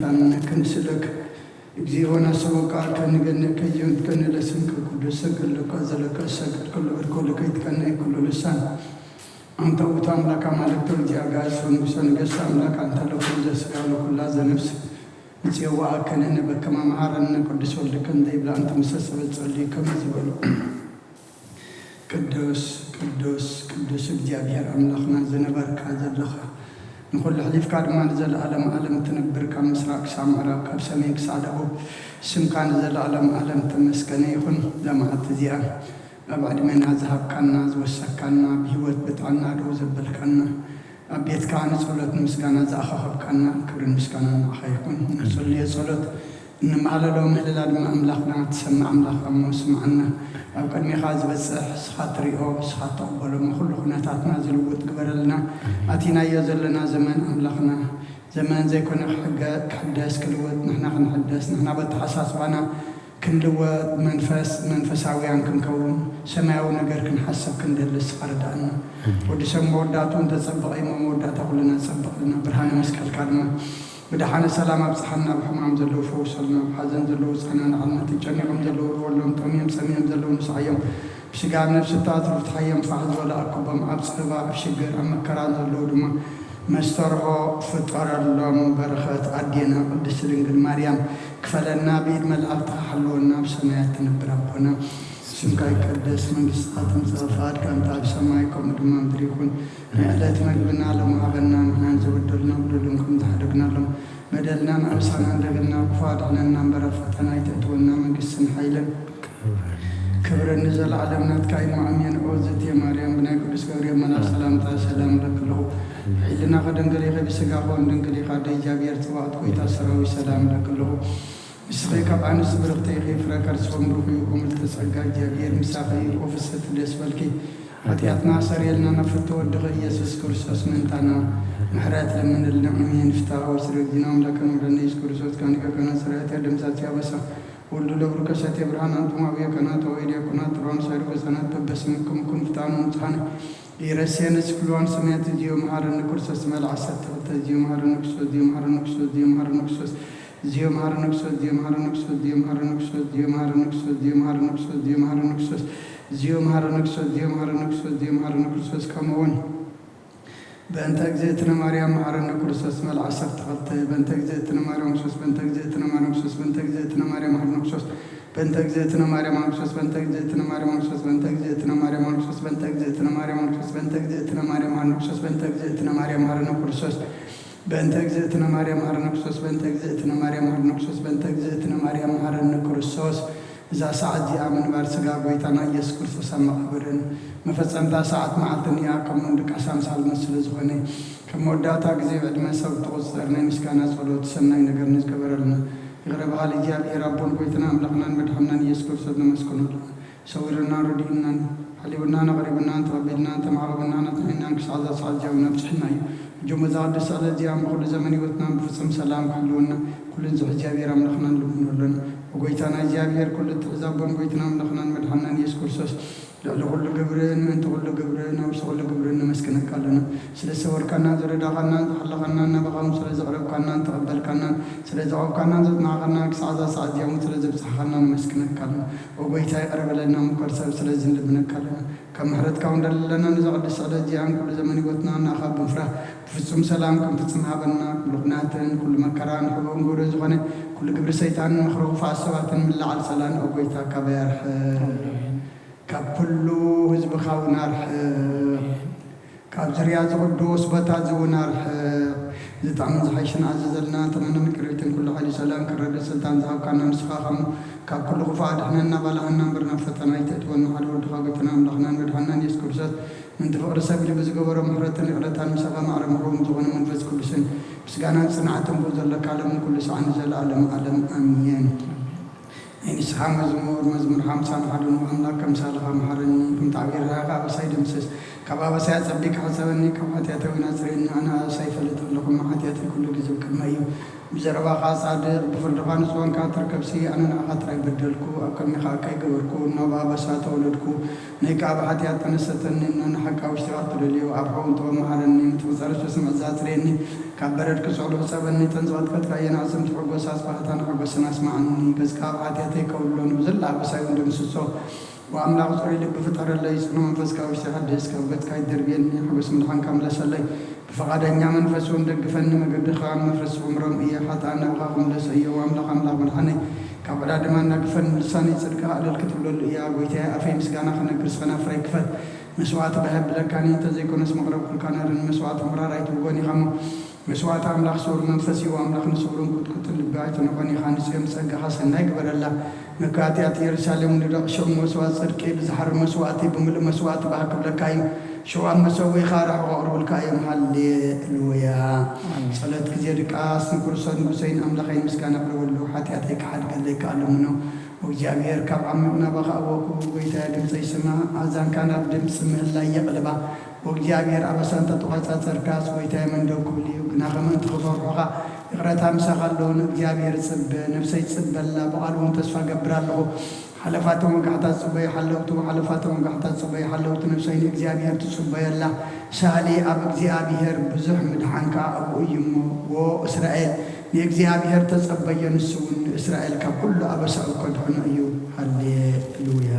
ጌታን ክንስለክ እግዚኦ ናሰበካ ከንገንእ ከየንት ከንለስን ከኩዱ ሰገድ ለካ ዘለካ ሰገድ ኩሉ እርኮ ለከይት ከነይ ኩሉ ልሳን ኣንተ ውእቱ ኣምላክ ኣማልክት ወእግዚአ አጋእዝት ወንጉሰ ነገስት ኣምላክ ኣንተ ለኩሉ ዘስጋ ለኩላ ዘነፍስ ንጽዋ ከነነ በከመ መሃረነ ቅዱስ ወልድከ እንተ ይብላ ኣንተ ምሰሰበት ጸልዩ ከመ ዝበሉ ቅዱስ ቅዱስ ቅዱስ እግዚኣብሔር ኣምላኽና ዝነበርካ ዘለኻ ንኹሉ ሕሊፍካ ድማ ንዘለኣለም ኣለም ትነብር ካብ ምስራቅ ክሳብ ምዕራብ ካብ ሰሜን ክሳብ ደቡብ ስምካ ንዘለኣለም ኣለም ተመስገነ ይኹን። እዛ መዓልቲ እዚኣ ኣብ ዕድመና ዝሃብካና ዝወሰካና ብህይወት ብጥዕና ደው ዘበልካና ኣብ ቤትካ ንጸሎት ንምስጋና ዝኣኻኸብካና ክብርን ምስጋና ንዓኻ ይኹን። ንጽልዮ ጸሎት እንመሃለሎ ምህለላ ድማ ኣምላኽና ትሰምዕ ኣምላኽ እሞ ስምዓና። ኣብ ቅድሜኻ ዝበጽሕ እስኻ ትሪኦ እስኻ ትቕበሎ እሞ ኩሉ ኩነታትና ዝልውጥ ግበረልና። ኣቲናዮ ዘለና ዘመን ኣምላኽና ዘመን ዘይኮነ ክሕገ- ክሕደስ ክልወጥ ንሕና ክንሕደስ ንሕና በተሓሳስባና ክንልወጥ መንፈስ መንፈሳውያን ክንከውን ሰማያዊ ነገር ክንሓስብ ክንደሊ እስኻ ርዳእና። ወዲ ሰብ መወዳእቱ እንተጸበቐ እሞ መወዳእታ ኩልና ጸበቐልና። ብርሃነ መስቀልካ ድማ ብደሓነ ሰላም ኣብጽሓና። ኣብ ሕማም ዘለዉ ፈውሰልና። ኣብ ሓዘን ዘለዉ ጽናንዓልና። ተጨኒቖም ዘለዉ ርወሎም። ጠምዮም ጸሚዮም ዘለዉ ንስዓዮም። ብስጋ ኣብ ነፍሲ እታትሩ ፍትሓዮም ፋሕ ዝበሉ ኣክቦም። ኣብ ጸበባ ኣብ ሽግር ኣብ መከራ ዘለዉ ድማ መስተርሆ ፍጠረሎም። በረኸት ኣዴና ቅድስቲ ድንግል ማርያም ክፈለና። ብኢድ መላእክትኻ ሓልወና። ኣብ ሰማያት ትነብር ኣቦና ስምካ ይቀደስ። መንግስትኻ ትምጻእ። ፍቓድካ እንተ ኣብ ሰማይ ከምኡ ድማ ምድሪ ይኹን። ናይ ዕለት መግብና ሎም ሃበና። ንሕናን ዝበደሉና በደሎም ከም ዝሓደግናሎም በደልናን ኣበሳናን ደገልና ክፉ ኣድሕነና እምበር ኣብ ፈተና ኣይተእትወና። መንግስትን ሓይልን ክብርን ንዘለዓለም ናትካ እዩ። ኣሜን። ኦ ዝእቲ ማርያም ብናይ ቅዱስ ገብርኤል መልኣክ ሰላምታ ሰላም እለኪ ኣለኹ። ሕሊናኺ ድንግል ኢኺ ብስጋኺ እውን ድንግል ኢኻ። ኣደ እግዚኣብሔር ጽባኦት ጎይታ ሰራዊት ሰላም እለኪ ኣለኹ። ንስኺ ካብ ኣንስቲ ብርኽቲ ኢኺ፣ ፍረ ከርስኺ እውን ብሩኽ እዩ። ኦ ምልዕቲ ጸጋ እግዚኣብሔር ምሳኺ እዩ። ኦ ፍስሕቲ ደስ በልኪ፣ ሓጢኣትና ኣሰርየልና ናብ ፍትው ወድኺ ኢየሱስ ክርስቶስ ምእንታና ምሕረት ለምንልና። ኣሜን። ፍትሐ ወስረ ጊና ኣምላክ መድኃኒነ ኢየሱስ ክርስቶስ ካኒቀ ከና ስራያት ያደምሳት ያበሳ ወልዱ ለብሩ ከሰት የብርሃን ኣንቱም አብየ ከናት ወአበየ ዲያቆናት ትሮን ሳይሩ ህፃናት በበስምኩም ኩን ፍትሐ ንንጹሐነ ኢረሴነ ስክልዋን ሰማያት እዚዮ መሐረነ ክርስቶስ መልዓ ሰተክተ እዚዮ መሐረነ ክርስቶስ እዚዮ መሐረነ ክርስቶስ እዚዮ መሐረነ ክርስቶስ እዚዮ መሐረነ ክርስቶስ እዚዮ መሐረነ ክርስቶስ እዚዮ መሐረነ ክርስቶስ እዚዮ መሐረነ ክርስቶስ እዚዮ መሐረነ ክርስቶስ እዚዮ መሐረነ ክርስቶስ እዚዮ መሐረነ ክርስቶስ እዚዮ መሐረነ ክርስቶስ እዚዮ መሐረነ ክርስቶስ እዚዮ መሐረነ ክርስቶስ ከመ እውን በእንተ እግዝእትነ ማርያም መሐረነ ክርስቶስ መልዓ ሰተክተ በእንተ እግዝእትነ ማርያም ክርስቶስ በእንተ እግዝእትነ ማርያም ክርስቶስ በእንተ እግዝእትነ ማርያም መሐረነ ክርስቶስ በእንተ እግዝእትነ ማርያም ክርስቶስ በእንተ እግዝእትነ ማርያም ክርስቶስ በእንተ እግዝእትነ ማርያም ክርስቶስ በእንተ እግዝእትነ ማርያም ክርስቶስ በእንተ እግዝእትነ ማርያም ክርስቶስ በእንተ እግዝእትነ ማርያም መሐረነ ክርስቶስ በእንተ እግዝእትነ ማርያም መሐረነ ክርስቶስ በእንተ እግዝእትነ ማርያም መሐረነ ክርስቶስ በእንተ እግዝእትነ ማርያም መሐረነ ክርስቶስ። እዛ ሰዓት እዚኣ ምንባር ስጋ ጎይታና ኢየሱስ ክርስቶስ ኣብ መቓብርን መፈጸምታ ሰዓት መዓልትን እያ። ከምኡውን ድቃስ ኣምሳልና ስለ ዝኾነ ከም መወዳእታ ግዜ ብዕድመ ሰብ ትቑጸር ናይ ምስጋና ጸሎት ሰናይ ነገር ንዝገበረልና ይቕረ በሃሊ እግዚኣብሔር ኣቦን ጎይትና ኣምላኽናን መድሓንናን ኢየሱስ ክርስቶስ ነመስግኖ። ሰዊርናን ረዲኡናን ሓሊውናን ኣቕሪቡናን ተቐቢልናን ተማዕቑብናን ኣጽኒዕናን ክሳዕ እዛ ሰዓት እዚኣ እውን ኣብጽሕና እዩ። እጆም እዛ ቅድስቲ ዕለት እዚኣ ብኹሉ ዘመን ህይወትናን ብፍጹም ሰላም ክሕልወና ኩሉ ንዝሕ እግዚኣብሔር ኣምላኽና ንልምኖ ኣለና። ብጎይታና እግዚኣብሔር ኩሉ እትሕዝ ኣቦን ጎይትና ኣምላኽናን መድሓንናን ኢየሱስ ክርስቶስ ልዕሊ ኩሉ ግብርን ምእንቲ ኩሉ ግብርን ኣብ ውሽጢ ኩሉ ግብርን ነመስግነካ ኣለና። ስለ ዝሰወርካናን ዝረዳኻናን ዝሓለኻናን ናባኻ እውን ስለ ዘቕረብካናን ተቐበልካናን ስለ ዘቐብካናን ዘጽናዕኻናን ክሳዕ እዛ ሰዓት እዚኣ እውን ስለ ዘብጽሕኻና ነመስግነካ ኣለና። ኦ ጎይታ ይቕረ በለና ምኮር ሰብ ስለዚ ንልምነካ ኣለና። ካብ ምሕረትካ እውን ደለና ነዛ ቅድስቲ ዕለት እዚኣን ኩሉ ዘመን ህይወትና ንኣኻ ብምፍራህ ብፍጹም ሰላም ክንፍጽም ሃበና። ኩሉ ኩናትን ኩሉ መከራን ሕቡእን ግብሪ ዝኾነ ኩሉ ግብሪ ሰይጣንን ምኽሪ ክፉኣት ሰባትን ምልዓል ጸላን ኦ ጎይታ ካባይ ኣርሕቕ። ካብ ኩሉ ህዝብኻ እውን ኣርሕቕ። ካብ ዙርያ እዚ ቅዱስ ቦታ እዚ እውን ኣርሕቕ። ዝጥዕምን ዝሓይሽን ኣዘዘልና ተመንን ቅርቢትን ኩሉ ሓይሊ ሰላም ክረድእ ስልጣን ዝሃብካና ንስኻ ኸሙ ካብ ኩሉ ክፉእ ኣድሕነና ባልሃና እምበር ናብ ፈተና ኣይተእትወና ሓደ ወድኻ ጎይታና ኣምላኽናን መድሓንናን ኢየሱስ ክርስቶስ ምንቲ ፍቕሪ ሰብ ኢሉ ብዝገበሮ ምሕረትን ይቕረታን ምሳኻ ማዕረ ምሕረዎም ዝኾነ መንፈስ ቅዱስን ምስጋናን ጽንዓትን ብኡ ዘለካ ሎምን ኩሉ ሰዓን ንዘለኣለም ዓለም ኣሜን። ናይ ንስሓ መዝሙር። መዝሙር ሓምሳን ሓደን። ኣምላክ ከምሳልኻ መሓረኒ፣ ከም ተዓቢር ርሃኻ ኣበሳይ ደምስስ። ካብ ኣበሳይ ኣጸቢካ ሕጸበኒ፣ ካብ ሓጢኣተይ እውን ኣጽርየኒ። ኣነ ኣበሳይ ይፈልጥ ኣለኹ፣ እሞ ሓጢኣተይ ኩሉ ግዜ ኣብ ቅድመይ እዩ። ብዘረባኻ ጻድቕ፣ ብፍርድኻ ንጹህ ኮንካ ትርከብሲ፣ ኣነ ንዓኻ ጥራይ በደልኩ፣ ኣብ ቅድሜኻ እከይ ገበርኩ፣ እነሆ ብኣበሳ ተወለድኩ፣ ነይ ከኣ ብሓጢኣት ጠነሰተኒ፣ እነሆ ንሓቂ ኣብ ውሽጢኻ ትደልዮ፣ ኣብ ሕቡን ጥበብ መሓረኒ፣ ምትቕጸርስ ብስምዕዛ ኣጽርየኒ፣ ካብ በረድ ክጽዕሉ ክጸበኒ፣ እተን ዝቐጥቀጥካየን ኣዕጽምቲ ሕጎስ ኣስባህታን ሓጎስን ኣስማዓኒ። ገጽካ ኣብ ሓጢኣተይ ከውልሎ፣ ንብዘላ ኣበሳይ እውን ደምስሶ። ወኣምላኽ ጽሩይ ልቢ ፍጠረለይ፣ ጽኑዕ መንፈስ ካብ ውሽጢ ሓድስ፣ ካብ ገጽካ ይደርብየኒ፣ ሓጎስ ምድሓንካ ምለሰለይ። ብፍቓደኛ መንፈስ እውን ደግፈኒ፣ መገድኻ ኣብ መፍረስ ክምሮም እየ፣ ሓጥኣን ናብኻ ክምለሶ እየ። ወኣምላኽ ኣምላኽ መድሓነይ፣ ካብ ዕዳ ድማ እናግፈኒ፣ ልሳነይ ጽድቅኻ ዕልል ክትብለሉ እያ። ጎይታየ፣ ኣፈይ ምስጋና ክነግር፣ ስኸናፍረይ ክፈት። መስዋዕቲ ባህ የብለካን እዩ፣ እንተዘይኮነስ መቕረብኩልካ ነይረ። ንመስዋዕቲ ምራር ኣይትብልጎን ኢኻ እሞ፣ መስዋዕቲ ኣምላኽ ስውር መንፈስ እዩ። ኣምላኽ ንስውርን ቁጥቁጥን ልቢ ኣይትንዖን ኢኻ። ንጽዮን ብጸጋኻ ሰናይ ግበረላ። መካትያት ኢየሩሳሌም ንደቕ ሸሙ መስዋዕቲ ጽድቂ፣ ብዝሓሪ መስዋዕቲ፣ ብምሉእ መስዋዕቲ ባህ ክብለካ እዩ። ሽዋን መሰዊኻ ርሑቕ ኣቕርቡልካ እዮም። ሃሌሉያ። ኣሜን። ጸሎት ግዜ ድቃስ። ንክርስቶስ ንጉሰይን ኣምላኸይን ምስጋና ኣቕርበሉ፣ ሓጢኣተይ ክሓድገለይ ከኣልምኖ። ወእግዚኣብሔር ካብ ዓሚቕ ናባኻ ኣወኩ፣ ጎይታየ ድምፀይ ስማ፣ ኣእዛንካ ናብ ድምፂ ምህላይ የቕልባ። ወእግዚኣብሔር ኣበሳ እንተተቖጻጸርካስ፣ ጎይታየ መን ደው ክብል እዩ? ግናኸ ምእንቲ ክፈርሑኻ፣ ይቕረታ ምሳኻ ኣሎ። ንእግዚኣብሔር ጽበ፣ ነፍሰይ ትጽበላ፣ ብቓሉ እውን ተስፋ ገብር ኣለኹ። ሓለፋቶም ወጋሕታ ጽበዩ ሓለውቱ፣ ሓለፋቶም ወጋሕታ ጽበዩ ሓለውቱ፣ ነፍሰይ ንእግዚኣብሔር ትጽበየላ። ሳሊ ኣብ እግዚኣብሔር ብዙሕ ምድሓን ከኣ ኣብኡ እዩ እሞ፣ ዎ እስራኤል ንእግዚኣብሔር ተጸበዮ፣ ንሱ እውን ንእስራኤል ካብ ኩሉ ኣበሳኡ ከድሕኖ እዩ። ሃሌሉያ።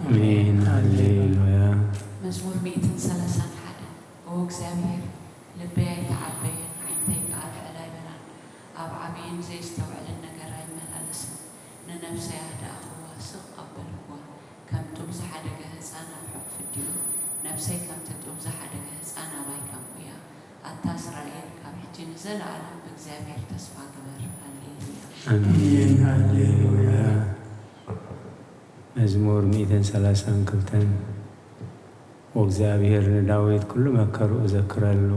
ኣሜን። ሃሌሉያ። መዝሙር ሚእትን ሰላሳን ሓደ። ኦ እግዚኣብሔር፣ ልበይ ኣይተዓበየን፣ ዓይንተይ ከኣ ልዕል ኣይበላን። ኣብ ዓብይን ዘየስተውዕልን ነገር ኣይመላለስን። ንነፍሰይ ኣህደኣኽዋ፣ ስቕ ኣበልክዋ። ከም ጡብ ዝሓደገ ህጻን ኣብ ሕቑፊ ኣዲኡ፣ ነፍሰይ ከምቲ ጡብ ዝሓደገ ህጻን ኣባይ ከምኡ እያ። ኣታ እስራኤል፣ ካብ ሕጂ ንዘለኣለም ብእግዚኣብሔር ተስፋ ግበር። ሃሌሉያ። ኣሜን። ሃሌሉያ። መዝሙር ሚእትን ሰላሳን ክልተን። ወእግዚኣብሔር ንዳዊት ኩሉ መከርኡ ዘክረሉ።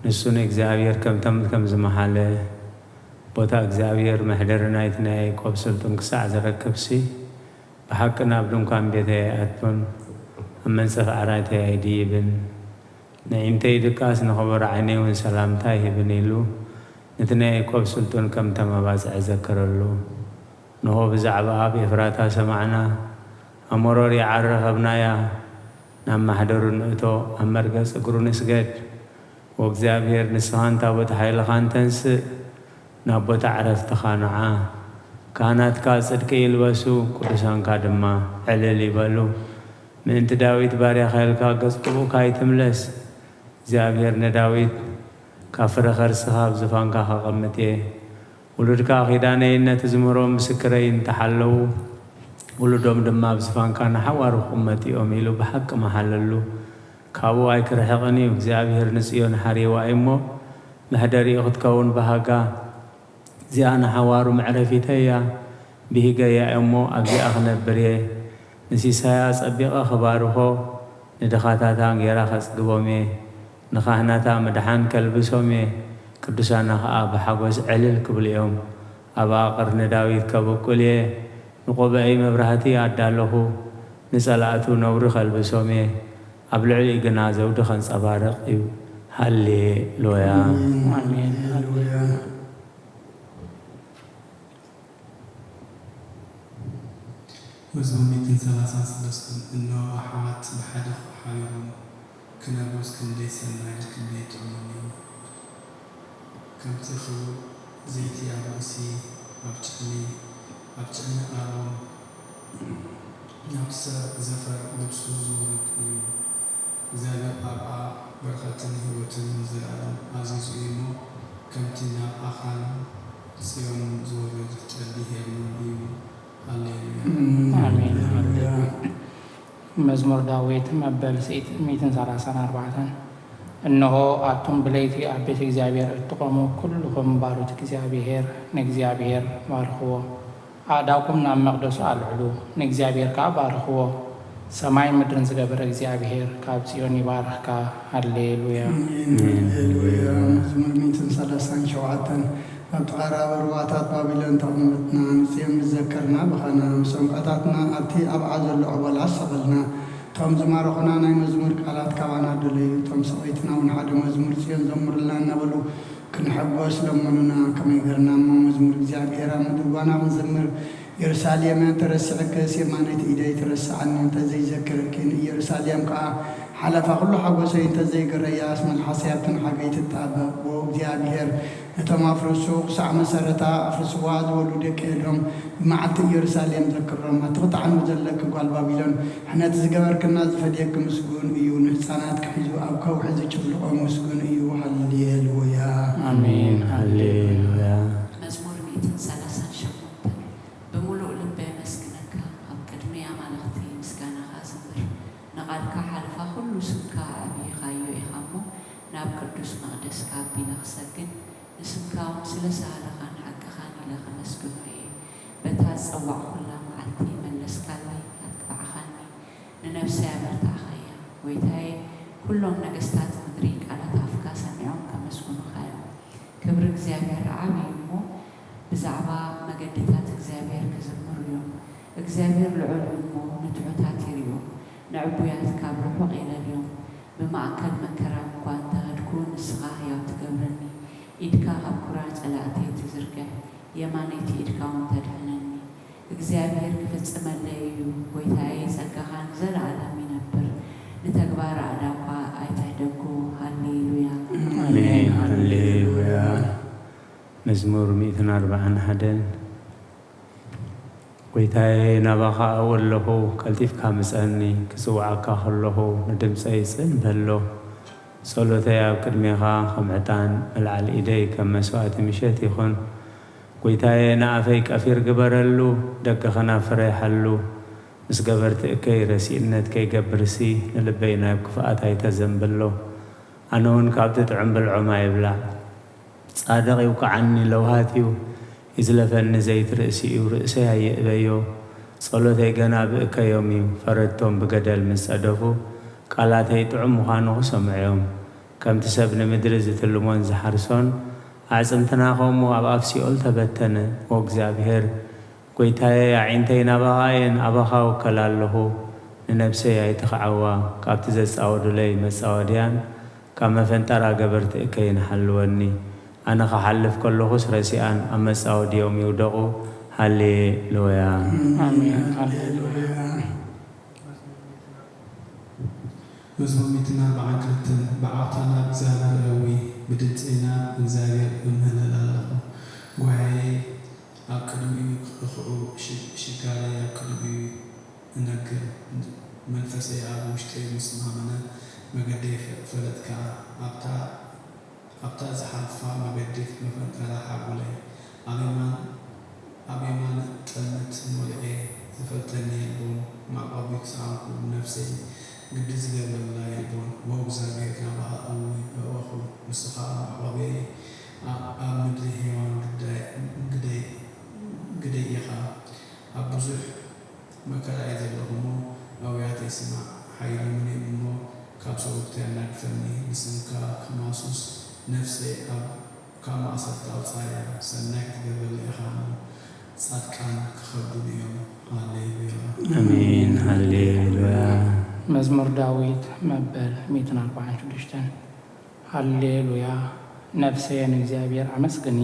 ንሱ ንእግዚኣብሔር ከም ከም ዝመሓለ፣ ቦታ እግዚኣብሔር መሕደሪ ናይቲ ናይ ያዕቆብ ስልጡን ክሳዕ ዝረክብሲ፣ ብሓቂ ናብ ድንኳን ቤተይ ኣይኣቱን፣ ኣብ መንጸፍ ዓራተይ ኣይድይብን። ንዒምተይ ድቃስ፣ ንኸበሮ ዓይነይ እውን ሰላምታ ኣይህብን ኢሉ፣ ነቲ ናይ ያዕቆብ ስልጡን ከም ተመባጽዐ ዘከረሉ። ንሆ ብዛዕባ ኣብ ኤፍራታ ሰማዕና፣ ኣብ መሮር ይዓር ረኸብናያ። ናብ ማሕደሩ ንእቶ፣ ኣብ መርገጽ እግሩ ንስገድ። ወእግዚኣብሔር፣ ንስኻን ታቦት ሓይልኻን ተንስእ፣ ናብ ቦታ ዕረፍትኻ ንዓ። ካህናትካ ጽድቂ ይልበሱ፣ ቅዱሳንካ ድማ ዕልል ይበሉ። ምእንቲ ዳዊት ባርያኻ ኢልካ ገጽ ቅቡእካ ኣይትምለስ። እግዚኣብሔር ንዳዊት፣ ካብ ፍረ ኸርስኻ ኣብ ዙፋንካ ኸቐምጥ እየ። ውሉድካ ኺዳነይን ነቲ ዝምህሮም ምስክረይን እንተ ሓለዉ፣ ውሉዶም ድማ ኣብ ዝፋንካ ንሓዋሩ ክቕመጡ እዮም ኢሉ ብሓቂ መሓለሉ። ካብኡ ኣይክርሕቕን እዩ። እግዚኣብሔር ንጽዮን ሓሪዋ እዩ እሞ፣ መሕደሪኡ ክትከውን ባህጋ። እዚኣ ንሓዋሩ መዕረፊተይ እያ፣ ብሂገያ እሞ ኣብዚኣ ክነብር እየ። ንሲሳያ ጸቢቐ ክባርኾ፣ ንድኻታታ እንጌራ ከጽግቦም እየ። ንኻህናታ ምድሓን ከልብሶም እየ፣ ቅዱሳና ኸኣ ብሓጎስ ዕልል ክብሉ እዮም። ኣብኣ ቅርኒ ዳዊት ከብቁል እየ፣ ንቆብዐይ መብራህቲ ኣዳለኹ። ንጸላእቱ ነውሪ ከልብሶም እየ፣ ኣብ ልዕሊኡ ግና ዘውዲ ከንጸባርቕ እዩ። ሃሌ ሉያ። ኣሜን። ኣሜን። ሃሌሉያ። መዝሙር ሚእትን ሰላሳን ሰለስተን። እነሆ ኣሕዋት ብሓደ ሓቢሮም ክነብሩስ ክንደይ ሰናይን ክንደይ ጥዑምን እዩ። ከምቲ ክቡር ዘይቲ ኣብ ርእሲ፣ ኣብ ጭሕሚ፣ ኣብ ጭሕሚ ኣሮን፣ ናብ ሰብ ዘፈር ልብሱ ዝወርድ እዩ። እግዚኣብሔር ኣብኣ በረኸትን ህይወትን ንዘለኣለም ኣዚዙ እዩ እሞ፣ ከምቲ ናብ ኣኽራን ጽዮን ዝወርድ ጠሊ ሄርሞን እዩ። ሃሌሉያ። ኣሜን። ሃሌሉያ። መዝሙር ዳዊት መበል ሚእትን ሰላሳን ኣርባዕተን። እንሆ፣ ኣቱም ብለይቲ ኣብ ቤት እግዚኣብሔር እትቖሙ ኩልኹም ባሮት እግዚኣብሔር፣ ንእግዚኣብሔር ባርኽዎ። ኣእዳውኩም ናብ መቕደሱ ኣልዕሉ፣ ንእግዚኣብሔር ከኣ ባርኽዎ። ሰማይን ምድርን ዝገበረ እግዚኣብሔር ካብ ጽዮን ይባርኽካ። ሃሌሉያ። ኣሜን። ሃሌሉያ። መዝሙር ሚእትን ሰላሳን ሸውዓተን። ኣብ ጥቓ ራብ ሩባታት ባቢሎን ተቐመጥና፣ ንጽዮን ምስ ዘከርና በኸና፣ ምስ ዕምባታትና ኣብቲ ኣብኣ ዘሎ ዕቦላ ኣሰቐልና። እቶም ዝማረኹና ናይ መዝሙር ቃላት ካባና ደለዩ፣ እቶም ሰበይትና እውን ሓደ መዝሙር ጽዮን ዘምሩልና እናበሉ ክንሕጎስ ለመኑና። ከመይ ገርና እሞ መዝሙር እግዚኣብሔር ኣብ ምድሪ ጓና ክንዝምር? ኢየሩሳሌም ተረሲዕክስ የማነይቲ ኢደይ ትረስዓኒ፣ እንተዘይዘክረኪ ንኢየሩሳሌም ከኣ ሓለፋ ኩሉ ሓጎሰይ እንተዘይግረያስ፣ መልሓሰይ ኣብቲ ንሓገይ ትጣበቕ። ዎ እግዚኣብሔር፣ ነቶም ኣፍርሱ ክሳዕ መሰረታ ኣፍርስዋ ዝበሉ ደቂ ኤዶም፣ ብመዓልቲ ኢየሩሳሌም ዘክሮም። ኣቲ ክጥዓሚ ዘለኪ ጓል ባቢሎን፣ ሕነት ዝገበርክና ዝፈድየኪ ምስጉን እዩ። ንህፃናት ክሒዙ ኣብ ከውሒ ዝጭፍልቖ ምስጉን እዩ። ሃሌሉያ። ኣሜን። ሃሌሉያ። መዝሙር ሚእትን ሰላሳን ሸሞንተን። ብምሉእ ልበይ ኣመስግነካ፣ ኣብ ቅድሚ ኣማልኽቲ ምስጋናኻ እዝምር። ንቓልካ ሓለፋ ኩሉ ስምካ ኣዕብይኻዮ ኢኻ እሞ፣ ናብ ቅዱስ መቕደስካ ኣቢለ ክሰግድ፣ ንስምካ እውን ስለ ሳህልኻን ሓቅኻን ኢለ ከመስግኖ እየ። በታ ዝጸዋዕኩላ መዓልቲ መለስካለይ፣ ኣትባዕኻኒ፣ ንነፍሰይ ኣበርታዕኻያ። ጐይታየ፣ ኩሎም ነገስታት ምድሪ ቃላት ኣፍካ ሰሚዖም ከመስግኑኻ እዮም። ክብሪ እግዚኣብሔር ዓቢ እዩ እሞ፣ ብዛዕባ መገድታት እግዚኣብሔር ክዝምሩ እዮም። እግዚኣብሔር ልዑል እዩ እሞ፣ ንትሑታት ይርእዮም፣ ንዕቡያት ካብ ርሑቕ የለልዮም። ብማእከል መከራ እኳ እንተ ኸድኩ፣ ንስኻ ህያው ትገብረኒ። ኢድካ ካብ ኵራ ጸላእተይ ትዝርግሕ፣ የማነይቲ ኢድካ እውን ተድሕነኒ። እግዚኣብሔር ክፍጽመለይ እዩ፣ ጐይታየ፣ ጸጋኻ ንዘለኣለም ይነብር። ንተግባር ኣእዳውካ ኣይትሕደጎ። ሃሌሉያ። ኣሜን። ሃሌሉያ። መዝሙር ሚእትን ኣርባዓን ሓደን። ጐይታየ፣ ናባኻ እው ኣለኹ፣ ቀልጢፍካ ምጸኒ። ክጽውዓካ ከለኹ ንድምጸይ ጽን በሎ። ጸሎተይ ኣብ ቅድሜኻ ከም ዕጣን፣ መልዓል ኢደይ ከም መስዋእቲ ምሸት ይኹን። ጐይታየ፣ ንኣፈይ ቀፊር ግበረሉ፣ ደገ ኸናፍረይ ሓሉ። ምስ ገበርቲ እከይ ረሲእነት ከይገብርሲ፣ ንልበይ ናብ ክፍኣት ኣይተዘንብሎ። ኣነ እውን ካብቲ ጥዑም ብልዖም ኣይብላዕ። ጻድቕ ይውቅዓኒ ለውሃት እዩ፣ ይዝለፈኒ ዘይት ርእሲ እዩ፣ ርእሰይ ኣይእበዮ። ጸሎተይ ገና ብእከዮም እዩ፣ ፈረድቶም ብገደል ምስ ጸደፉ፣ ቃላተይ ጥዑም ምዃኑ ክሰምዑ እዮም። ከምቲ ሰብ ንምድሪ ዝትልሞን ዝሓርሶን፣ ኣዕጽምትና ከምኡ ኣብ ኣፍ ሲኦል ተበተነ። ኦ እግዚኣብሔር፣ ጐይታየ፣ ኣዒንተይ ናባኻ እየን፣ ኣባኻ እውከል ኣለኹ። ንነብሰይ ኣይትኽዓዋ፣ ካብቲ ዘጻወዱለይ መጻወድያን ካብ መፈንጠራ ገበርቲ እከይን ሓልወኒ። ኣነ ክሓልፍ ከለኹስ ረሲኣን ኣብ መጻወድዮም ይውደቑ። ሃሌ ሉያ። ኣሜን። ሃሌሉያ። መዝሙር ሚእትን ኣርባዓን ክልተን። ብዓውታ ናብ እግዚኣብሔር እዊ፣ ብድምፀይ ናብ እግዚኣብሔር እምህለል ኣለኹ። ጓያየይ ኣብ ቅድሚኡ ክኽዑ፣ ሽ-፣ ሽጋራይ ኣብ ቅድሚኡ እነግር። መንፈሰይ ኣብ ውሽጠይ ምስ ሃመነ፣ መገደይ ፈ-፣ ፈለጥካ። ኣብታ ኣብታ ዝሓልፋ መገዲ መፈንጠራ ሓጉለይ፣ ኣብ የማን፣ ኣብ የማን ጠልመት ሞልዔ ዝፈልጠኒ የልቦን። መዕቆቢ ክሰኣንኩ ነፍሰይ ግዲ ዝገብረላ የልቦን። ዎ እግዚኣብሔር ናባኻ እዊ እወኹ፣ ንስኻ መዕቆበይ፣ ኣብ፣ ኣብ ምድሪ ሄዋን ግዳይ-፣ ግደይ-፣ ግደይ ኢኻ። ኣብ ብዙሕ መከራ እየ ዘለኹ እሞ፣ ኣውያተይ ስማዕ፣ ሓይሎምን እዮም እሞ፣ ካብ ሰውርተይ ኣናግፈኒ። ንስምካ ከማሱስ ነፍሰይ ኣብ፣ ካብ ማእሰርቲ ኣውጽኣያ። ሰናይ ክትገብረለይ ኢኻ እሞ፣ ጻድቃን ክኸብዱኒ እዮም። ሃሌሉያ። ኣሜን። ሃሌሉያ። መዝሙር ዳዊት መበል ሚእትን ኣርባዓን ሽዱሽተን። ሃሌሉያ። ነፍሰየ ንእግዚኣብሔር ኣመስግኒ።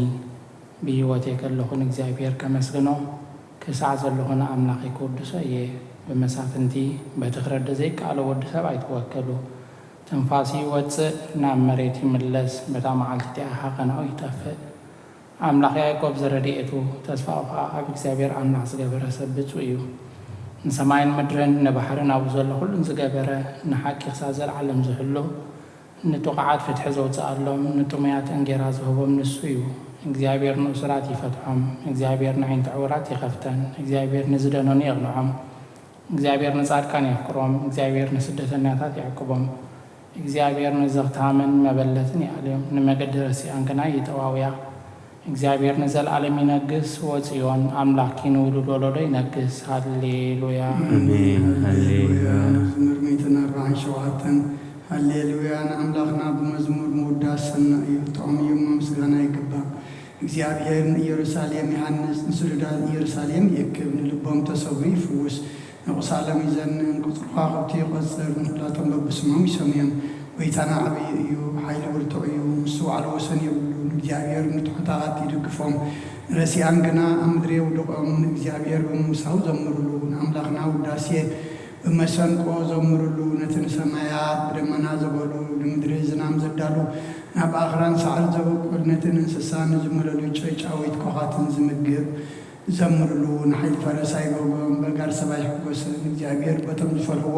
ብህይወተይ ከለኹ ንእግዚኣብሔር ከመስግኖ፣ ክሳዕ ዘለኹ ንኣምላኸይ ክውድሶ እየ። ብመሳፍንቲ፣ በቲ ክረዶ ዘይከኣሎ ወዲ ሰብ ኣይትወከሉ። ትንፋሱ ይወጽእ፣ ናብ መሬት ይምለስ፣ በታ መዓልቲ እቲኣ ሃቐናኡ ይጠፍእ። ኣምላኽ ያዕቆብ ዝረድኤቱ፣ ተስፋኡ ኸኣ ኣብ እግዚኣብሔር ኣምላኽ ዝገበረ ሰብ ብጹእ እዩ። ንሰማይን ምድርን ንባሕርን ኣብኡ ዘሎ ኹሉን ዝገበረ፣ ንሓቂ ክሳብ ዘለዓለም ዝሕሉ፣ ንጥቑዓት ፍትሒ ዘውጽኣሎም፣ ንጥሙያት እንጌራ ዝህቦም ንሱ እዩ። እግዚኣብሔር ንእሱራት ይፈትሖም፣ እግዚኣብሔር ንኣዒንቲ ዕዉራት ይኸፍተን፣ እግዚኣብሔር ንዝደነኑ የቕንዖም። እግዚኣብሔር ንጻድቃን የፍቅሮም፣ እግዚኣብሔር ንስደተኛታት ይዕቅቦም። እግዚኣብሔር ንዘኽታምን መበለትን ይኣልዮም፣ ንመገዲ ረሲኣን ግና ይጠዋውያ። እግዚኣብሔር ንዘለኣለም ይነግስ፣ ወጽዮን ኣምላኽኪ ንውሉድ ወለዶ ይነግስ። ሃሌሉያ። ኣሜን። ሃሌሉያ። መዝሙር ሚእትን ኣርባዓን ሸውዓተን። ሃሌሉያ። ንኣምላኽና ብመዝሙር ምውዳስ ሰናይ እዩ፣ ጥዑም እዩ እሞ ምስጋና ይግባእ። እግዚኣብሔር ንኢየሩሳሌም ይሃንጽ፣ ንስዱዳት ኢየሩሳሌም ይእክብ፣ ንልቦም ተሰብሩ ይፍውስ፣ ንቑሳሎም ይዘንን፣ ቁጽሪ ከዋኽብቲ ይቖጽር፣ ንኹላቶም በብስሞም ይሰምዮም። ጐይታና ዓብዪ እዩ፣ ሓይሉ ብርቱዕ እዩ፣ ምስትውዓል ወሰን የብሉን። እግዚኣብሔር ንትሑታት ይድግፎም፣ ንረሲኣን ግና ኣብ ምድሪ የውድቖም። ንእግዚኣብሔር ብምምሳው ዘምሩሉ፣ ንኣምላኽና ውዳሴ ብመሰንቆ ዘምርሉ፣ ነቲ ንሰማያት ብደመና ዘበሉ፣ ንምድሪ ዝናም ዘዳሉ፣ ናብ ኣኽራን ሳዕሪ ዘበቁል፣ ነቲ ንእንስሳ ንዝምለሉ ጨጫዊት ኳዃትን ዝምግብ፣ ዘምርሉ፣ ንሓይሊ ፈረስ ኣይጎጎም፣ በጋር ሰብ ኣይሕጎስን፣ እግዚኣብሔር በቶም ዝፈርህዎ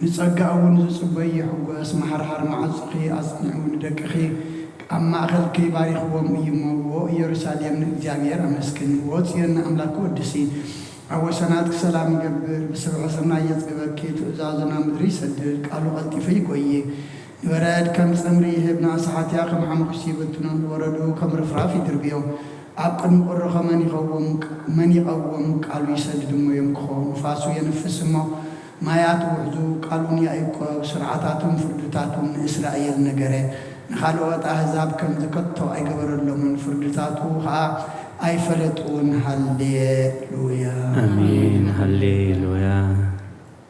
ንጸጋ እውን ዝጽበይ ይሕጎስ። መሓርሓር መዓጹኺ ኣጽኒዑ ንደቅኺ ኣብ ማእከልኪ ባሪኽዎም እዩ እሞ፣ ዎ ኢየሩሳሌም ንእግዚኣብሔር ኣመስግኒ፣ ዎ ጽዮን ንኣምላክ ወድሲ። ኣብ ወሰናትኪ ሰላም ይገብር፣ ብስብሒ ሰናይ የጽግበኪ፣ ትእዛዙ ናብ ምድሪ ይሰድድ፣ ቃሉ ቀልጢፉ ይጎዪ። ንበረድ ከም ጸምሪ ይህብ፣ ንኣሳሓትያ ከም ሓሙኽሽቲ ይብትኖ፣ ንወረዱ ከም ርፍራፍ ይድርብዮ። ኣብ ቅድሚ ቁሪ ኸመን ይኸውም፣ መን ይቐውም? ቃሉ ይሰድድ እሞ የምክኾ፣ ንፋሱ የንፍስ እሞ ማያት ውሕዙ። ቃሉን ያእቆብ፣ ስርዓታቱን ፍርድታቱን ንእስራኤል ነገረ። ንኻልኦት ኣህዛብ ከምዚ ከቶ ኣይገበረሎምን፣ ፍርድታቱ ኸኣ ኣይፈለጥውን። ሃሌሉያ። ኣሜን። ሃሌሉያ።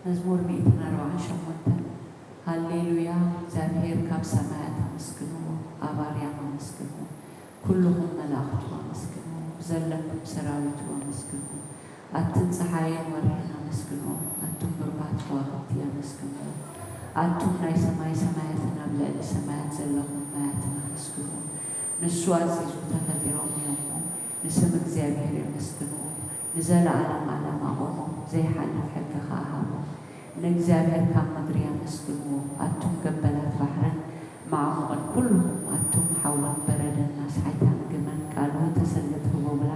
መዝሙር ሚእትን ኣርባዓን ሸሞንተን። ሃሌሉያ። እግዚኣብሔር ካብ ሰማያት ኣመስግንዎ፣ ኣብ ኣርያም ኣመስግንዎ፣ ኩልኹም መላእኽቱ ኣመስግንዎ፣ ብዘለኩም ሰራዊቱ ኣመስግንዎ። ኣትን ጸሓይን ወርሕን ኣመስግንዎ፣ ኣቱም ብሩኻት ከዋኽብቲ ኣመስግንዎ። ኣቱም ናይ ሰማይ ሰማያትን ኣብ ልዕሊ ሰማያት ዘለኹም ማያትን ኣመስግንዎ። ንሱ ኣዚዙ ተፈጢሮም እዮም እሞ፣ ንስም እግዚኣብሔር የመስግንዎ። ንዘለዓለም ዓለም ኣቖሞ፣ ዘይሓልፍ ሕጊ ኸኣ ሃቦ። ንእግዚኣብሔር ካብ ምድሪ ኣመስግንዎ፣ ኣቱም ገበላት ባሕርን መዓሙቕን፣ ኩልኹም ኣቱም ሓውን በረድን ኣስሓይታ ምግምን፣ ቃሉ ተሰልጥ ህቦብላ፣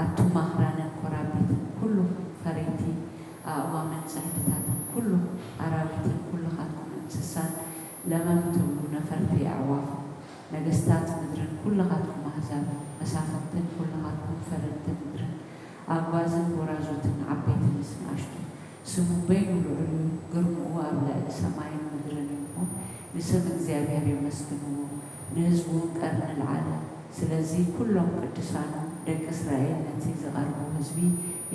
ኣቱም ኣኽራንን ኮራቢትን፣ ኩልኹም ፈረይቲ ኣእዋምን ጽሕድታትን፣ ኩልኹም ኣራዊትን ኩልኻትኩም እንስሳን ለመም ትብሉ ነፈርቲ ኣዕዋፍን፣ ነገስታት ምድርን ኩልኻትኩም ኣህዛብን፣ መሳፍንትን ኩልኻትኩም ፈረድቲ ምድርን፣ ኣጓዝን ጎራዙትን፣ ዓበይቲ ምስ ንኣሽቱ፣ ስሙ በይኑ ልዑል እዩ፣ ግርምኡ ኣብ ልዕሊ ሰማይን ምድርን እዩ እሞ፣ ንስም እግዚኣብሔር የመስግንዎ፣ ንህዝቡ እውን ቀርኒ ኣልዓለ። ስለዚ ኩሎም ቅዱሳኑ፣ ደቂ እስራኤል፣ ነቲ ዝቐርቡ ህዝቢ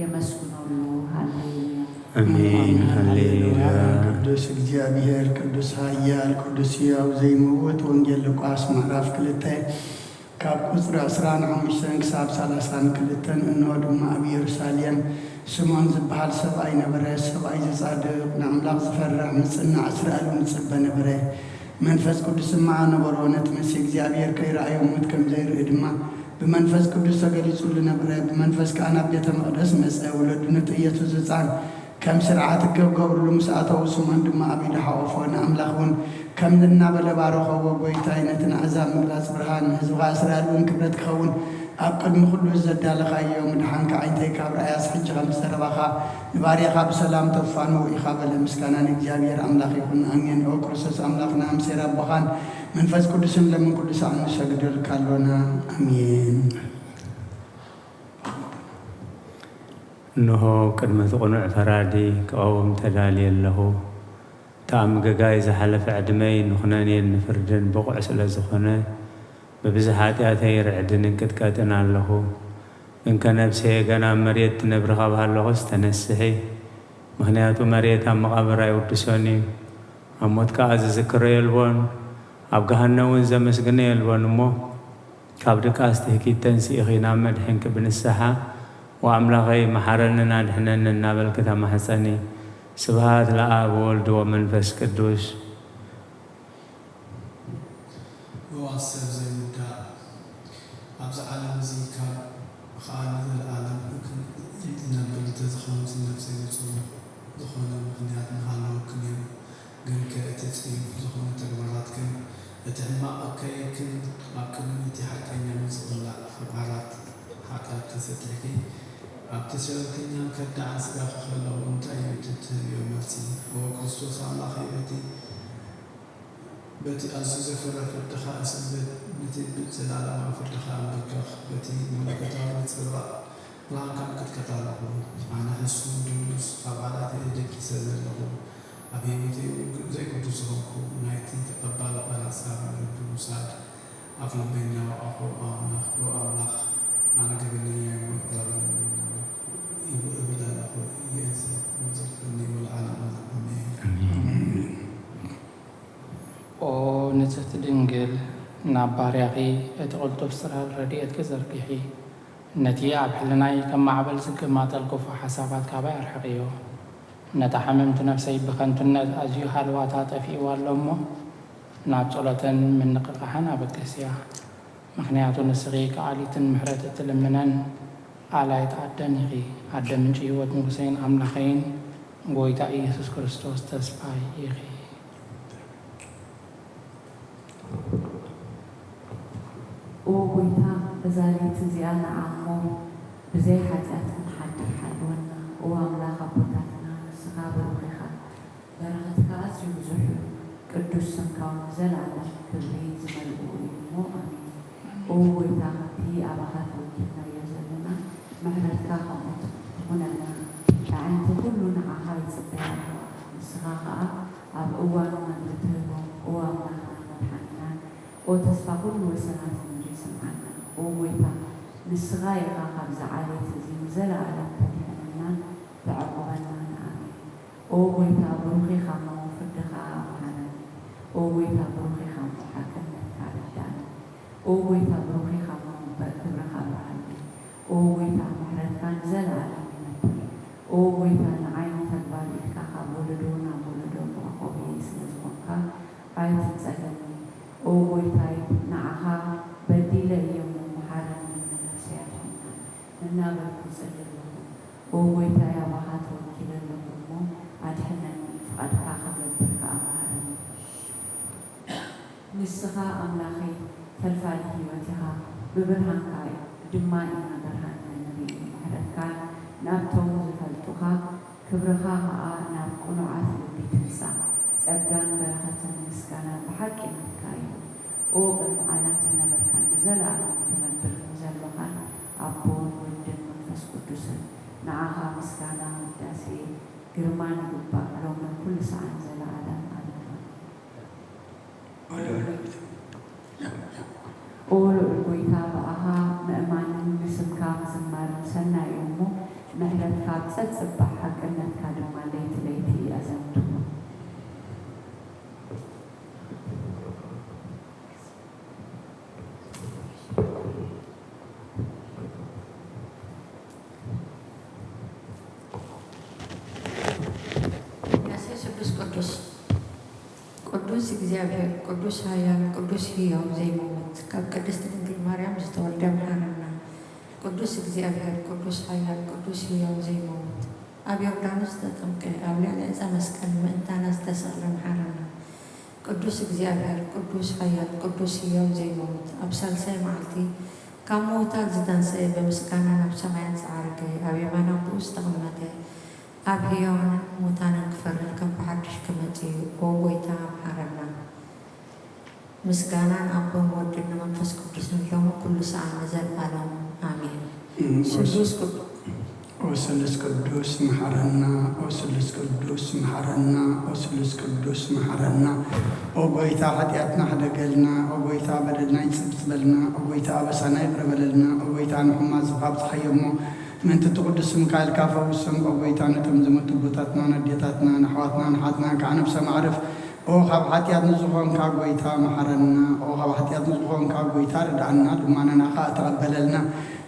የመስግኖ ኣለዉ። ሃሌሉያ። ኣሜን። ኣሜን። ሃሌሉያ። ሃሌሉያ። ቅዱስ እግዚኣብሔር፣ ቅዱስ ኃያል፣ ቅዱስ ሕያው ዘይምውት። ወንጌል ሉቃስ ምዕራፍ ክልተ ካብ ቁጽሪ ዕስራን ሓሙሽተን ክሳብ ሰላሳን ክልተን። እንሆ ድማ ኣብ ኢየሩሳሌም ስምዖን ዝበሃል ሰብኣይ ነበረ። ሰብኣይ ዝጻድቕ፣ ንኣምላኽ ዝፈርሕ፣ ምጽናዕ እስራኤል እውን ዝጽበ ነበረ። መንፈስ ቅዱስ ድማ ነበሮ። ነቲ መሲሕ እግዚኣብሔር ከይረኣዮ ሞት ከም ዘይርኢ ድማ ብመንፈስ ቅዱስ ተገሊጹሉ ነበረ። ብመንፈስ ከኣ ናብ ቤተ መቕደስ መጸ። ወለዱ ነቲ ኢየሱስ ህጻን ከም ስርዓት እገብገብርሉ ምስ ኣተዉ፣ ስምዖን ድማ ኣብ ኢዱ ሓቖፎ፣ ንኣምላኽ እውን ከምዚ እናበለ ባረኸዎ፣ ጐይታይ፣ ነቲ ንኣሕዛብ ምግላጽ ብርሃን፣ ንህዝብኻ እስራኤል እውን ክብረት ክኸውን ኣብ ቅድሚ ኩሉ ዘዳለኻዮ ምድሓንካ፣ ዓይንተይ ካብ ረኣያስ፣ ሕጂ ከምቲ ዘረባኻ ንባርያኻ ብሰላም ተፋንዎ ኢኻ በለ። ምስጋና ንእግዚኣብሔር ኣምላኽ ይኹን። ኣሜን። ኦ ክርስቶስ ኣምላኽና፣ ኣምሴር ኣቦኻን መንፈስ ቅዱስን ለምን ኩሉ ሳዕ ንሰግደልካ ኣሎና። ኣሜን። እንሆ ቅድሚ እቲ ቅኑዕ ፈራዲ ክቐውም ተዳልየ ኣለኹ። እቲ ኣብ ምገጋይ ዝሓለፈ ዕድመይ ንኹነኔን ንፍርድን ብቑዕ ስለ ዝኾነ፣ ብብዝሒ ሓጢኣተይ ርዕድን እንቅጥቀጥን ኣለኹ። እንከ ነፍሰየ ገና ኣብ መሬት ትነብሪ ካብ ሃለኹስ ተነስሒ፣ ምኽንያቱ መሬት ኣብ መቓብር ኣይውድሶን እዩ። ኣብ ሞት ከኣ ዝዝክሮ የልቦን፣ ኣብ ገሃነም እውን ዘመስግኖ የልቦን። እሞ ካብ ድቃስ ትህኪት ተንሲእኺ ናብ መድሕንኪ ብንስሓ፣ "ወኣምላኸይ መሓረንን ኣድሕነንን" እናበልኪ ተማሕጸኒ። ስብሃት ለኣብ ወወልድ ወመንፈስ ቅዱስ። ምውኣት ሰብ ዘይውዳእ። ኣብዚ ዓለም እዚ ካብ ኸኣ ንዘለኣለም ክንነብር እንተዝኸውን፣ ነፍሰይ ንጹህ ዝኾነ ምኽንያት ምሃለወኪ ነይሩ። ግንከ እቲ ጽዩፍ ዝኾነ ተግባራትክን እቲ ሕማቕ ኣካይዳክን ኣብ ቅድሚ እቲ ሓቀኛ ዝቕላዕ ኣብ ዓራት ሓጢኣት ተሰጢሕኪ፣ ኣብቲ ሸለልተኛን ከዳዕን ስጋኺ ከለኹ እንታይ እዩ እቲ ትህብዮ መልሲ? ኦ ክርስቶስ ኣምላኸይ፣ በቲ በቲ ኣዝዩ ዘፍርሕ ፍርድኻ እስእበት፣ ነቲ ብዘላለማዊ ፍርድኻ ኣንበርክኽ፣ በቲ መለኮታዊ ነጸብራቕ ብርሃንካ እቅጥቀጥ ኣለኹ። ኣነ ሕሱም፣ ድንጉስ፣ ኣብ ዓራተይ ደቂሰ ዘለኹ፣ ኣብ ህይወተይ እውን ዘይቅዱስ ዝኾንኩ፣ ናይቲ ተቐባሊ ቃላት ጻማ ልቢ ምውሳድ ኣብ ልበይ እናወዓኹ፣ ኣምላኽ፣ ኦ ኣምላኽ፣ ኣነ ገበነኛ እየ እሞ ይቕረ በለለይ እናበልኩ ይብል ኣለኹ። የእዝዝ መብጽልትኒ ወለዓለመ ዓለም። ኣሜን። ኣሜን። ኦ ንጽህቲ ድንግል፣ ናብ ባርያኺ እቲ ቅልጡፍ ጽላል ረድኤትኪ ዘርግሒ። ነቲ ኣብ ሕልናይ ከም ማዕበል ዝገማጠል ክፉእ ሓሳባት ካባይ ኣርሕቕዮ። ነታ ሕምምቲ ነፍሰይ ብኸንቱነት ኣዝዩ ሃለዋታ ጠፊእዋ ኣሎ እሞ፣ ናብ ጸሎትን ምንቕቓሕን ኣበግስያ። ምኽንያቱ ንስኺ ከኣሊትን ምሕረት እትልምነን ኣላይት ኣደን ኢኺ። ኣደ ምንጪ ህይወት ንጉሰይን ኣምላኸይን ጐይታ ኢየሱስ ክርስቶስ ተስፋይ ኢኺ። ኦ ጐይታ፣ በዛ ለይቲ እዚኣ ንዓ እሞ ብዘይ ሓጢኣት ክንሓድር ሓልወና። ኦ ኣምላኽ ኣቦታትና፣ ንስኻ ብሩኽ ኢኻ፣ በረኸትካ ኣዝዩ ብዙሕ እዩ፣ ቅዱስ ስምካ እውን ንዘለኣለም ክብሪ ዝመልኦ እዩ እሞ፣ ኣሜን። ኦ ጐይታ፣ ከምቲ ኣባኻ ተወኪልናዮ ዘለና፣ ምሕረትካ ከምኡ ትኹነና። ኣዒንቲ ኩሉ ንዓኻ ይጽበያ ኣለዋ፣ ንስኻ ኸኣ ኣብ እዋኑ መግቢ ትህቦም። ኦ ኣምላኽናን መድሓኒናን፣ ኦ ተስፋ ኩሉ ወሰናት ምድሪ፣ ስምዓና። ኦ ጐይታ፣ ንስኻ ኢኻ ካብዚ ዓሌት እዚ ንዘለኣለም ተድሕነናን ተዕቁበናን። ኣሜን። ኦ ጐይታ፣ ብሩኽ ኢኻ እሞ ፍርድኻ መሃረኒ። ኦ ጐይታ፣ ብሩኽ ኢኻ እሞ ሓቅነትካ ኣረድኣኒ። ኦ ጐይታ፣ ብሩኽ ኢኻ እሞ ክብርኻ ኣብርሃኒ። ኦ ጐይታ፣ ምሕረትካ ንዘለኣለም ይነብር። ኦ ጐይታ፣ ንዓይ ንተግባር ኢድካ ካብ ወለዶ ናብ ወለዶ መዕቆቢ ስለ ዝኾንካ ኣይትጸገኒ። ኦ ጐይታይ፣ ንዓኻ በዲለ እየ እሞ መሓረኒ፣ ንነፍሰይ ኣድሕና እናበልኩ እጸሊ ኣለኹ። ኦ ጐይታይ፣ ኣባኻ ተወኪለ ኣለኹ እሞ ኣድሕነኒ፣ ፍቓድካ ክገብር ከኣ መሃረኒ። ንስኻ ኣምላኸይ ፈልፋሊ ህይወት ኢኻ፣ ብብርሃንካ ድማ ኢና ብርሃን ንርኢ። ምሕረትካ ናብቶም ዝፈልጡኻ፣ ክብርኻ ኸኣ ናብ ቅኑዓት ልቢ ትምጻእ። ጸጋን በረኸትን ምስጋናን ብሓቂ ናትካ እዩ። ኦ ቅድሚ ዓለም ዝነበርካን ንዘለኣለም ትነብር ንዘሎኻን ኣቦን ወድን መንፈስ ቅዱስን፣ ንዓኻ ምስጋና፣ ውዳሴ፣ ግርማን ይግባእ፣ ሎምን ኩሉ ሰዓን ዘለኣለም ኣሜን። ኦ ልዑል ጐይታ፣ ብኣኻ ምእማንን ንስምካ ምዝማርን ሰናይ እዩ እሞ፣ ምሕረትካ ኣብ ጸጽባሕ፣ ሓቅነትካ ድማ ለይቲ ለይቲ ኣዘንትዉ። ቅዱስ እግዚኣብሔር ቅዱስ ኃያል ቅዱስ ሕያው ዘይመውት ካብ ቅድስት ድንግል ማርያም ዝተወልደ መሓረና። ቅዱስ እግዚኣብሔር ቅዱስ ኃያል ቅዱስ ሕያው ዘይመውት ኣብ ዮርዳኖስ ዝተጠምቀ ኣብ ልዕሊ ዕፀ መስቀል ምእንታና ዝተሰቕለ መሓረና። ቅዱስ እግዚኣብሔር ቅዱስ ኃያል ቅዱስ ሕያው ዘይመውት ኣብ ሳልሳይ መዓልቲ ካብ ምዉታት ዝተንስአ ብምስጋና ናብ ሰማያት ዝዓረገ ኣብ የማን ኣቦኡ ዝተቐመጠ ኣብ ህያዋንን ሙታንን ክፈርድ ከም ብሓድሽ ክመጽእ እዩ። ኦ ጐይታ መሓረና። ምስጋና ንኣቦን ወድን ንመንፈስ ቅዱስን ሎሚ ኩሉ ሰዓት ንዘልኣለም ኣሜን። ስሉስ ቅዱስ ኦ ስሉስ ቅዱስ መሓረና፣ ኦ ስሉስ ቅዱስ መሓረና፣ ኦ ስሉስ ቅዱስ መሓረና። ኦ ጐይታ ሓጢኣትና ሕደገልና፣ ኦ ጐይታ በደልና ይጽብጽበልና፣ ኦ ጐይታ ኣበሳና ይቕረ በለልና፣ ኦ ጐይታ ንሕሙማት ስብኻ ኣብጽሓዮ እሞ ምእንቲ እቲ ቅዱስ ስምካ ኢልካ ፈውሶም። ኦ ጐይታ ነቶም ዝሞቱ ኣቦታትና፣ ነዴታትና፣ ንኣሕዋትና፣ ንሓትና ከዓ ነብሶም ኣዕርፍ። ኦ ካብ ሓጢኣት ንዝኾንካ ጐይታ መሓረና፣ ኦ ካብ ሓጢኣት ንዝኾንካ ጐይታ ርድኣና፣ ልማናና ከዓ ተቐበለልና።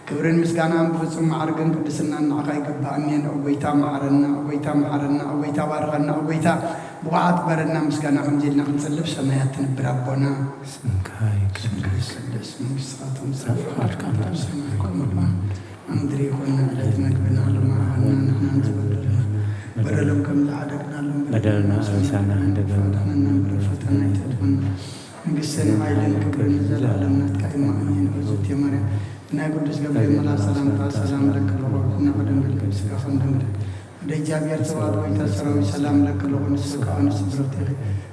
ክብርን ምስጋናን ብፍጹም መዓርግን ቅድስናን ንዓኻ ይግባእ። ኣሜን። ኦ ጐይታ መሓረና፣ ኦ ጐይታ መሓረና፣ ኦ ጐይታ ባርኸና፣ ኦ ጐይታ ብቑዓት ግበረና። ምስጋና ከምዚ ኢልና ክንጽሊ ብሰማያት ትንብር ኣቦና፣ ስምካ ይቅደስ፣ መንግስትኻ ትምጻእ፣ ፍቓድካ ኣብ ሰማይ ከምኡ ድማ ኣብ ምድሪ ይኹን። ዕለት መግብና ሎሚ ሃበና፣ ንሕና ንዝበደሉና በደሎም ከም ዝዓደግናሎም በደልና ኣበሳና ክንደገና፣ ኣድሕነና እምበር ፈተና ኣይተእትወና። መንግስትን ሓይልን ክብርን ንዘለኣለም ናትካ እዩ። ኣሜን። እግዝእትየ ማርያም ናይ ቅዱስ ገብርኤል መልኣክ ሰላምታ ሰላም እለኪ ኣለኹ፣ ብሩኽቲ ነኺ ድንግል፣ በስጋኺ ድንግል፣ ወደ እግዚኣብሔር ጸባኦት ጐይታ ሰራዊት ሰላም እለኪ ኣለኹ፣ ንስኺ ከኣ ንስቲ ብርኽቲ ኢኺ፣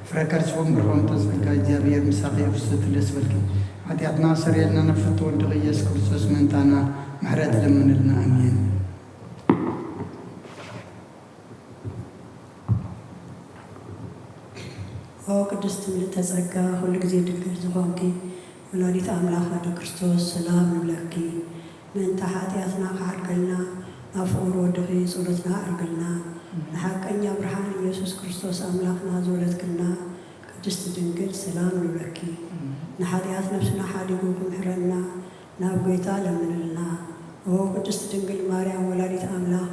ፍረ ከርስኺ እውን ብሩኽ እዩ። ጸጋ እግዚኣብሔር ምሳኺ እዩ። ፍስሕቲ ደስ በልኪ፣ ሓጢኣትና ኣስተሰርየልና፣ ናብ ፍትወ ወድኺ ኢየሱስ ክርስቶስ ምእንታና ምሕረት ለምንልና። ኣሜን። ኦ ቅድስት ምልዕተ ጸጋ፣ ኩሉ ግዜ ድንግል ዝኾንኪ፣ ወላዲተ ኣምላኽ ኣደ ክርስቶስ፣ ሰላም ንብለኪ። ምእንተ ሓጢኣትና ክሓድገልና፣ ናብ ፍቑር ወድኺ ጸሎትና ኣዕርግልና። ንሓቀኛ ብርሃን ኢየሱስ ክርስቶስ ኣምላኽና ዝወለድክልና ቅድስት ድንግል፣ ሰላም ንብለኪ። ንሓጢኣት ነፍስና ሓዲጉ ክምሕረና፣ ናብ ጐይታ ለምንልና። ኦ ቅድስት ድንግል ማርያም ወላዲት ኣምላኽ፣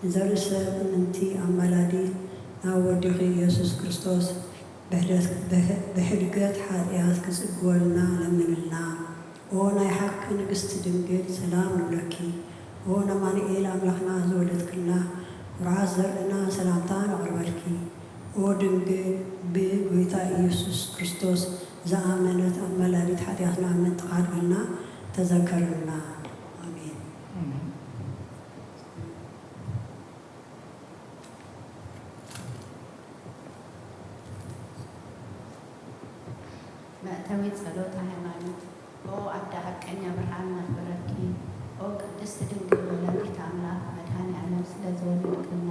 ንዘርኢ ሰብ እምንቲ ኣማላዲት ናብ ወድኺ ኢየሱስ ክርስቶስ ብሕደት-፣ ብሕ-፣ ብሕድገት ሓጢኣት ክጽግወልና ለምንልና። ኦ ናይ ሓቂ ንግስቲ ድንግል ሰላም ንብለኪ። ኦ ነማንኤል ኣምላኽና ዝወለድክልና ብርሃት ዘርእና ሰላምታ ነቕርበልኪ። ኦ ድንግል ብጎይታ ኢየሱስ ክርስቶስ ዝኣመነት ኣማላዲት ሓጢኣትና ምእንቲ ክሓድገልና ተዘከርልና። ኣሜን። መእተዊ ጸሎተ ሃይማኖት። ኦ ኣደ ሓቀኛ ብርሃን ነኽብረኪ። ኦ ቅድስቲ ድንግል ወላዲት ኣምላኽ መድኃኔ ዓለም ስለ ዝወለድክልና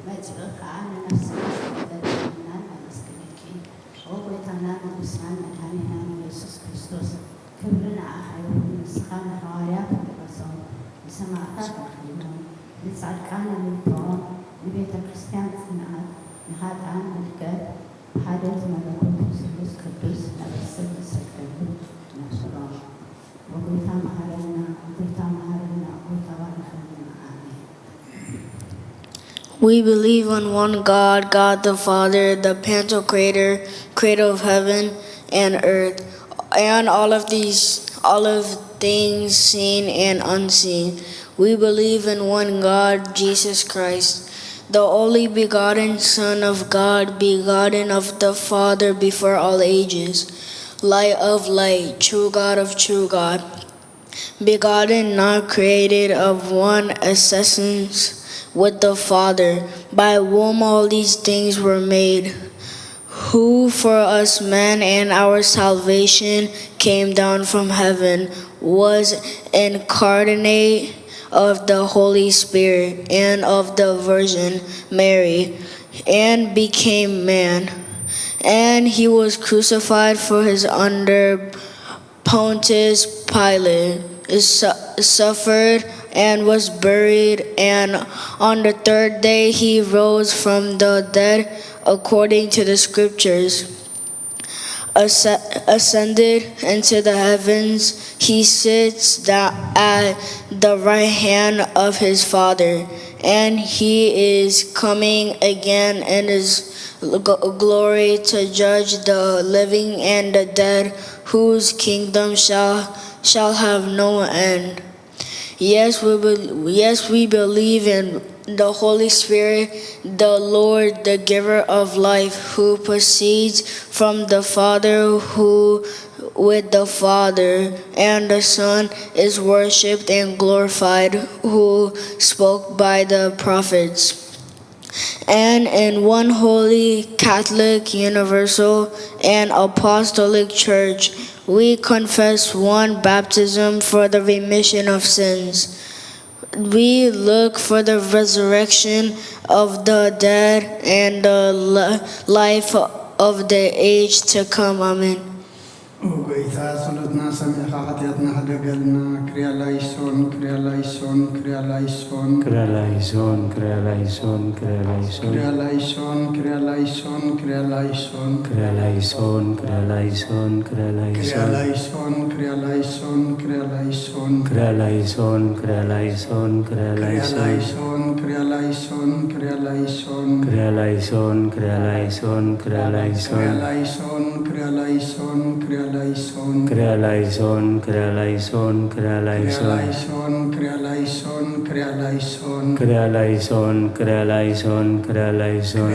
መጺኡ ከኣ ንነፍስና ስለ ዘድሓንናን ነመስግነኪ። ኦ ጎይታናን ንጉስናን መድኃኔናን ኢየሱስ ክርስቶስ ክብሪ ንዓኻ ይኹን። ንስኻ ንሓዋርያት ኣልበሶም፣ ንሰማዕታት ኣኽሊሎም፣ ንጻድቃን እልልታኦም፣ ንቤተ ክርስቲያን ጽንዓት፣ ንኃጥኣን ምልከት፣ ብሓደት መለኮቱ ስሉስ ቅዱስ ነበስር ንሰግደሉ ነኽብሮም። ኦ ጎይታ መሃረና፣ ኦ ጎይታ መሃረና፣ ኦ ጎይታ ባርኸና። ኣሜን። We believe in one God, God the Father, the Pantocrator, creator of heaven and earth, and all of these, all of things seen and unseen. We believe in one God, Jesus Christ, the only begotten Son of God, begotten of the Father before all ages, light of light, true God of true God, begotten, not created, of one essence with the Father, by whom all these things were made, who for us men and our salvation came down from heaven, was incarnate of the Holy Spirit and of the Virgin Mary, and became man. And he was crucified for his under Pontius Pilate, su- suffered and was buried, and on the third day he rose from the dead according to the scriptures. Asc- ascended into the heavens, he sits down at the right hand of his Father, and he is coming again in his gl- glory to judge the living and the dead, whose kingdom shall shall have no end. Yes, we be- yes, we believe in the Holy Spirit, the Lord, the giver of life, who proceeds from the Father, who with the Father and the Son is worshipped and glorified, who spoke by the prophets. And in one holy, Catholic, universal, and apostolic church, we confess one baptism for the remission of sins. We look for the resurrection of the dead and the li- life of the age to come. Amen. ኦ ጎይታ፣ ጸሎትና ሰሚዕኻ ሓጢኣትና ሕደገልና። ክርያ ላይሶን፣ ክርያ ላይሶን፣ ክርያ ላይሶን። ክርያ ላይሶን፣ ክርያ ላይሶን፣ ክርያ ላይሶን። ክርያ ላይሶን፣ ክርያ ላይሶን፣ ክርያ ላይሶን። ክርያ ላይሶን፣ ክርያ ላይሶን፣ ክርያ ክርያ ላይሶን። ላይሶን፣ ክርያ ላይሶን፣ ክርያ ላይሶን። ክርያ ላይሶን፣ ክርያ ላይሶን፣ ክርያ ክርያ ላይሶን። ላይሶን፣ ክርያ ላይሶን፣ ክርያ ላይሶን። ክርያ ላይሶን፣ ክርያ ላይሶን፣ ክርያ ክርያ ላይሶን። ላይሶን፣ ክርያ ላይሶን፣ ክርያ ላይሶን። ክርያ ላይሶን፣ ክርያ ላይሶን፣ ክርያ ክርያ ላይሶን። ላይሶን፣ ክርያ ላይሶን፣ ክርያ ላይሶን። ክርያ ላይሶን፣ ክርያ ላይሶን፣ ክርያ ላይሶን። ክርያ ላይሶን፣ ክርያ ላይሶን፣ ክርያ ላይሶን።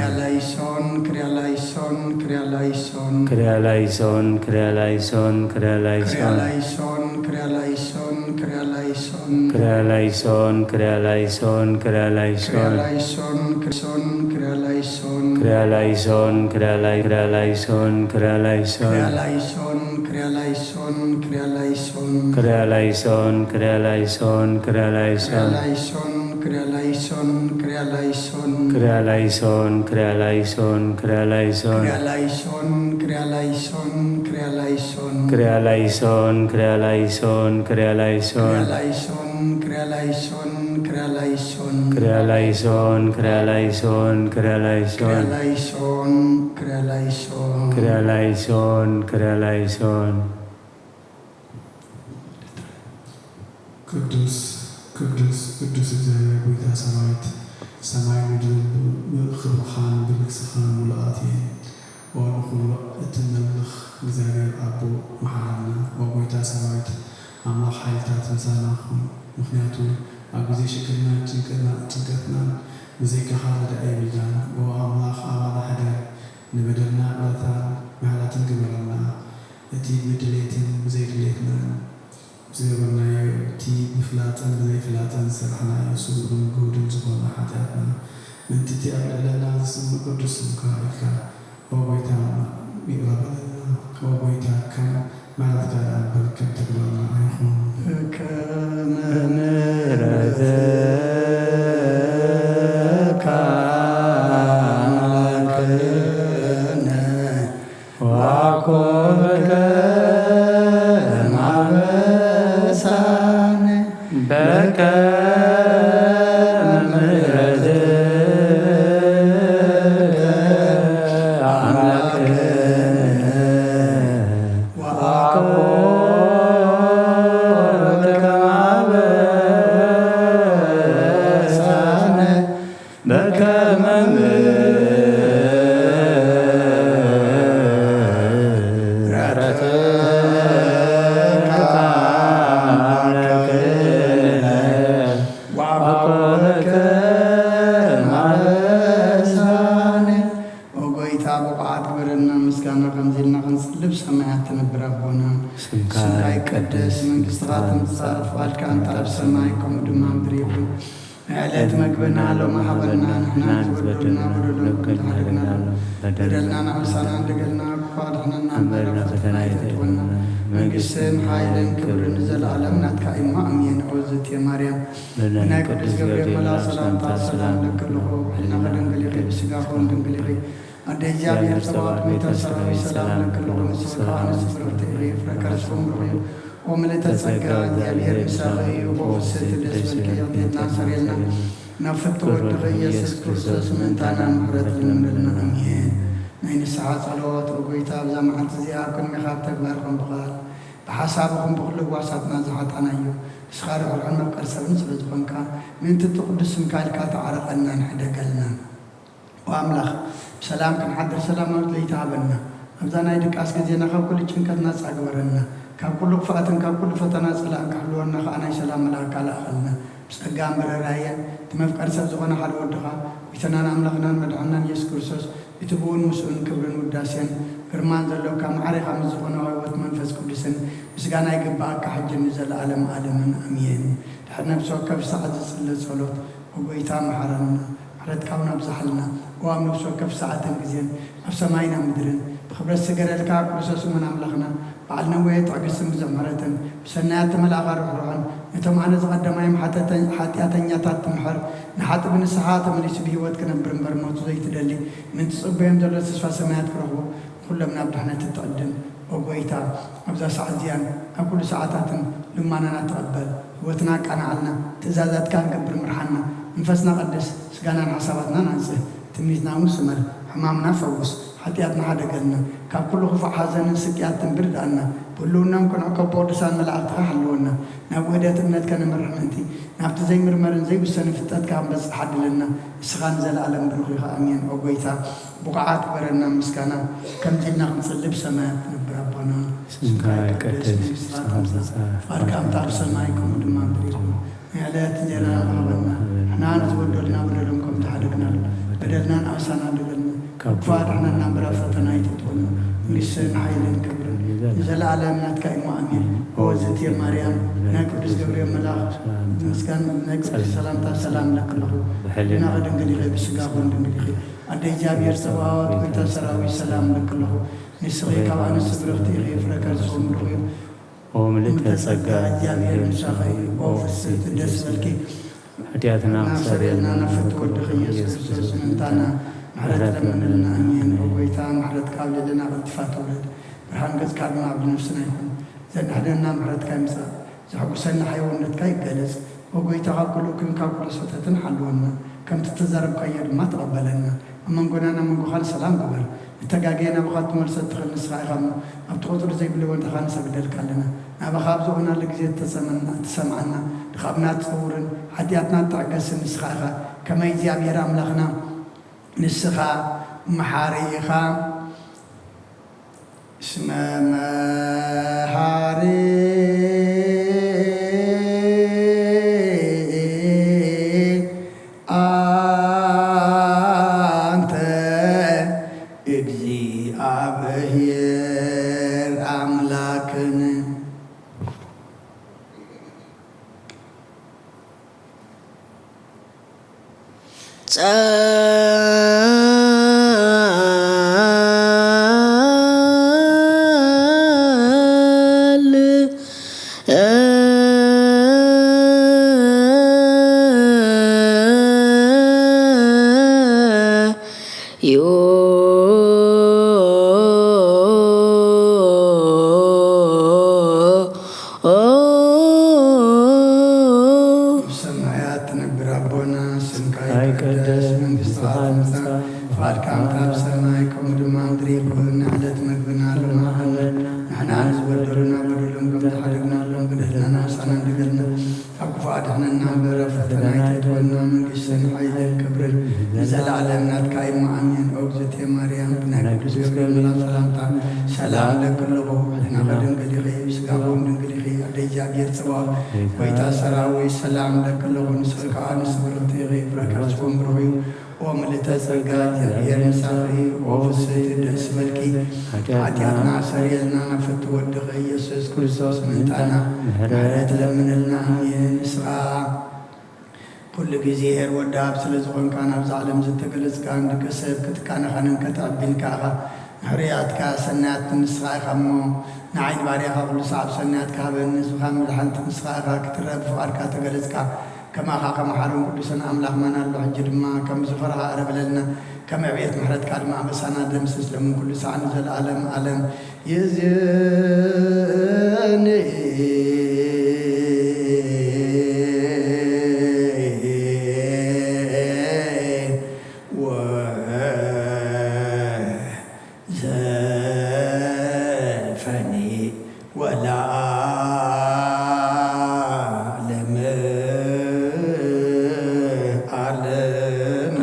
ክርያ ላይሶን፣ ክርያ ላይሶን፣ ክርያ ክርያ ላይሶን። ላይሶን፣ ክርያ ላይሶን፣ ክርያ ላይሶን። ክርያ ላይሶን፣ ክርያ ላይሶን፣ ክርያ ክርያ ላይሶን። ላይሶን፣ ክርያ ላይሶን፣ ክርያ ላይሶን። ክርያ ላይሶን፣ ክርያ ላይ- ክርያ ላይሶን፣ ክርያ ላይሶን። ክርያ ላይሶን፣ ክርያ ላይሶን፣ ክርያ ላይሶን። ክርያ ላይሶን፣ ክርያ ላይሶን፣ ክርያ ክርያ ላይሶን። ላይሶን፣ ክርያ ላይሶን፣ ክርያ ላይሶን። ክርያ ላይሶን፣ ክርያ ላይሶን፣ ክርያ ላይሶን። ክርያ ላይሶን፣ ክርያ ላይሶን፣ ክርያ ላይሶን። ክርያ ላይሶን፣ ክርያ ላይሶን፣ ክርያ ክርያ ላይሶን። ላይሶን፣ ክርያ ላይሶን፣ ክርያ ላይሶን። ክርያ ላይሶን፣ ክርያ ላይሶን፣ ክርያ ክርያ ላይሶን። ላይሶን፣ ክርያ ላይሶን። ክርያ ላይሶን፣ ክርያ ላይሶን። ቅዱስ ቅዱስ ቅዱስ እግዚኣብሔር ጎይታ ሰራዊት፣ ሰማይ ምድርን ብክብርኻን ብመንግስትኻን ምሉኣት እየን። ኦ ንኹሉ እትመልኽ እግዚኣብሔር ኣቦ መሓረና፣ ኦ ጎይታ ሰራዊት ኣምላኽ ሓይልታት ምሳና ኩን። ምኽንያቱ ኣብ ግዜ ሽግርናን ጭንቀትናን ብዘይካኻ ረዳኢ የብልናን። ኦ ኣምላኽ ኣባና ሕደር፣ ንበደልና ይቕረታን ምሕረትን ግበረልና፣ እቲ ብድሌትን ብዘይድሌትናን ዝገበርናዮ እቲ ብፍላጥን ብዘይፍላጥን ዝሰራሕናዮ ስዉእን ግሁድን ዝኾነ ሓጢኣትና፣ ምእንቲ እቲ ኣብ ልዕለና ዝስምዕ ቅዱስ ስምካ ኢልካ፣ ኦ ጐይታ፣ ይቕረ በለልና። ኦ ጐይታ፣ ከም ምሕረትካ ደኣ እምበር ከም ተግባርና ኣይኹን። ከም ምሕረትካ ኣምላኽነ ዋኮከ ማበሳነ በከመ ምሕረትከ ኣምላክነ ወአኮከ ማበሳነ በከመ ምሕረትከ አምላክነ ወአኮከ ማበሳነ። ኦ ጎይታ፣ ብቑዓት ግበረና ምስጋና ከምዚ ኢልና ክንጽሊ ብሰማያት ትነብር ኣቦና። ስምካ ይቀደስ፣ መንግስትኻ ትምጻእ፣ ፍቓድካ እንተ ኣብ ሰማይ ከምኡ ድማ ምድሪ ይኹን። ዕለት መግብና ሎሚ ሃበና፣ ንሕና ዝበደልና በደሎም ከም ንሕድግና፣ በደልና ንሕሳና እንደገልና፣ ክፉ ኣድሕነና እምበር ኣብ ፈተና ኣይተእትወና። መንግስትን ሓይልን ክብርን ንዘለኣለም ናትካ እዩ። ኣሜን። ኦ ዝእቲ ማርያም፣ ብናይ ቅዱስ ገብርኤል መልኣኽ ሰላምታ ሰላም እለኪ ኣለኹ። ብሕልናኺ ድንግል ኢኺ፣ ብስጋኺ እውን ድንግል ኢኺ። ኣደ እግዚኣብሔር ጸባኦት፣ ጎይታ ሰራዊት፣ ሰላም እለኪ ኣለኹ። ንስኺ ከኣ ንስብርኽቲ ኢኺ፣ ፍረ ከርስኺ እውን ብሩኽ እዩ። ኦ ምልእተ ጸጋ፣ እግዚኣብሔር ምሳኺ እዩ። ኦ ፍስሕቲ ደስ በልኪ፣ ርድኤትና ሰሪልና ናብ ፍትወ ወድኺ ኢየሱስ ክርስቶስ ምእንታና ምሕረት ለምንልና። ኣሜን። ናይ ንስሓ ጸሎት። ኦ ጎይታ፣ ኣብዛ መዓልቲ እዚኣ ኣብ ቅድሜኻ ብተግባር ኹን ብቓል ብሓሳብ ኹን ብኹሉ ህዋሳትና ዝሓጣናዮ፣ ንስኻ ርሕሩሕን መፍቀሪ ሰብን ስለ ዝኾንካ፣ ምእንቲ እቲ ቅዱስ ስምካ ኢልካ ተዓረቐና፣ ንሕደገልና። ኦ ኣምላኽ፣ ብሰላም ክንሓድር ሰላማዊት ለይቲ ሃበና። ኣብዛ ናይ ድቃስ ግዜና ካብ ኩሉ ጭንቀት ናጻ ግበረና። ካብ ኩሉ ክፍኣትን ካብ ኩሉ ፈተና ጸላእን ክሕልወና ከኣ ናይ ሰላም መልኣካ ለኣኸልና። ብጸጋን ብርህራሄን እቲ መፍቀሪ ሰብ ዝኾነ ሓደ ወድኻ፣ ጎይታናን ኣምላኽናን መድሓንናን ኢየሱስ ክርስቶስ፣ እቲ ብኡን ምስኡን ክብርን ውዳሴን ግርማን ዘሎካ፣ ማዕሬኻ ምስ ዝኾነ ህይወት መንፈስ ቅዱስን ምስጋና ይግብኣካ፣ ሕጅን ንዘለኣለም ዓለምን። ኣሜን። ድሕሪ ነፍሲ ወከፍ ሰዓት ዝጽለ ጸሎት፣ ኦ ጎይታ መሓረና፣ ምሕረትካ እውን ኣብዝሓልና። ኦ ኣብ ነፍሲ ወከፍ ሰዓትን ግዜን፣ ኣብ ሰማይን ኣብ ምድርን ብኽብረት ዝስገደልካ ክርስቶስ እሙን ኣምላኽና፣ በዓል ነዊሕ ትዕግስትን ብዙሕ ምሕረትን፣ ብሰናያት እተመልኣኻ ርሕሩሕን፣ ነቶም ኣነ ዝቐደማዮም ሓተተ-፣ ሓጢኣተኛታት ትምሕር፣ ንሓጢእ ብንስሓ ተመሊሱ ብህይወት ክነብር እምበር ሞቱ ዘይትደሊ፣ ምእንቲ ጽበዮም ዘሎ ተስፋ ሰማያት ክረኽቡ፣ ንኹሎም ናብ ድሕነት እትዕድም። ኦ ጐይታ፣ ኣብዛ ሰዓት እዚኣን ኣብ ኩሉ ሰዓታትን ልማናና ተቐበል። ህይወትና ኣቃንዓልና፣ ትእዛዛትካ ክንገብር ምርሓና። መንፈስና ቀድስ፣ ስጋናን ሓሳባትናን ኣንጽህ። ትምኒትና እውን ስመር፣ ሕማምና ፈውስ፣ ሓጢኣትና ሓደገልና። ካብ ኩሉ ክፉእ ሓዘንን ስቅያትን ብርድኣና። ብህልውናን ክንዕቆ ብቅዱሳን መላእኽትኻ ሓልወና። ናብ ውህደት እምነት ከነምርሕ ምእንቲ፣ ናብቲ ዘይምርመርን ዘይውሰንን ፍልጠትካ ክንበጽሕ ዓድለና። ንስኻ ንዘለኣለም ብሩኽ ኢኻ። ኣሜን። ኦ ጐይታ፣ ብቑዓት ግበረና ምስጋና፣ ከምዚ ኢልና ክንጽሊ ብሰማያት ትነብር ኣቦና። ስምካ ይቀደስ፣ መንግስትኻ ትምጻእ፣ ፍቓድካ ከምቲ ኣብ ሰማይ ከምኡ ድማ ኣብ ምድሪ ይኹን። ናይ ዕለት እንጀራና ሃበና፣ ንሕና ንዝበደሉና በደሎም ከም ዝሓደግናሉ፣ በደልና ንኣሳና በደልና፣ ካብ ክፉእ ኣድሕነና እምበር ኣብ ፈተና ኣይተእትወና። መንግስትን ሓይልን ክብርን ንዘለኣለም ናትካ እዩ። ኣሜን። ኦ ዝእቲ ማርያም፣ ናይ ቅዱስ ገብርኤል መልኣኽ ምስጋና፣ ናይ ቅዱስ ሰላምታ ሰላም እለኪ ኣለኹ። ብሕልናኺ ድንግል ኢኺ፣ ብስጋኺ እውን ድንግል ኢኺ። ኣደ እግዚኣብሔር ጸባኦት፣ ጎይታ ሰራዊት፣ ሰላም እለኪ ኣለኹ። ንስኺ ካብ ኣንስቲ ብርኽቲ ኢኺ፣ ፍረ ከርስኺ እውን ብሩኽ እዩ። ኦ ምልእተ ጸጋ፣ እግዚኣብሔር ምሳኺ እዩ። ኦ ፍስሕቲ ደስ በልኪ፣ ሓጢኣትና ክሰርየልና ናብ ፍትወ ወድኺ ኢየሱስ ክርስቶስ ምእንታና ምሕረት ለምንልና። ኣሜን። ኦ ጎይታ፣ ምሕረትካ ኣብ ልዕልና ቀልጢፋ ትውረድ፣ ብርሃን ገጽካ ድማ ኣብ ነፍስና ይኹን። ዘድሕነና ምሕረትካ ይምጻእ። ዘሐጉሰና ሕያውነትካ ይገለጽ። ኦ ጐይታ፣ ካብ ኩሉ እኩይን ካብ ኩሉ ስሕተትን ሓልወና፣ ከምቲ እተዛረብካዮ ድማ ተቐበለና። ኣብ መንጎናን ኣብ መንጎኻን ሰላም ግበር። ንተጋገየ ናባኻ እትመልሶ እትኽእል ንስኻ ኢኻ እሞ፣ ኣብቲ ቁጽሪ ዘይብሉ ወንታኻ ንሰግደልካ ኣለና። ናባኻ ኣብ ዝኾናሉ ግዜ እተሰመና-፣ እትሰምዓና፣ ድኻምና ትጽውርን ሓጢኣትና ትዕገስን ንስኻ ኢኻ። ከመይ እግዚኣብሔር ኣምላኽና ንስኻ መሓሪ ኢኻ። እስመ መሓሪ ኣንተ እግዚኣብሔር ኣምላክን። ጸልዩ ኣብ ሰማያት ትነብር ኣቦና፣ ስምካ ይቀደስ፣ መንግስትኻ ትምጻእ፣ ፍቓድካ ኣብ ሰማይ ከምኡ ድማ ምድሪ ይኹን። ንዕለት መግብና ሎሚ ሃበና፣ ንሕና ንዝበደሉና በደሎም ከም ዝሓደግናሎም በደልና ንዓና ኣይትሓድገና፣ ካብ ክፉእ ኣድሕነና እምበር፣ ኣብ ፈተና ኣይተእትወና፣ መንግስትን ሓይልን ክብርን ንዘለኣለም ናትካ እዩ። ኣሜን። ኦ እግዝእትየ ማርያም፣ ብናይ ቅዱስ ገብርኤል መልኣክ ሰላምታ ሰላም እለኪ ኣለኹ። ሕሊናኺ ድንግል ኢኺ፣ ስጋኺ እውን ድንግል ኢኺ። ኣደ እግዚኣብሔር ጽባኦት፣ ጎይታ ሰራዊት፣ ሰላም እለኪ ኣለኹ። ንስኺ ከኣ ንስቲ ብርኽቲ ኢኺ፣ ፍረ ከርስኪ እውን ብሩኽ እዩ። ኦ ምልእተ ጸጋ፣ እግዚኣብሔር ምሳኺ፣ ኦ ፍስሕቲ ደስ ይበልኪ። ሓጢኣትና ሰሪየልና፣ ናብ ፍትው ወድኺ ኢየሱስ ክርስቶስ ምእንታና ምሕረት ለምንልና። ኣሜን። ንስኻ ኩሉ ግዜ ኄር ወዳብ ስለ ዝኾንካ፣ ናብዛ ዓለም ዝተገለጽካ፣ ንደቂ ሰብ ክትቃነኻንን ከተዕቢን ከኣ ኢኻ። ንሕሩያትካ ሰናያት ንስኻ ኢኻ እሞ፣ ንዓይ ንባርያኻ ኩሉ ሰዓብ ሰናያትካ ሃበኒ። ህዝብኻ መድሓንቲ ንስኻ ኢኻ። ክትረአ ብፍቓድካ ተገለጽካ። ከማኻ ከመሓሩን ቅዱስን ኣምላኽ መን ኣሎ? ሕጂ ድማ ከም ዝፈራህኻ እረ በለልና፣ ከም ዕብየት ምሕረትካ ድማ ኣበሳና ደምስስ፣ ሎምን ኩሉ ሰዓት ንዘለኣለም ዓለም። ይእዜኒ ወዘልፈኒ ወለዓለመ ዓለም።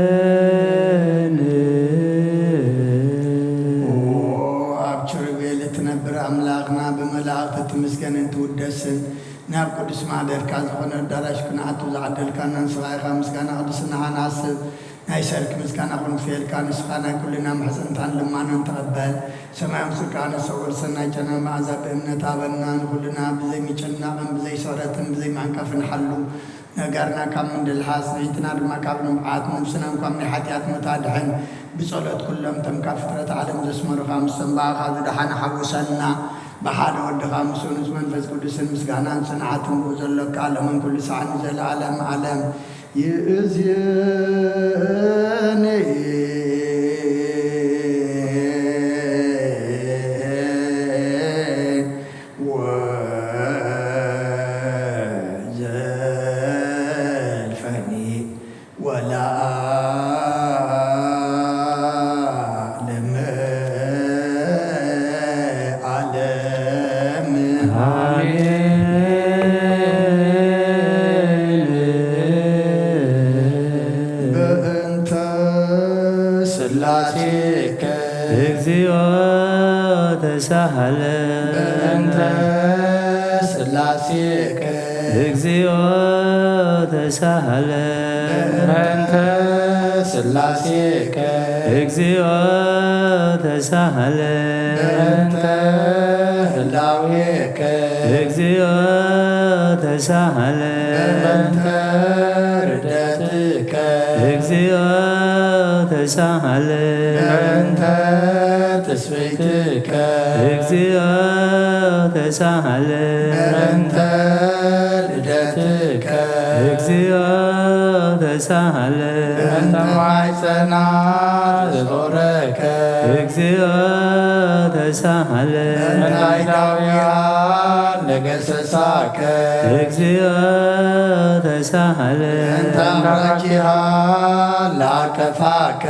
ኣሜን። ኦ ኣብ ኪሩቤል እትነብር ኣምላኽና፣ ብመላእኽቲ ትምስገንን ትውደስን፣ ናብ ቅዱስ ማሕደርካ ዝኾነ ኣዳራሽ ክንኣቱ ዝዓደልካና ንስኻ ኢኻ። ምስጋና ቅድስናኻ ንሓስብ፣ ናይ ሰርክ ምስጋና ክንክፈልካ፣ ንስኻ ናይ ኩልና ምሕጽንታን ልማናን ተቐበል። ሰማይ ኣምስልካ ነሰውር ሰናይ ጨና መዓዛ ብእምነት ሃበና፣ ንኹልና ብዘይ ምጭናቕን ብዘይ ስዕረትን ብዘይ ምዕንቃፍን ሓሉ። ነጋርና ካብ ምንድልሓስ፣ ንዒንትና ድማ ካብ ንብዓት፣ ነብስና እንኳም ናይ ሓጢኣት ሞት ኣድሕን። ብጸሎት ኩሎም እቶም ካብ ፍጥረት ዓለም ዘስመሩኻ፣ ምስቶም ብኣኻ ዝደሓነ ሓውሰና። ብሓደ ወድኻ ምስ ንጹህ መንፈስ ቅዱስን ምስጋናን ጽንዓትን ብኡ ዘሎካ፣ ሎምን ኩሉ ሰዓት ንዘለዓለም ዓለም። ይእዜኒ ወዘልፈኒ ወለዓለመ ዓለም። ኣሜን። በእንተ ስላሴከ እግዚኦ ተሳሃለ። በእንተ ስላሴከ እግዚኦ ተሳሃለ። በእንተ ስላሴከ እግዚኦ ተሳሃለ። በእንተ ህላዌከ እግዚኦ ተሳሃለ። በእንተ ርደትከ እግዚኦ ተሳሃለ። በእንተ ትስብእትከ እግዚኦ ተሳሃለ። በእንተ ልደትከ እግዚኦ ተሳሃለ። በእንተ ማሕፀና ዝፈረከ እግዚኦ ተሳሃለ። በእንተ ኣይሁዳውያን ለገሰሳከ እግዚኦ ተሳሃለ። በእንተ ኣፍራኪሃ ለኣከፋከ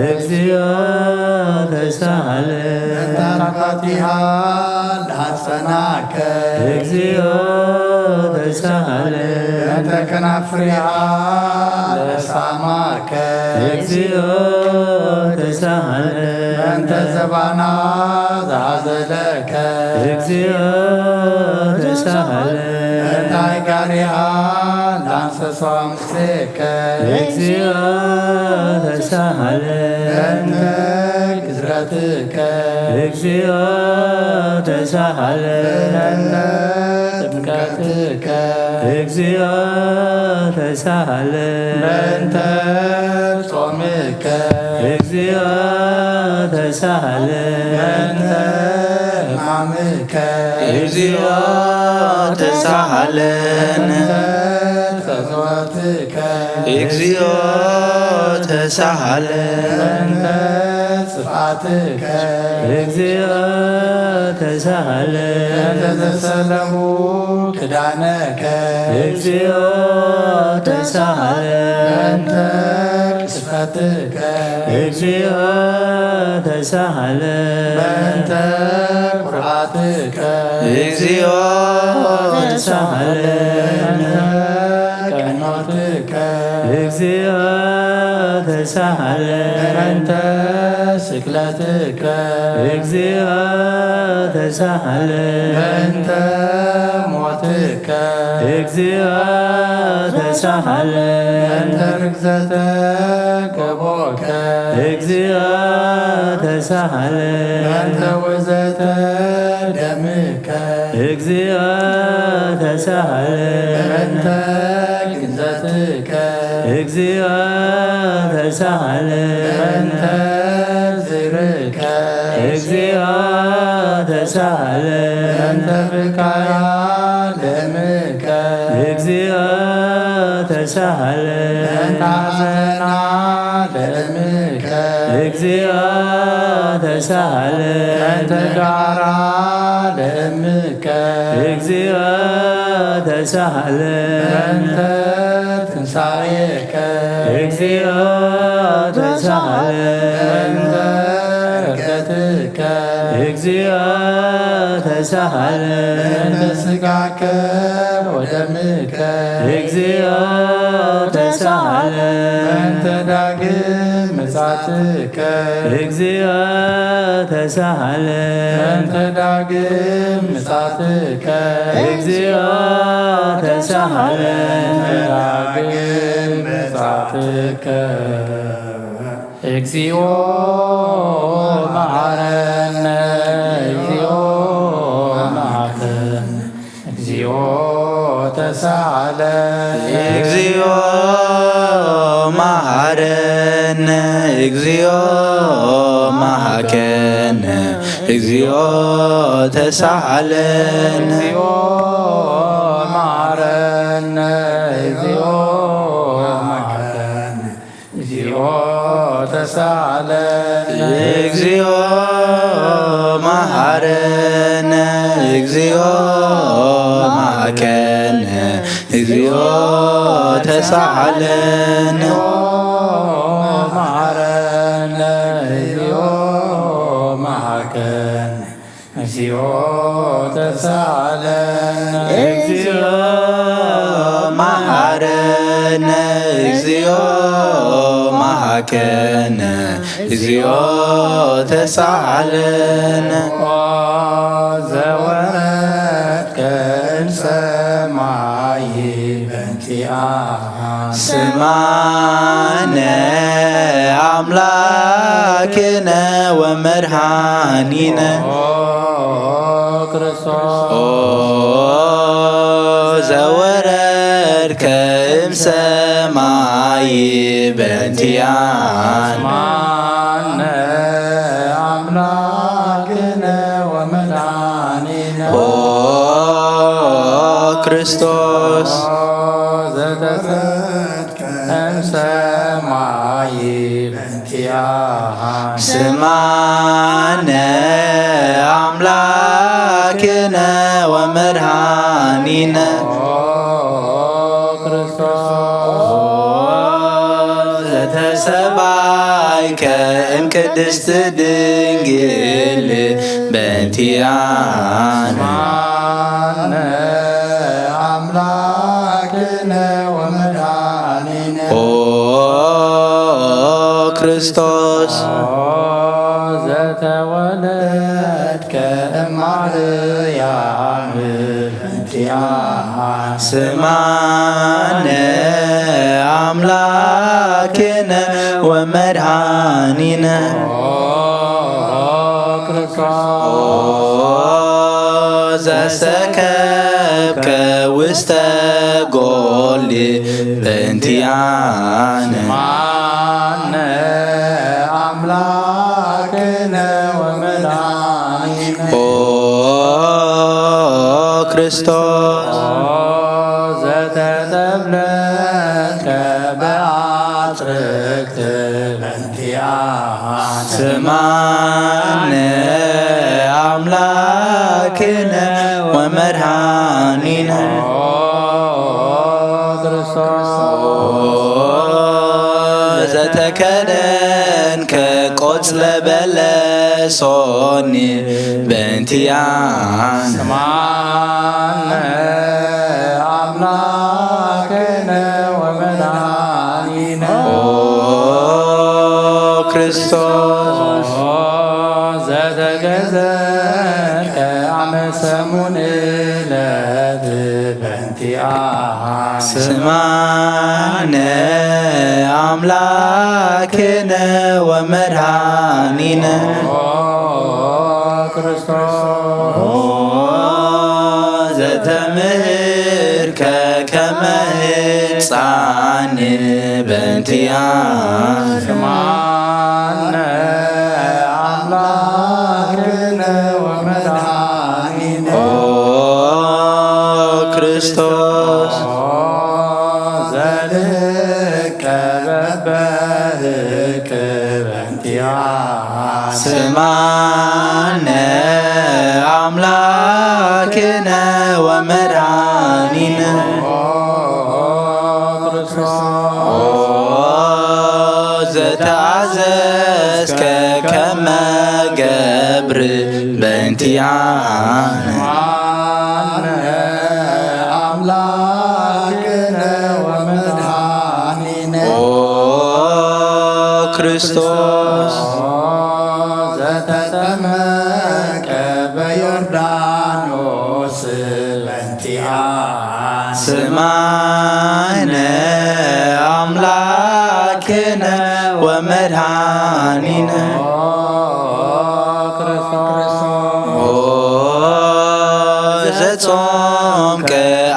እግዚኦ ተሳሃለ። በእንተ ኣፍራኪሃ ሰናከ እግዚኦ ተሳሃለ። በእንተ ከናፍሪሃ ለሳማከ እግዚኦ ተሳሃለ። በእንተ ዘባና ዝሃዘለከ እግዚኦ ተሳሃለ። በእንተ ኣይጋሪሃ ላንሰሶም ሴከ እግዚኦ ተሳሃለ። በእንተ ግዝረትከ እግዚኦ ተሳሃለ። በእንተ ጥምቀትከ እግዚኦ ተሳሃለ። በእንተ ጾምከ እግዚኦ ተሳሃለ። በእንተ ሕማምከ እግዚኦ ተሳሃለ። በእንተ ጸሎትከ እግዚኦ ተሳሃለ። በእንተ ጽፍኣትከ እግዚኦ ተሳሃለ። በእንተ ዘሰለሙ ክዳነከ እግዚኦ ተሳሃለ። በእንተ ቅስፈትከ እግዚኦ ተሳሃለ። በእንተ ቁርባትከ እግዚኦ ተሳሃለ። በእንተ ቀኖትከ እግዚኦ ተሳሃለ። በእንተ ስቅለትከ እግዚኦ ተሳሃለ። በእንተ ሞትከ እግዚኦ ተሳሃለ። በእንተ ርግዘተ ገቦከ እግዚኦ ተሳሃለ። በእንተ ወዘተ ደምከ እግዚኦ ተሳሃለ። በእንተ ግንዘትከ እግዚኦ ተሳሃለ። በእንተ ዝርእ ከ እግዚኦ ተሳሃለ። በእንተ ብካያ ለእምከ እግዚኦ ተሳሃለ። በእንተ ሐዘና ለእምከ እግዚኦ ተሳሃለ። በእንተ ጋራ ለእምከ እግዚኦ ተሳሃለ። በእንተ ትንሳኤከ እግዚኦ ተሳሃለ። በእንተ ዕርገትከ እግዚኦ ተሳሃለ። በእንተ ስጋከ ወደምከ እግዚኦ ተሳሃለ። በእንተ ዳግም ምጻትከ እግዚኦ ተሳሃለ። በእንተ ዳግም ምጻትከ እግዚኦ ተሳሃለ። በእንተ ዳግም ምጻትከ እግዚኦ መሐረነ። እግዚኦ መሐረነ። እግዚኦ ተሳሃለ። እግዚኦ መሐረነ። እግዚኦ መሐከነ። እግዚኦ ተሳሃለነ። እግዚኦ መሐረነ። እግዚኦ መሐረነ። እግዚኦ ተሳሃለነ። እግዚኦ መሐረነ። እግዚኦ መሐከነ። እግዚኦ ተሳሃለነ። መሐረነ። እግዚኦ መሐከነ። እግዚኦ ተሳሃለነ። እግዚኦ መሐረነ። እግዚኦ መሐከነ። እግዚኦ ተሳሃለነ። ኦ ዘወረድከ እምሰማይ በእንቲኣና ስማነ ኣምላክነ ወመድኃኒነ። ኦ ክርስቶስ ኦ ዘወረድከ እምሰማይ በእንቲኣና ስማነ ኣምላክነ ወመድኃኒነ። ኦ ክርስቶስ ኦ ዘተሰ እምሰማይ በእንቲኣና ስማነ ኣምላክነ ወመድኃኒነ። ኦ ክርስቶስ ኦ ዘተሰባይ ከእም ቅድስት ድንግል በእንቲኣነ። ስምዓነ ኣምላክነ ወመድኃኒነ። ኦ ክርስቶስ። ኦ ዘተወለድከ እማርያም። ስምዓነ ኣምላክነ ወመድኃኒነ። ኦ ዘሰከብከ ውስተ ጎል በእንቲኣነ። ስምዓነ ኣምላክነ ወመድኃኒነ። ኦ ክርስቶስ። ኦ ዘተጠብለልከ በአትርክት በእንቲኣነ። ስምዓነ ኣምላክነ ወመድኃኒነ። ኦ ክርስቶስ። ኦ ዘተከደንከ ቆጽለ በለሶን በእንቲኣነ። ስምዓነ ኣምላክነ ወመድኃኒነ። ኦ ክርስቶስ። ኦ ዘተገዘከ አመ ሰሙን ዕለት በእንቲኣነ። ስምዓነ ኣምላክነ ወመድኃኒነ። ኦ ክርስቶስ። ኦ ዘተምህርከ ከመ ህፃን በእንቲኣነ። ስምዓነ ኣምላክነ ወመድኃኒነ። ኦ ክርስቶስ። ኦ ዘልከ በበህክ በእንቲኣነ። ስምዓነ ኣምላክነ ወመድኃኒነ። ኦ ክርስቶስ። ኦ ዘተኣዘዝከ ከመ ገብር በእንቲኣነ። ስምዓነ ኣምላክነ ወመድኃኒነ። ኦ ክርስቶስ። ኦ ዘተጠመቀ በዮርዳኖስ በእንቲኣነ። ስምዓነ ኣምላክነ ወመድኃኒነ። ኦ ክርስቶስ። ኦ ዘጾምከ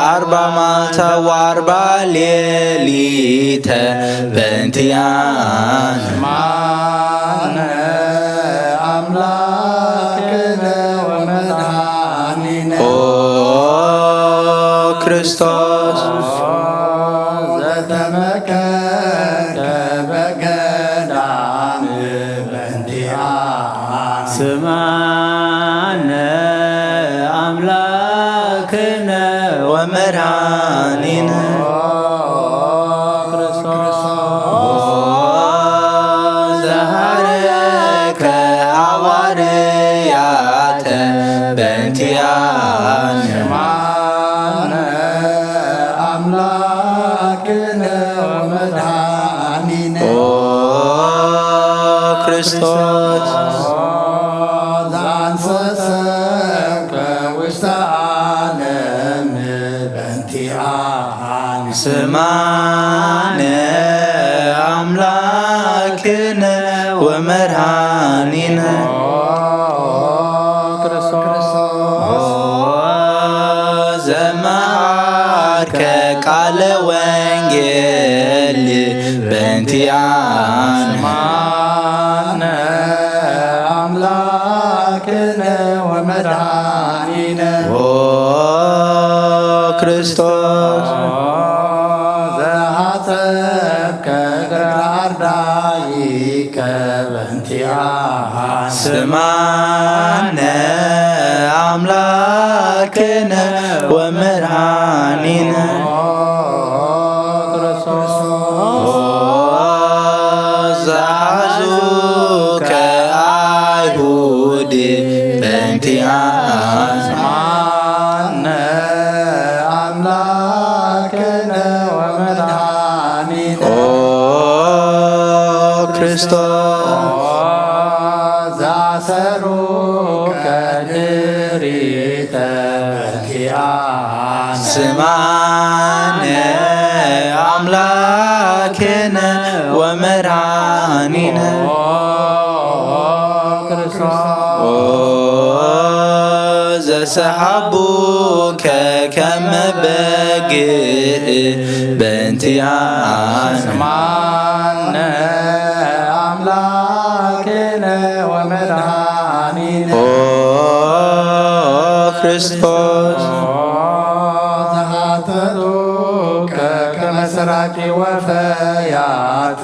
ኣርባ መዓልታ ወኣርባ ሌሊተ በእንቲኣነ። ስምዓነ ኣምላክነ ወመድኃኒነ። ኦ ክርስቶስ። ኦ ዘተመከንከ በገዳም በእንቲኣነ። ስምዓነ ኣምላክነ ወመድኃኒነ። ኦ ክርስቶስ። ኦ ዘሃረከ ሃዋርያተ በእንቲኣነ። ስምዓነ ኣምላክነ ወመድኃኒነ። ኦ ክርስቶስ። ኦ ዘአንሰሰከ ውስተ ዓለም በእንቲኣነ። ስምዓነ ኣምላክነ ወመድኃኒነ። ኦ ክርስቶስ። ኦ ዘመሃርከ ቃለ ወንጌል በእንቲኣነ። ስምዓነ ኣምላክነ ወመድኃኒነ። ኦ ክርስቶስ። ኦ ዘሃጸብከ እግረ አርዳኢከ በእንቲኣነ። ስምዓነ ኣምላክነ ወመድኃኒነ። ኦ ክርስቶስ። ኦ ዘአሐዙ ኣምላክነ ወመድኃኒነ ኦ ክርስቶስ ዛሰሩ ከድሪተ በንቲኣነ ስማነ ኣምላክነ ወመድኃኒነ ኦ ክርስቶስ ኦ ዘሰሓቡከ ከመ በግዕ በእንቲኣነ ስማነ ኣምላክነ ወመድኃኒነ ኦ ክርስቶስ ኦ ዘሓተቱከ ከመ ሰራቂ ወፈያት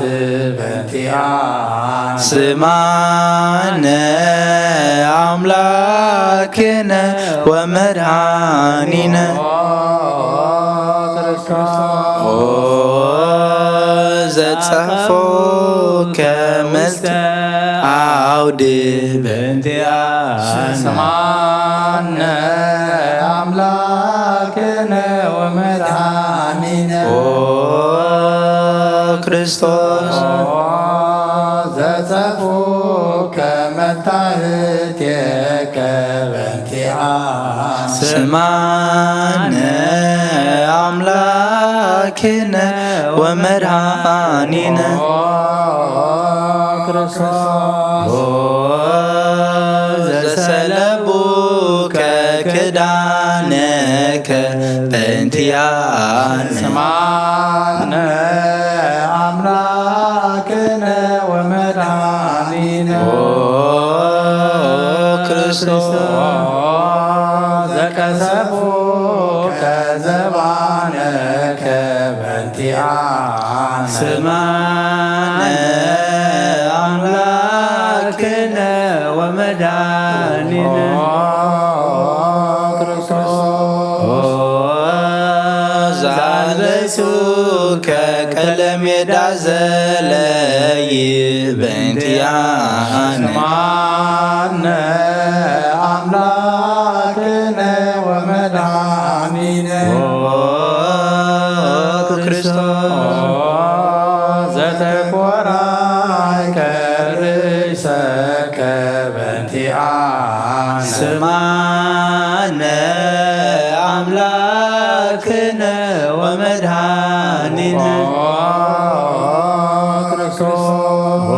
በእንቲኣነ ስማነ ኣምላክነ ወመድኃኒነ ኦ ክርስቶስ ኦ ዘጸሕፎከ ውስተ ዓውዲ በእንቲኣነ ስማነ ኣምላክነ ወመድኃኒነ ኦ ክርስቶስ ኦ ዘጸፍኡከ መታህትየከ በእንቲኣነ ስማነ ኣምላክነ ወመድኃኒነ ኦ ክርስቶስ ኦ ዘሰለቡከ ክዳነከ በእንቲኣነ ስማነ ኣምላክነ ወመድኃኒነ ኦ ክርስቶስ ዘቀሰፉከ ዘባነከ በእንቲኣነ ስማነ ኣምላክነ ወመድኃኒነ ኦ ክርስቶስ ኦ ዘኣልበሱከ ቀለሜዳ ዘለይ በእንቲኣነ ስማነ ኣምላክነ ወመድኃኒነ ኦ ክርስቶስ ኦ ዘተኮራይከ ርእሰከ በእንቲኣነ ስማነ ኣምላክነ ወመድኃኒነ ኦ ክርስቶስ ኦ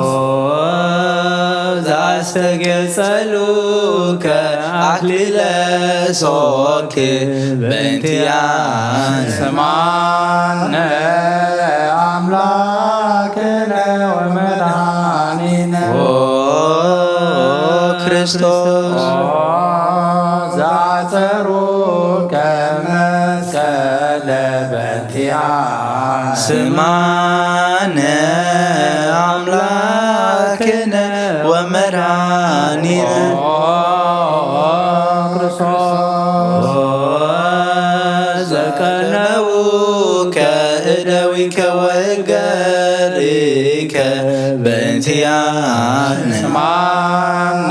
ዘኣስተጌጸሉከ ኣክሊለ ሶክ በእንቲኣነ ስማነ ኣምላክነ ወመድኃኒነ ኦ ክርስቶስ ኦ ዘኣጸሩከ መስቀለ በእንቲኣነ ስማነ ኣምላክነ ወመድኃኒነ ኦ ክርስቶስ ኦ ዘቀነውከ እደዊከ ወእገሪከ በእንቲኣነ ስማነ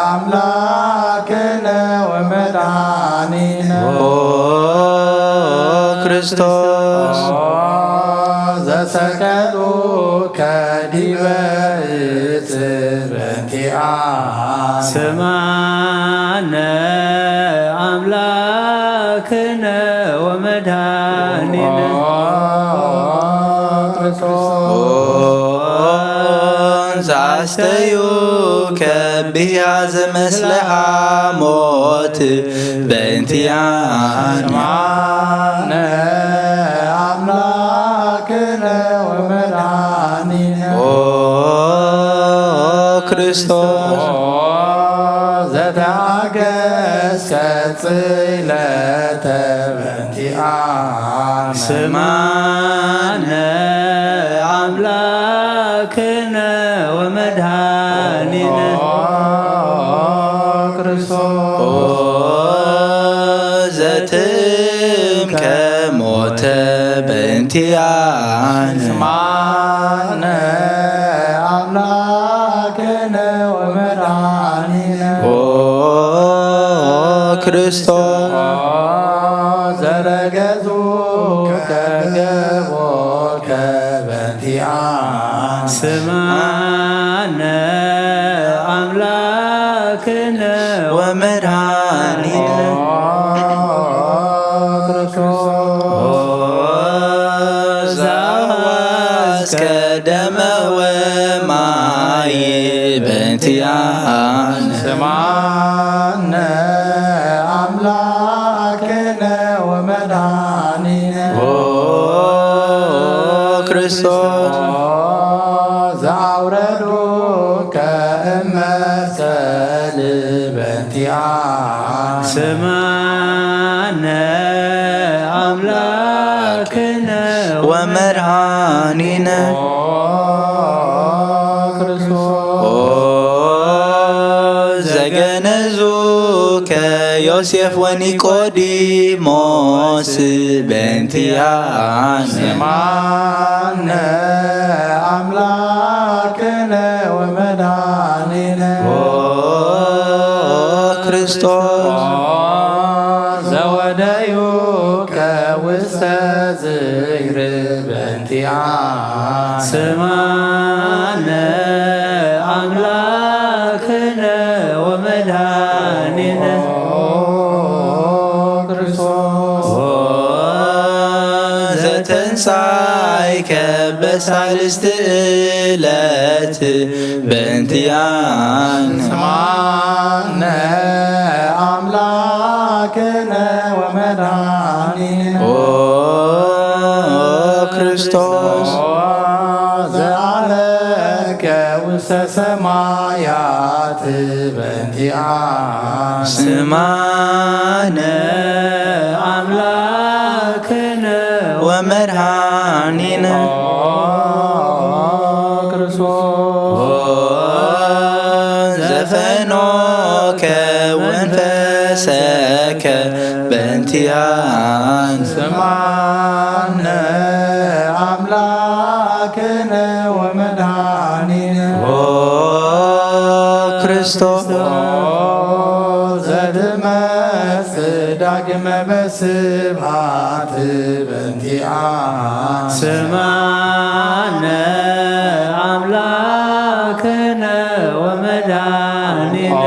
ኣምላክነ ወመድኃኒነ ኦ ክርስቶስ ኦ ዘሰቀሉከ ዲበ ዕፅ በእንቲኣነ ስማነ ኣምላክነ ወመድኃኒነ ኦ ክርስቶስ ኦ ዘኣስተዩከ ብያ ዘመስለ ሓሞት በእንቲኣነ ስማነ ኣምላክነ ወመድኃኒነ ኦ ክርስቶስ ኦ ዘተኣገስከ ጽለተ በእንቲኣነ ስማነ ኣምላክነ ወመድኃኒነ ኦ ክርስቶስ ኦ ዘትምከ ሞተ በእንቲኣነ ስማነ ኣምላክነ ወመድኃኒነ ኦ ክርስቶስ ኦ ዘረገ ዙከ ገቦከ በንቲኣነ። ስማነ ኣምላክነ ወመድኃኒነ። ኦ ክርስቶስ። ኦ ዘአዋስከ ደመ ወማይ በንቲኣነ። ስማነ ኣምላክነ ወመድኃኒነ። ኦ ክርስቶስ። ኦ ዘአውረዱከ እመሰል በንቲኣነ። ስማነ ኣምላክነ ወመድኃኒነ። ኦ ክርስቶስ። ኦ ዘገነዙከ ዮሴፍ ወኒቆዲሞስ በንቲኣነ። ስማነ ኣምላክነ ወመድኃኒነ። ኦ ክርስቶስ። ኦ ዘወደዩከ ውስተ ዝይር በንቲኣነ። ስማነ ኣምላክነ ወመድኃኒነ። ኦ ክርስቶስ። ኦ ዘተንሳይከ በሳልስቲ ዕለት በንቲኣነ። ስማነ ኣምላክነ ወመድኃኒነ። ኦ ክርስቶስ። ኦ ዘዓረገ ውስተ ሰማያት በንቲኣነ። ስማነ ኣምላክነ ወመድኃኒነ። ኦ ክርስቶስ። ኦ ዘፈኖከ ወንፈሰከ በንቲኣነ። ስማነ ኣምላክነ ወመድኃኒነ። ኦ ክርስቶስ። ኦ ዘትመጽእ ዳግመ በስብሐት በንቲኣነ። ስማነ ኣምላክነ ወመድኃኒነ። ኦ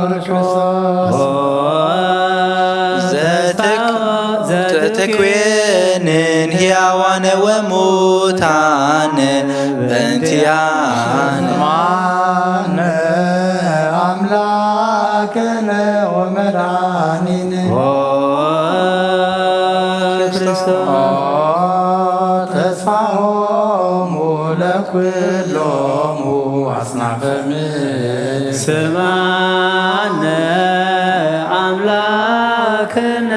ክርስቶስ። ኦ ዘትክ-፣ ዘትክ-፣ ዘትኩንን ሕያዋነ ወሙታነ በንቲኣነ። ስማነ ኣምላክነ ወመድኃኒነ። ኦ ክርስቶስ። ኦ ተስፋሆሙ ለኩሎሙ አጽናፈ ምድር። ስማነ አምላክነ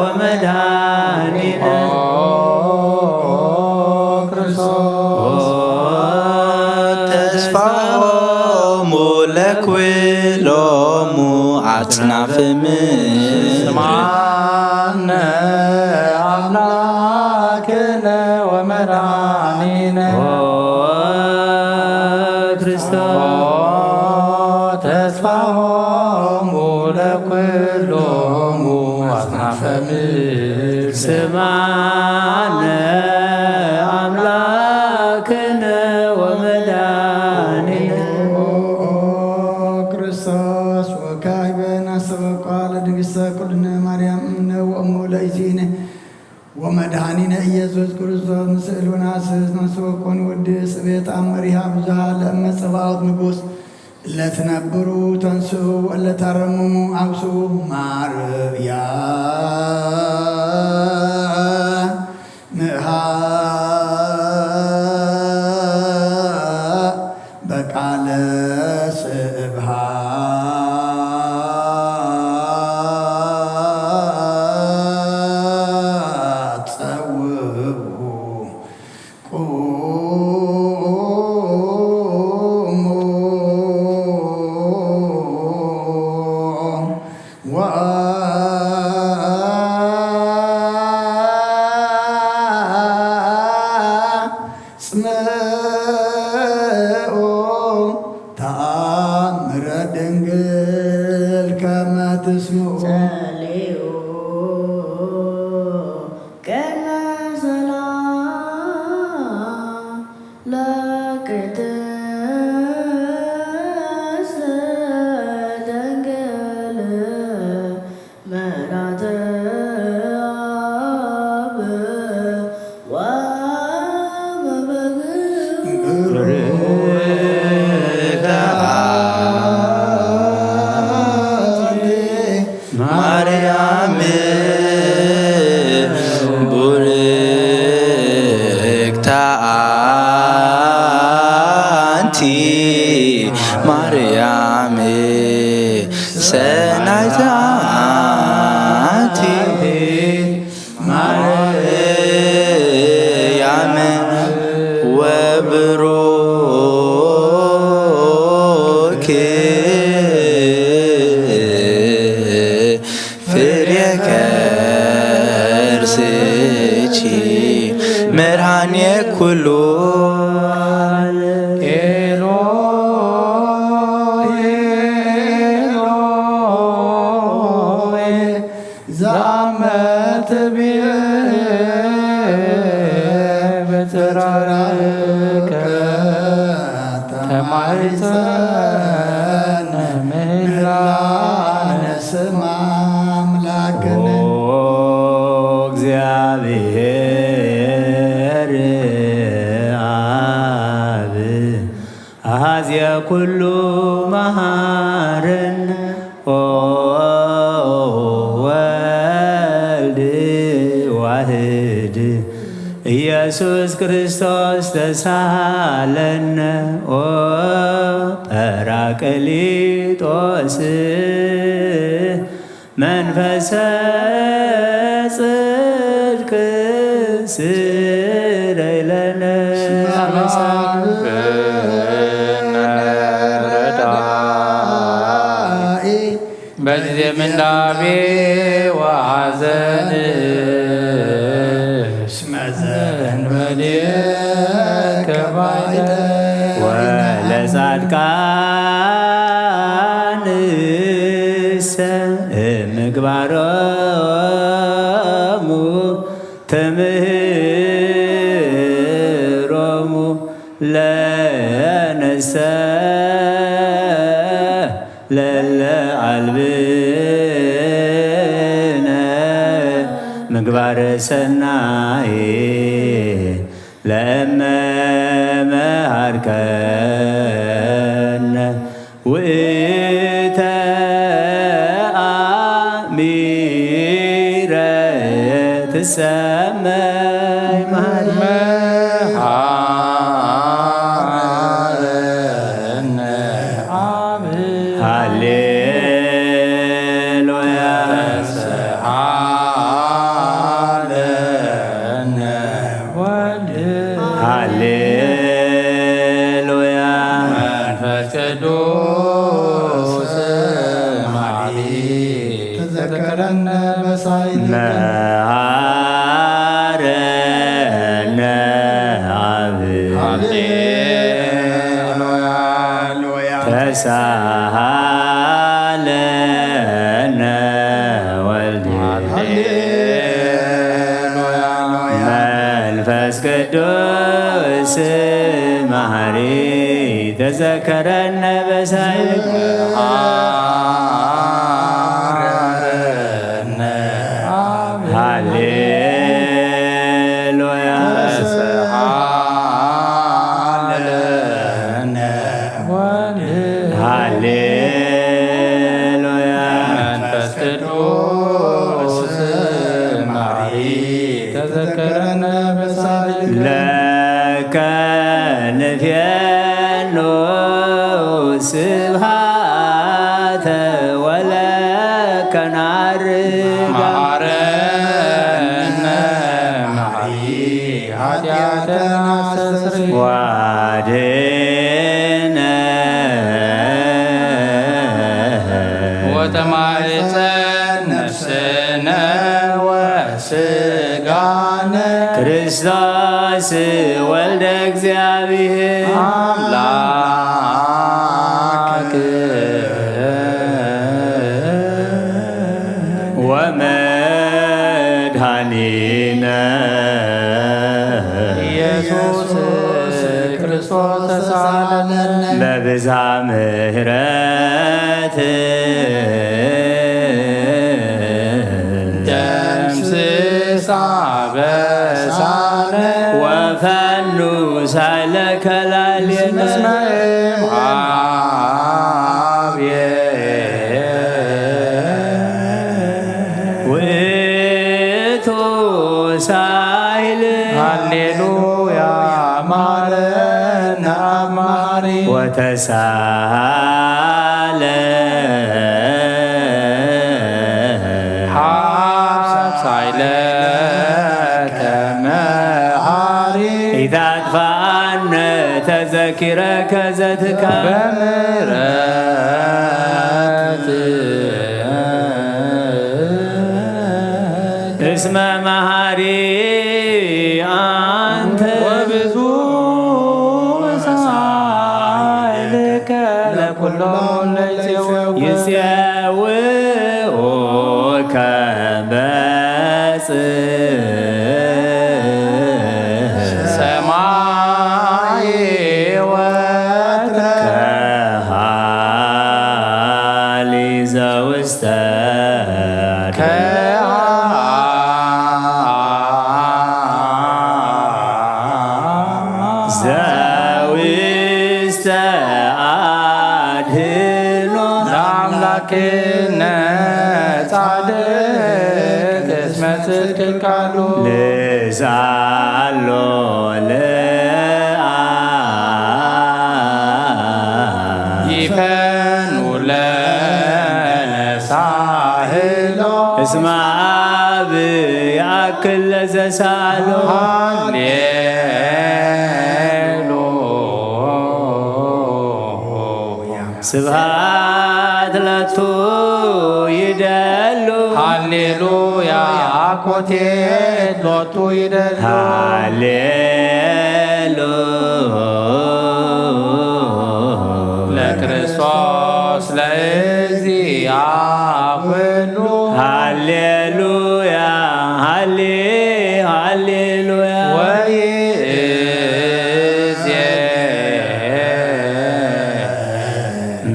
ወመድኃኒነ። ኦ ክርስቶስ። ኦ ተስፋሆሙ ለኩሎሙ አጽናፈ ምድር። ስማነ አምላክነ ወመድኃኒነ። ኦ ክርስቶስ። ተስፋሆሙ ለኩሎሙ አጽናፈ ምድር። ስማነ አምላክነ ወመድኃኒነ። ኦ ክርስቶስ ወካዕበ ናስተበቋ ለድግሰ ኩልነ ማርያም እምነ ወእሙ ለእግዚእነ ወመድኃኒነ ኢየሱስ ክርስቶስ ምስእል ወናስስ ናስተበቆን ወድስ ቤት አመሪሃ ብዙሃ ለእመ ጸባኦት ንጉስ እለ ትነብሩ ተንስኡ ወእለ ታረምሙ አውስኡ ማርያ ምሃ በቃለ ስብሃ ጸውኡ ቁሙ ወአ መድኃኔ ኩሉ ዓለም። ኤሎሄ፣ ኤሎሄ፣ ዛመ ትቤ በጽራርከ ተማይጸነ ምህላ ስም አምላክነ። ኦ እግዚአብሔር አብ አሐዜ ኩሉ መሐረነ። ኦ ወልድ ዋህድ ኢየሱስ ክርስቶስ ተሳሃለነ። ኦ ጳራቅሊጦስ መንፈሰ ጽድቅ ስረይ ለነ። እስመ አብ ረዳኢ በጊዜ ምንዳቤ ወሐዘን እስመ ዘእንበሌከ ባይተ ወለጻድቃንሰ ምግባሮሙ ተምህሮሙ ለነሰ ለለ አልብነ ምግባረ ሰናይ ለእመ መሃርከነ ውእተ አሚረ ትሰመይ መሃሪ መሃረነ አብ ሃሌሉያ ተስሃለነ ወልድ ሃሌሉያ መንፈስ ቅዱስ ማሪ ተዘከረነ በሳይል መሃረነ አብ ሃሌሉያ ተሳሃለነ ወልድ ሃሌሉያ መንፈስ ቅዱስ መሐሪ ተዘከረነ በሳይል መሐረነ ሃሌሉያ ተስሃለነ ወልድ ሃሌሉያ መንፈስ ቅዱስ ማሪ ተዘከረነ በሳይል ለከ ንፌኖ ስብሃተ ወለከ ናርጋ መሐረነ ማሪ ኃጢአተነ አስተስሪ ዋድነ ወተማይጸን ነፍስነ ወስጋነ ክርስቶስ ወልደ እግዚአብሔር አምላክ ወመድኃኒነ ኢየሱስ ክርስቶስ ተሳለነ በብዝኃ ምሕረት ደምስሳ በሳነ ወፈኑ ሳይለ ከላሌነ እስመ እምሃብየ ውእቱ ሳይል ሃሌሉያ ማረነ አማሪ ወተሳለ ሀብ ሳይለ ከመሃሪ ኢታጥፋነ ተዘኪረከ ዘትካ በምሕረት እስመ መሃሪ አንተ ወብዙ ሳይልከ ለኩሎም ለይጼው ይጼውኡ ከመጽ ሰማይ ወትረ ከሃሊ ዘውስተ ዘውስተ አድህኖ ለአምላክነ ጻድቅ እስመ ጽድቅ ቃሉ ልዛሎ ለአ ይፈኑ ለነ ሳህሎ እስመ አብ ያክል ለዘሳሎ ሃሌሉያ ስብሐት ለቱ ይደሉ ሃሌሉያ ኮቴት ሎቱ ይደሉ ሃሌሉ ለክርስቶስ ለእግዚአ ኩሉ ሃሌሉያ ሃሌ ሃሌሉያ ወይእዜ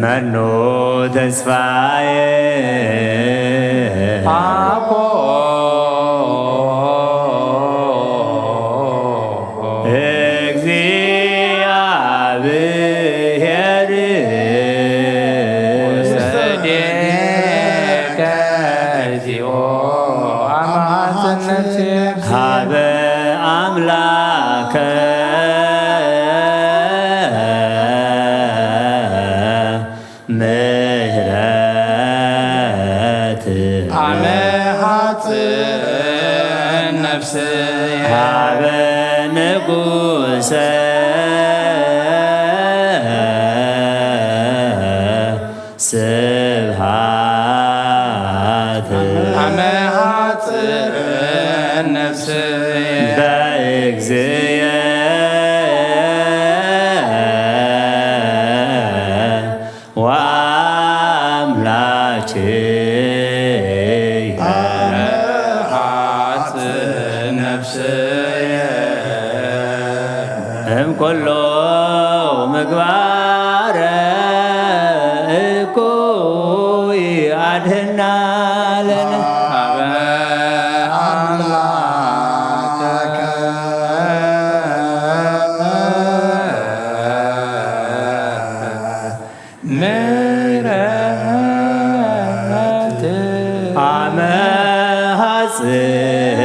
መኑ ተስፋዬ አኮ እግዚአብሔር ውስተ እዴከ እግዚኦ አማጽን ነፍሴ ሀበ አምላከ ምሕረት አመ ሐጽን ነፍስየ ሀበ ንጉሰ ስብሐት አመ ሐጽን ነፍስየ በእግዚእየ ወአምላኬ አመ ሐጽን ነፍስየ እምኩሉ ምግባረ እኩይ አድህና ለነ ሀበ አምላከ ምሕረት አመ ሐጽን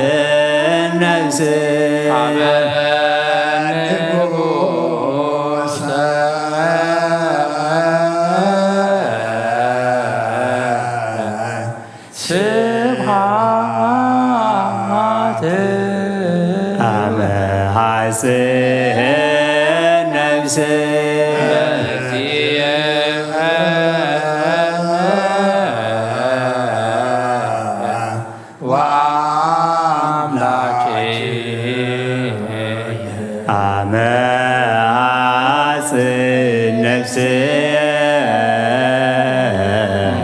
ነፍስ ሀበ ንጉሰ ስብሐት አመ ሐጽን ነፍስ ወአምላኬ አመ ሐጽን ነፍስየ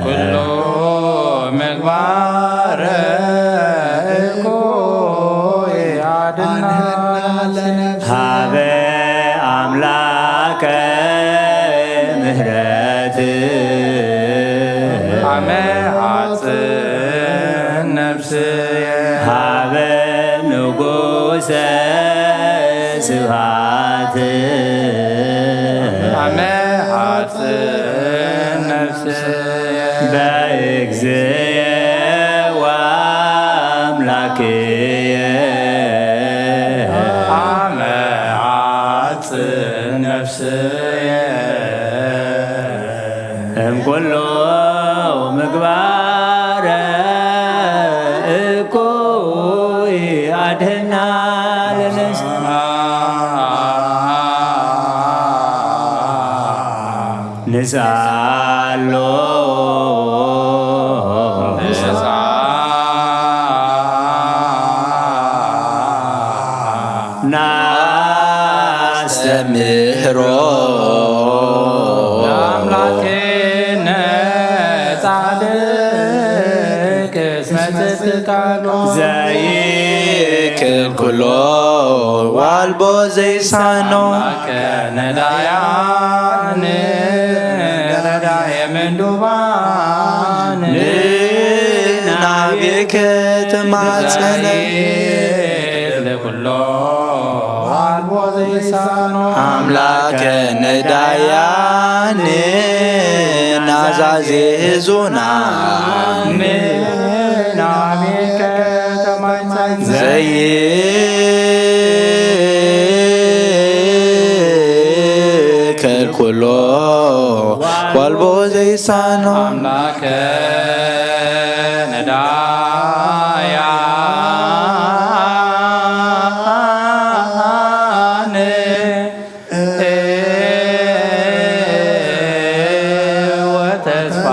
ኩሉ ምግባረ እኩይ አድህና ለነፍስየ ሀበ አምላከ ምሕረት አመ ሐጽን ነፍስየ ሀበ ንጉሰ ስብሐት አመ ሐጽን ነፍስየ በእግዚእየ ወአምላክየ አመ ሐጽን ነፍስየ እምኩሉ ምግባረ እኩይ አድህና ለነፍስ ንስአሎ ንስአ ምህሮ ለአምላክነ ጻድቅ እስመ ጽድቅ ቃሉ ዘይክል ኩሎ ዋልቦ ዘይሳኖ። አምላከ ነዳያን ረዳየ ምንዱባን ንናቤከ ተማጸነ። ለኩሎ አልቦ ዘይሳኖ። አምላከ ነዳያን ናዛዜ ህዙናን ናቤከ ተማጸን። ዘይክል ኩሎ ዋልቦ ዘይሳኖ። አምላከ ነዳያን ወተስፋ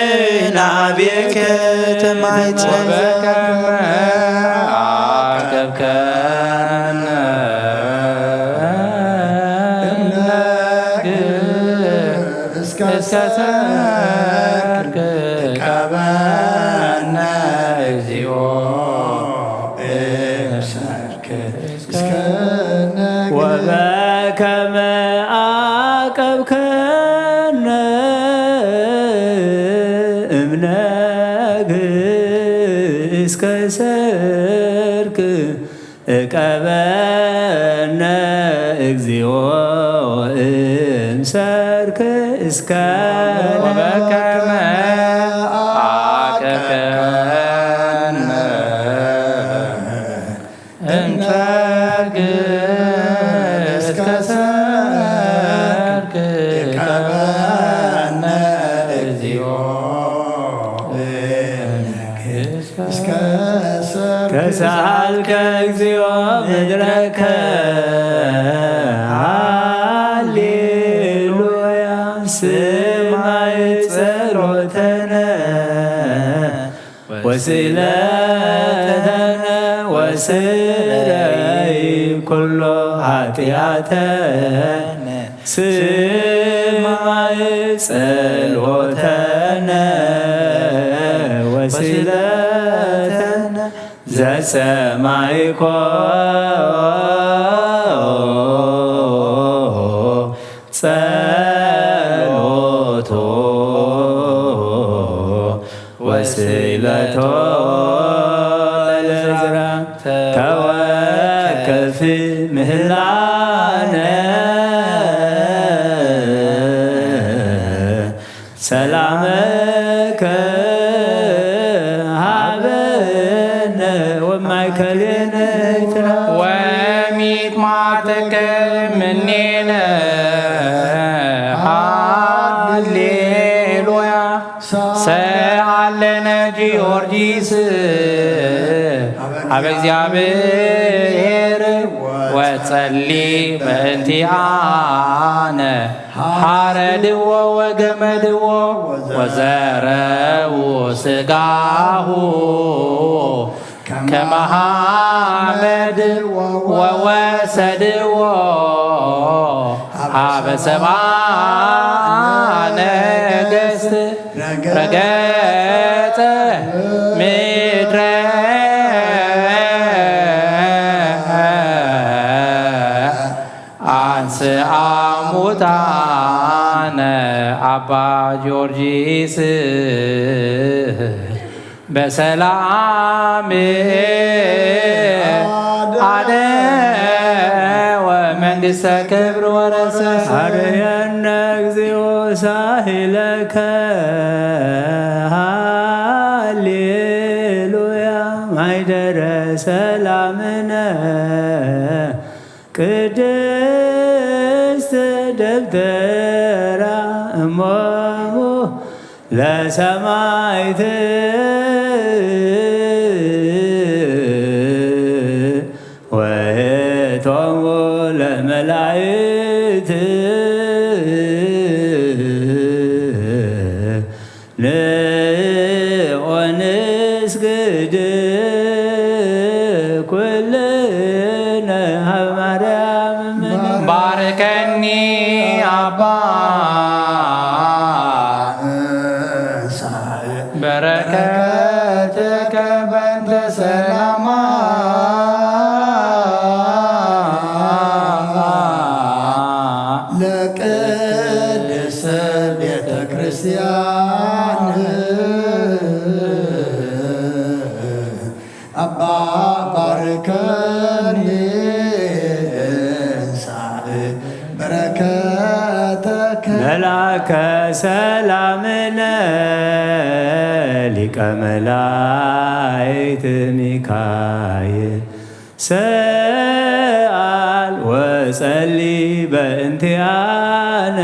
ንናቤከ ተማይጸን። ወበከመ አቀብከነ እምነግ እስከ ሰርክ ቀበነ እግዚኦ እምሰርክ እስከ ነግ። ወበከመ አቀብከነ እምነግ እስከ ሰርክ እቀበነ እግዚኦ እምሰርክ እስከ። ወበከመ አቀብከነ እምሰርክ እስከ ሰርክ እቀበነ እግዚኦ። እስከ ተሳልከ እግዚኦ ምድረከ። ሃሌሉያ። ስማይ ጸሎተነ ወስእለተነ ወስረይ ኩሎ ኃጢአተነ። ስማይ ጸሎተነ ወስእለተነ ዘሰማይኮ ጸሎቶ ወስእለቶ ለዕዝራ ተወከፍ ምህላነ። ሰላመከ ሀበነ ወማእከሌነ ይትረፍ። ወሚት ማተከ ምኔነ። ሃሌሉያ። ሰአለነ ጊዮርጊስ አብ እግዚአብሔር ወጸሊ በእንቲአነ። ሐረድዎ ወገመድዎ ወዘረው ስጋሁ ከመ ሐመድ ወወሰድዎ ሀበ ሰብአ ነገሥት ረገጸ ምድረ አንስአ ሙታነ አባ ጊዮርጊስ በሰላም አደ ወመንግሥተ ክብር ወረሰ። አርየነ እግዚኦ ሳሂለከ ሃሌሉያ ማይደረ ሰላምነ ቅድስት ደብተራ እሞሙ ለሰማይት ወእቶሙ ለመላእክት ንኦንስግድ አባ እንሳእ በረከትከ በእንተ ሰላማ ለቅድስት ቤተ ክርስቲያን አባ ባርከኒ እንሳእ በረከተከ። መልአከ ሰላምነ ሊቀ መላእክት ሚካኤል ሰአል ወጸሊ በእንቲአነ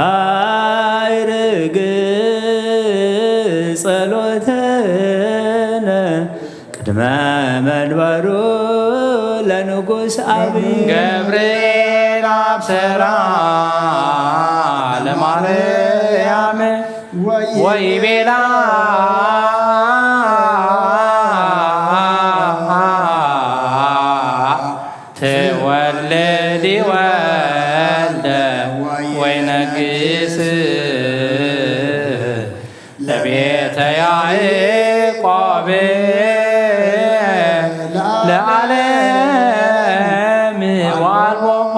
አይርግ ጸሎተነ ቅድመ መንበሩ ለንጉስ አብይ። ገብርኤል አብሰራ ለማርያም ወይ ወይቤላ ትወልዲ ወልደ ወይነግስ ለቤተ ያዕቆብ ለዓለም ዋልቦ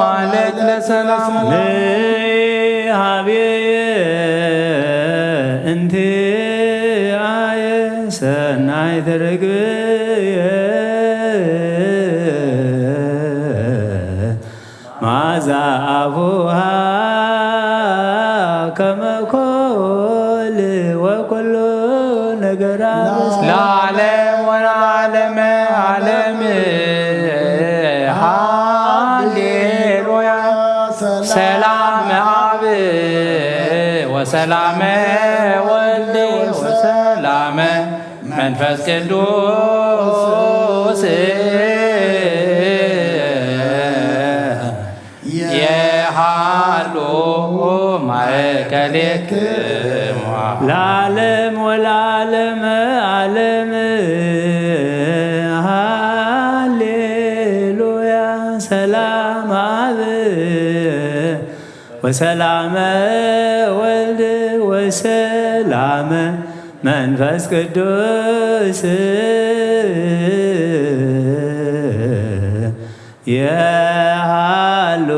ማለት ለሰላም ንሃብየ እንቲአየ ሰናይ ትርግብየ ማዛ አፉሃ ከመ ኮል ወኩሉ ነገራ ለዓለም ወለዓለመ ዓለም። ሃሌሉያ። ሰላም አብ ወሰላመ ወልድ ወሰላመ መንፈስ ቅዱስ የሃሉ ማእከሌክሙ ለዓለም ወለዓለመ ዓለም። ሃሌሉያ። ሰላም አብ ወሰላመ ወልድ ወሰላመ መንፈስ ቅዱስ የሃሉ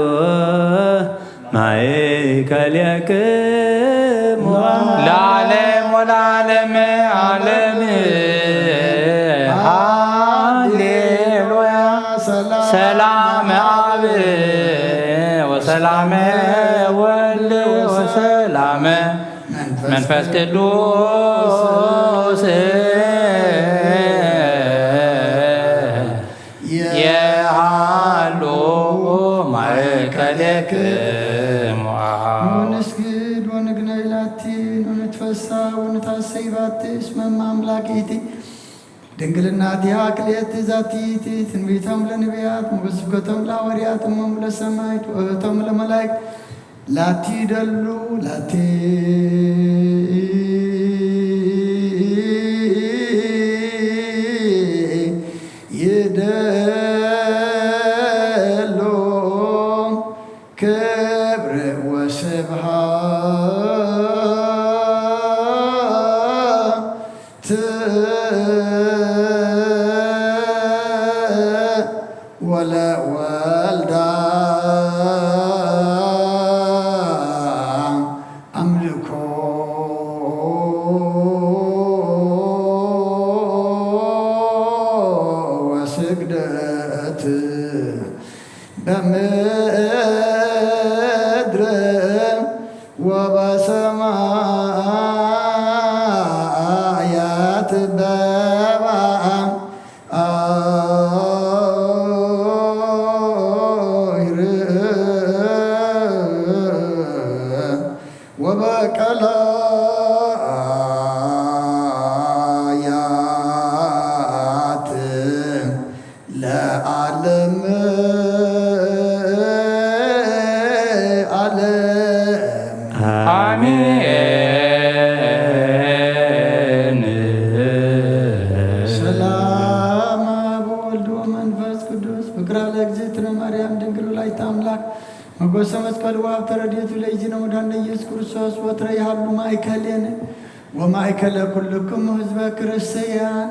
ማእከሌክሙ ለዓለም ወለዓለመ ዓለም። ሃሌሉያ። ሰላም አብ ወሰላመ ወልድ ወሰላመ መንፈስ ቅዱስ የሃሉ ማእከሌክሙ። ንስግድ ወንግነይ ላቲ ወንትፈሳ ወንታሰይ ባቲ እስመ እመ አምላክ ይእቲ ድንግልናቲሃ ክልኤቲ ዛቲ ይእቲ ትንቢቶም ለነቢያት ወስብከቶም ለሐዋርያት እሞም ለሰማዕት ወእቶም ለመላእክት ላቲ ደሉ ላቲ ይደሉ ክብር ወስብሐት ወለወልዳ አምልኮ ወስግደት በምድር ወበሰማያት በባ አይር ወበቀላያት ለዓለም ዓለም። አሜን። ሰላም አብ ወወልድ ወመንፈስ ቅዱስ ፍቅር አለ ሰመስቀሉ ኣብ ተረድኤቱ ለእግዚእነ ወዳነ ኢየሱስ ክርስቶስ ወትረ ይሃሉ ማእከሌነ ወማእከለ ኩልክሙ ህዝበ ክርስቲያን።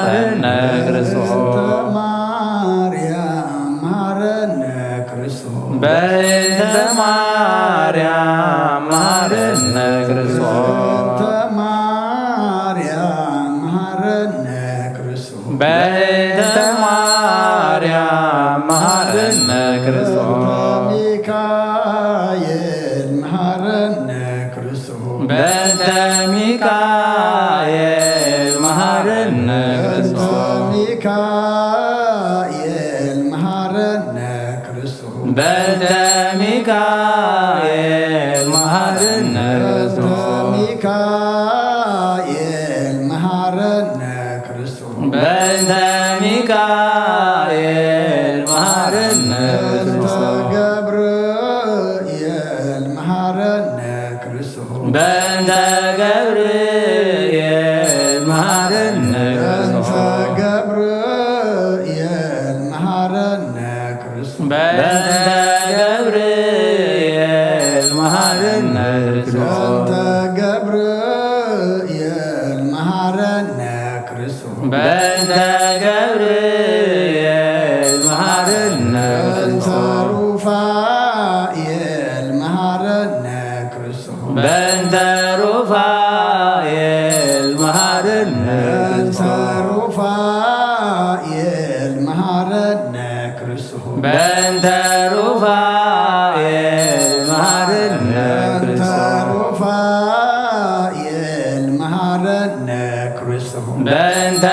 መሐረነ ክርስቶስ። በእንተ ማርያም መሐረነ ክርስቶስ። በእንተ ማርያም መሐረነ ክርስቶስ። በእንተ ማርያም መሐረነ ክርስቶስ። በእንተ ማርያም መሐረነ ክርስቶስ። በእንተ ሚካኤል መሐረነ ክርስቶስ። በእንተ ሚካኤል መሐረነ በእንተ ክርስቶስ። ሚካኤል መሐረነ ክርስቶስ። በእንተ ሚካኤል መሐረነ በእንተ ክርስቶስ። ሚካኤል መሐረነ ክርስቶስ። በእንተ ሚካኤል መሐረነ በእንተ ክርስቶስ። ገብርኤል መሐረነ ክርስቶስ። በእንተ ገብርኤል መሐረነ በእንተ ክርስቶስ። ገብርኤል መሐረነ ክርስቶስ። በእንተ ገብርኤል መሐረነ ክርስቶስ። በእንተ ገብርኤል መሐረነ ክርስቶስ። በእንተ ገብርኤል መሐረነ በእንተ ክርስቶስ። ሩፋኤል መሐረነ ክርስቶስ። በእንተ ሩፋኤል መሐረነ በእንተ ክርስቶስ። ሩፋኤል መሐረነ ክርስቶስ። በእንተ ሩፋኤል መሐረነ በእንተ ክርስቶስ። ሩፋኤል መሐረነ ክርስቶስ። በእንተ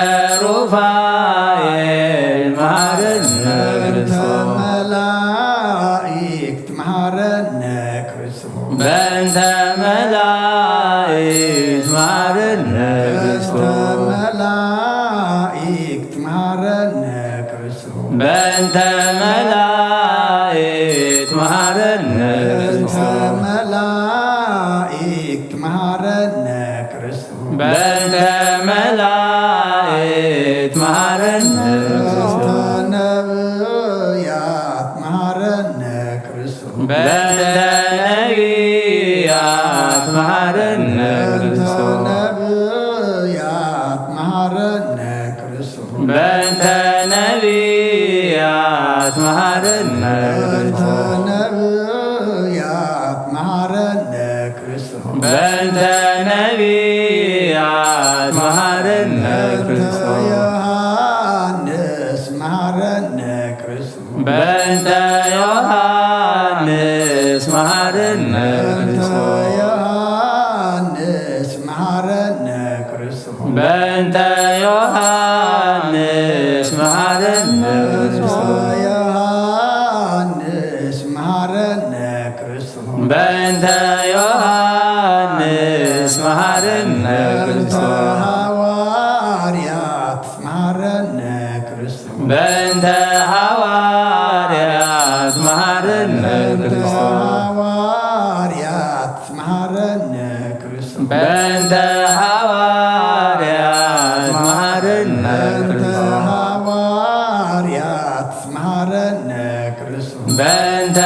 ሩፋኤል መሐረነ በእንተ ክርስቶስ። መላእክት መሐረነ ክርስቶስ። በእንተ መላእክት መሐረነ በእንተ ክርስቶስ። መላእክት መሐረነ ክርስቶስ። በእንተ መላእክት መሐረነ በእንተ ክርስቶስ። መላእክት መሐረነ ክርስቶስ። በእንተ መላእክት መሐረነ በእንተ ክርስቶስ። ነቢያት መሐረነ ክርስቶስ። በእንተ ነቢያት መሐረነ በእንተ ክርስቶስ። ነቢያት መሐረነ ክርስቶስ። በእንተ ነቢያት መሐረነ በእንተ ክርስቶስ። ነቢያት መሐረነ ክርስቶስ። በእንተ ነቢያት መሐረነ በእንተ ክርስቶስ። ዮሐንስ መሐረነ ክርስቶስ። በእንተ ዮሐንስ መሐረነ በእንተ ክርስቶስ። ዮሐንስ መሐረነ ክርስቶስ። በእንተ ዮሐንስ መሐረነ በእንተ ክርስቶስ። ዮሐንስ መሐረነ ክርስቶስ። በእንተ ዮሐንስ መሐረነ በእንተ ክርስቶስ። ሐዋርያት መሐረነ ክርስቶስ። በእንተ ሐዋርያት መሐረነ በእንተ ክርስቶስ። ሐዋርያት መሐረነ ክርስቶስ። በእንተ ሐዋርያት መሐረነ በእንተ ክርስቶስ። ሐዋርያት መሐረነ ክርስቶስ። በእንተ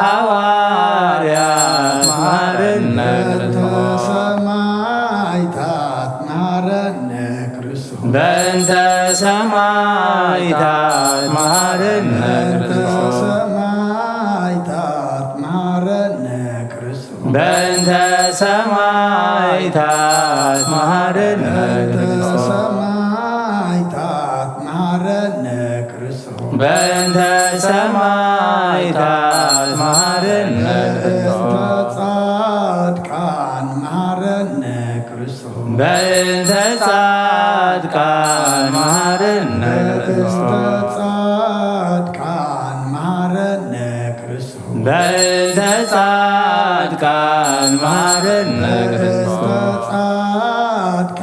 ሐዋርያት መሐረነ በእንተ ክርስቶስ። ሰማዕታት መሐረነ ክርስቶስ። በእንተ ሰማዕታት መሐረነ በእንተ ክርስቶስ። ሰማዕታት መሐረነ ክርስቶስ። በእንተ ሰማዕታት መሐረነ በእንተ ክርስቶስ። ሰማዕታት መሐረነ ክርስቶስ። በእንተ ሰማዕታት መሐረነ በእንተ ክርስቶስ። ጻድቃን መሐረነ ክርስቶስ። በእንተ ጻድቃን መሐረነ በእንተ ክርስቶስ። ጻድቃን መሐረነ ክርስቶስ። በእንተ ጻድቃን መሐረነ በእንተ ክርስቶስ። ጻድቃን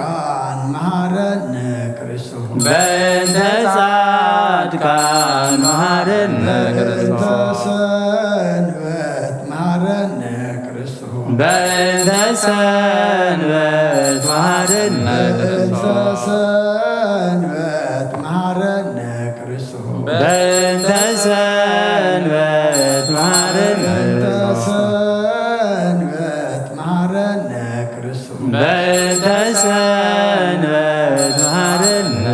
መሐረነ ክርስቶስ። በእንተ ጻድቃን መሐረነ በእንተ ክርስቶስ። ሰንበት መሐረነ ክርስቶስ። በእንተ ሰንበት መሐረነ በእንተ ክርስቶስ። ሰንበት መሐረነ ክርስቶስ። በእንተ ሰንበት መሐረነ በእንተ ክርስቶስ። ሰንበት መሐረነ ክርስቶስ። በእንተ ሰንበት መሐረነ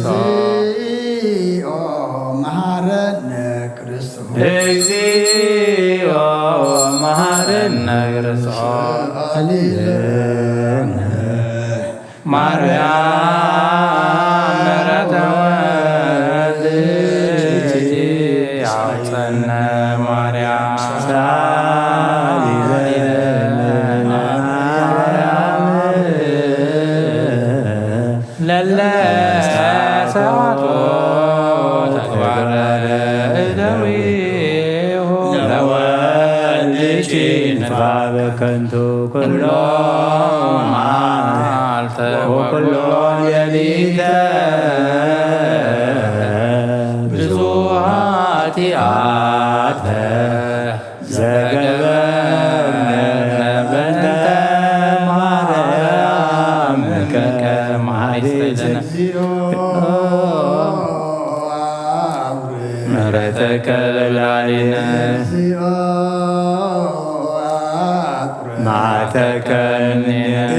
እግዚኦ መሐረነ ክርስቶስ። እግዚኦ መሐረነ ክርስቶስ። ማርያም ምሕረተ ወልድኪ አውፀነ። ማርያም ሳሊ ለነ ማርያም ለለ ሰዋቶ ተግባረ እደዊሁ ለወልድኪ ንፋበ ከንቱ ኩሎ መዓልተ ወኩሎ ሌሊተ ብዙ ኃጢአተ ዘገበርነ በእንተ ማርያም ከማይሰይሰነ። ምሕረተከ በላዕሌነ። መዓተከ እምኔነ።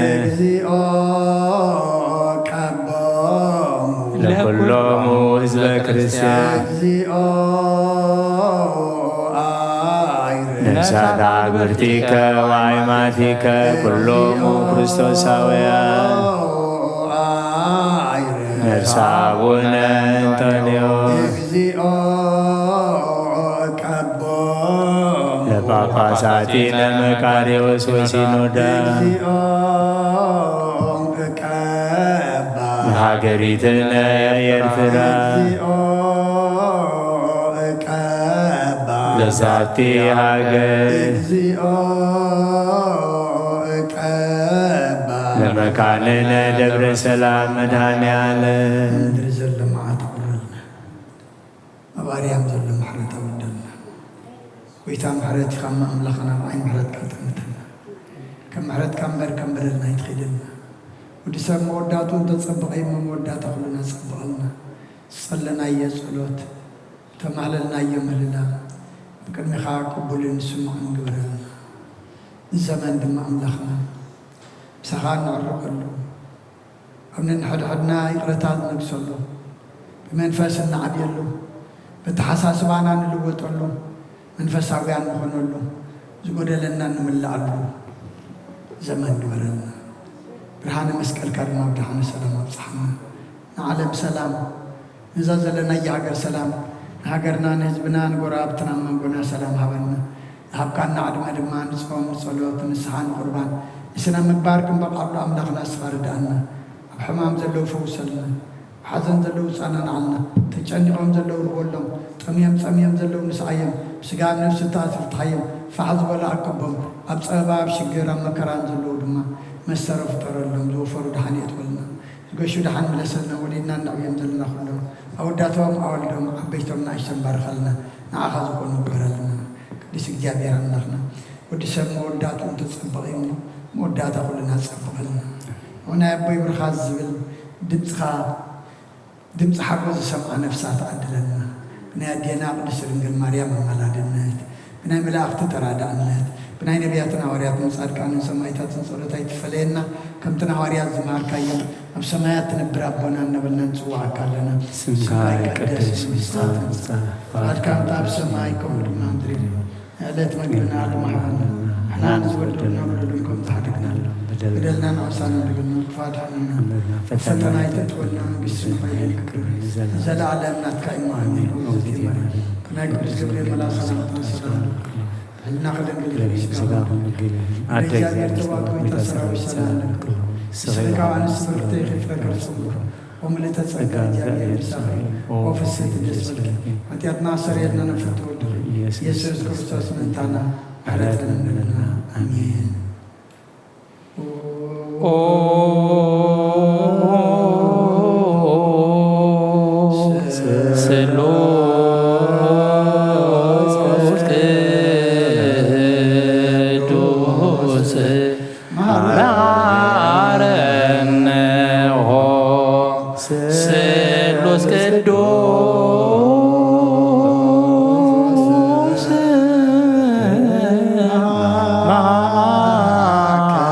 ለኩሎሙ ህዝበ ክርስቲያን። ነፍሳት አግብርቲከ ወአይማቲከ ኩሎሙ ክርስቶሳውያን። ነፍሰ አቡነ እንጠንዮስ። ለጳጳሳቲነ መቃርዮስ ወሲኖዳ። ለሃገሪትነ ኤርትራ። ለዛቲ ሃገር። ለመካንነ ደብረ ሰላም መድኃኔ ዓለም። ምድሪ ዘሎ መዓት ኣቑርልና። ኣብ ኣርያም ዘሎ ምሕረት ኣውርደልና። ጎይታ ምሕረት ኢኻ እሞ ኣምላኽና፣ ብዓይ ምሕረትካ ጠምተና። ከም ምሕረትካ እምበር ከም በደልና ኣይትኺደልና። ወዲ ሰብ መወዳእትኡ እንተጸበቐ እሞ መወዳእታ ኩልና ጸብቐልና። ዝጸለናዮ ጸሎት፣ ዝተማህለልናዮ ምህልላ ብቅድሚኻ ቅቡልን ስሙዕን ግበረልና። ንዘመን ድማ ኣምላኽና ምሳኻ እንዕረቐሉ፣ ኣብ ነንሕድሕድና ይቕረታ ዝነግሰሉ፣ ብመንፈስ እንዓብየሉ፣ በተሓሳስባና ንልወጠሉ፣ መንፈሳውያን ንኾነሉ፣ ዝጎደለና እንምላኣሉ ዘመን ግበረልና። ብርሃነ መስቀልካ ድማ ብደሓነ ሰላም ኣብጽሓና። ንዓለም ሰላም፣ ነዛ ዘለናያ ሃገር ሰላም፣ ንሃገርና፣ ንህዝብና፣ ንጎረባብትና ኣብ መንጎና ሰላም ሃበና። ዝሃብካና ዕድመ ድማ ንጾም፣ ንጸሎት፣ ንንስሓ፣ ንቁርባን፣ ንስነ ምግባር ክንበቕዓሉ ኣምላኽና ንስኻ ርድኣና። ኣብ ሕማም ዘለዉ ፈውሰልና፣ ኣብ ሓዘን ዘለዉ ጸናንዓልና፣ ተጨኒቖም ዘለዉ ርወሎም፣ ጠምዮም ጸምዮም ዘለዉ ንስዓዮም፣ ብስጋን ነፍስን ተኣስርቲ ሓዮም ፋሕ ዝበሉ ኣቅቦም፣ ኣብ ጸበባ፣ ኣብ ሽግር፣ ኣብ መከራን ዘለዉ ድማ መሰረ ፍጠረሎም፣ ዝወፈሩ ደሓን የእትወልና። ዝገሹ ደሓን ምለሰልና፣ ወሊድና እነዕብዮም ዘለና ኩሎም፣ ኣወዳቶም ኣወልዶም፣ ዓበይቶም ንኣሽቶም ባርኸልና፣ ንዓኻ ዝኾኑ ግበረልና። ቅዱስ እግዚኣብሔር ኣምላኽና፣ ወዲ ሰብ መወዳእትኡ እንተጸበቐ እዩ እሞ፣ መወዳእታ ኩልና ጸብቐልና። ንዑ ናይ ኣቦይ ብርኻት ዝብል ድምፅኻ፣ ድምፂ ሓጎስ ዝሰምዓ ነፍሳት ኣድለልና። ብናይ ኣዴና ቅድስት ድንግል ማርያም ኣማላድነት፣ ብናይ መላእኽቲ ተራዳእነት፣ ብናይ ነቢያትን ሃዋርያትን ጻድቃንን ሰማዕታትን ጸሎት ኣይትፈለየና። ከምቲ ንሃዋርያት ዝመሃርካዮም፣ ኣብ ሰማያት ትነብር ኣቦና እናበልና ንጽውዓካ ኣለና። ስምካ ይቀደስ፣ መንግስትኻ ትምጻእ፣ ፍቓድካ ትምጻእ፣ ኣብ ሰማይ ከምኡ ድማ ምድሪ። ንዕለት መግብና ሎሚ ሃበና፣ ንሕና ንዝበደሉና በደሎም ከም ትሓድግና፣ በደልና ንዓሳና ንግን ክፉእ ኣድሕነና፣ ፈተና ኣይተእትወና፣ መንግስቲ ሓይልን ክብርን ንዘለኣለም ናትካ እዩ። ኣሜን። ናይ ቅዱስ ገብርኤል መልኣክ ሰላምታ ሰላም፣ ሕልና ከደንግል ስጋ ኣደ እግዚኣብሔር ተባቶ ወይታ ሰራዊት ሰላም ለክሉ። ስጋ ኣንስቲ ብርክተ ይኽፍለ ከርሱ። ወምልእተ ጸጋ እግዚኣብሔር ምሳኺ፣ ወፍስሕቲ ደስ በልኪ፣ ኃጢአትና ሰርየልና ነፍቶ ወድኺ፣ ኢየሱስ ክርስቶስ ምእንታና ምሕረት ለምንልና። ኣሜን። ኦ ስሉስ ቅዱስ መሐረነ ሆ ስሉስ ቅዱስ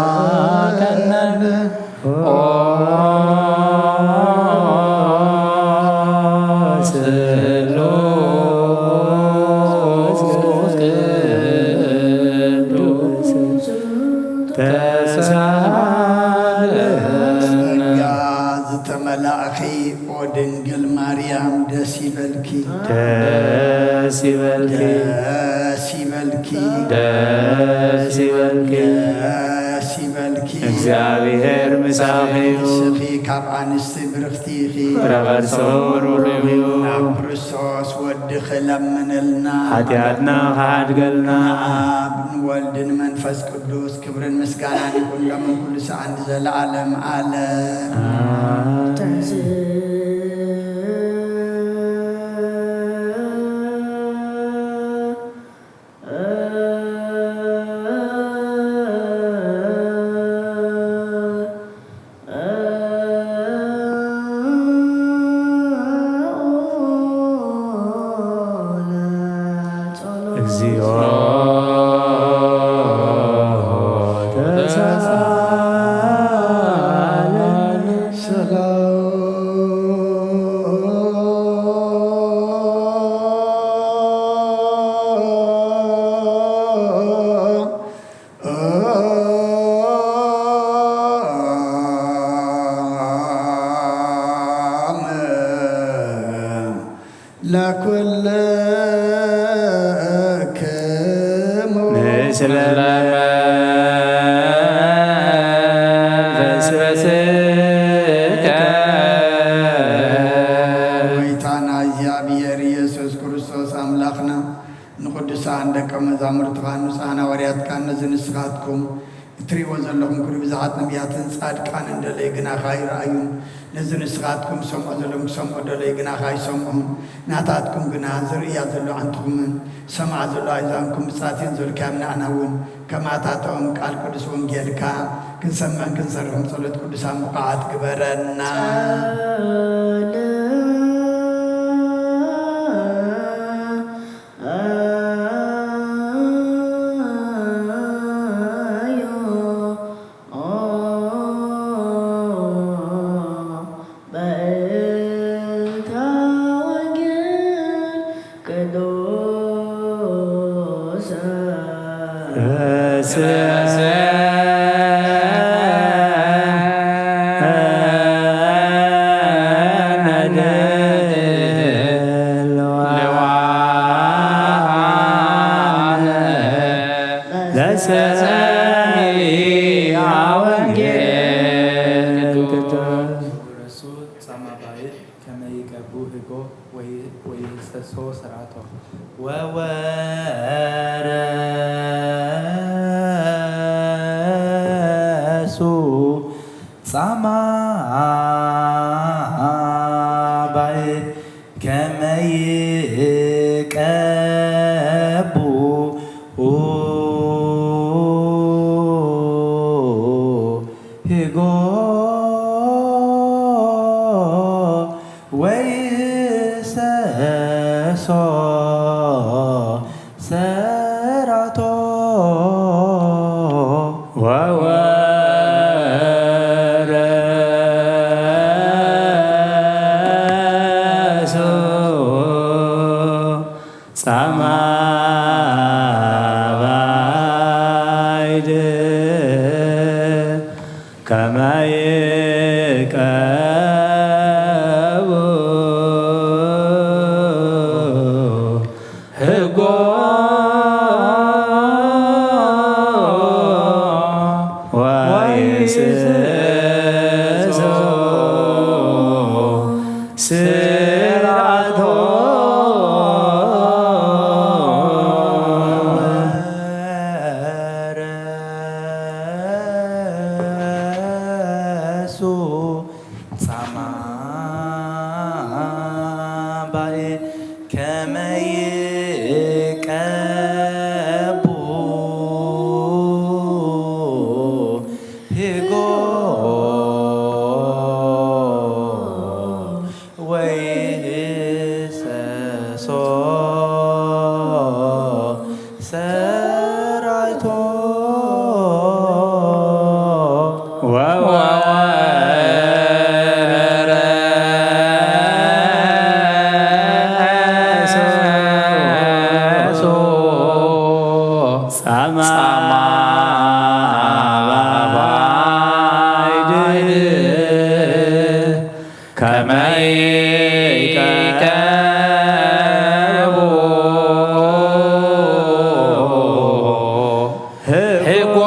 መሐረነ ኦ መላእኺ ኦ ድንግል ማርያም ደስ ይበልኪ፣ ደስ ይበልኪ፣ ደስ ይበልኪ፣ ደስ ይበልኪ። ደስ ይበልኪ። እግዚኣብሔር ምሳኺ እዩ። ንስኺ ካብ ኣንስቲ ብርኽቲ ኢኺ። ፍረ ከርሲ እውን ብሩኽ እዩ። ናብ ክርስቶስ ወድኺ ለምንልና። ሓጢኣትና ክሓድገልና። ንኣብ ንወልድ ንመንፈስ ቅዱስ ክብርን ምስጋናን ይኹን ሎምን ኩሉ ሰዓን ንዘለዓለም ዓለም። እግዚኦ ተሳለን። ሰላም ለኩልክሙ። ምስለ መንፈስከ። ጎይታና እግዚኣብሔር ኢየሱስ ክርስቶስ ኣምላኽና፣ ንቅዱሳን ደቀ መዛሙርትኻን ንጹሓን ሃዋርያትካን ነዚ ንስኻትኩም እትርእይዎ ዘለኹም ኩሉ ብዝሓት ነቢያትን ጻድቃንን ደለዩ ግናኻ ኣይረኣዩን። ነዚ ንስኻትኩም ትሰምዖ ዘለኹም ክሰምዖ ደለዩ ግናኻ ኣይሰምዑን። ናታትኩም ግና ዝርእያ ዘሎ ኣንትኹምን ዝሰምዓ ዘሎ ኣእዛንኩም ብጻትየን ዘልካዮም ንኣና እውን ከማታቶም ቃል ቅዱስ ወንጌልካ ክንሰምዕን ክንሰርሕን ጸሎት ቅዱሳን ብቑዓት ግበረና። ለሰሚዐ ወንጌል ቅዱስ። ርእሱ ጻማ ባይዕ ከመ ይቀቡ ህጎ ወይ-፣ ወይህሰሶ ስርዓቶ። ወወረሱ ጻማ ባይዕ ከመ ይቀቡ ህጎ ወይሰሶ ሰራቶ። ወወረሱ ጻማ ባይድ ከመ ይቀቡ ህጎ ወይስሶ ስርዓቶ። ወረሱ ጻማ ባይዕ ከመ ይቀቡ ህጎ ወይህሰሶ ሰራይቶ። ወወረሱ ከመይ ይቀቡ ሕጎ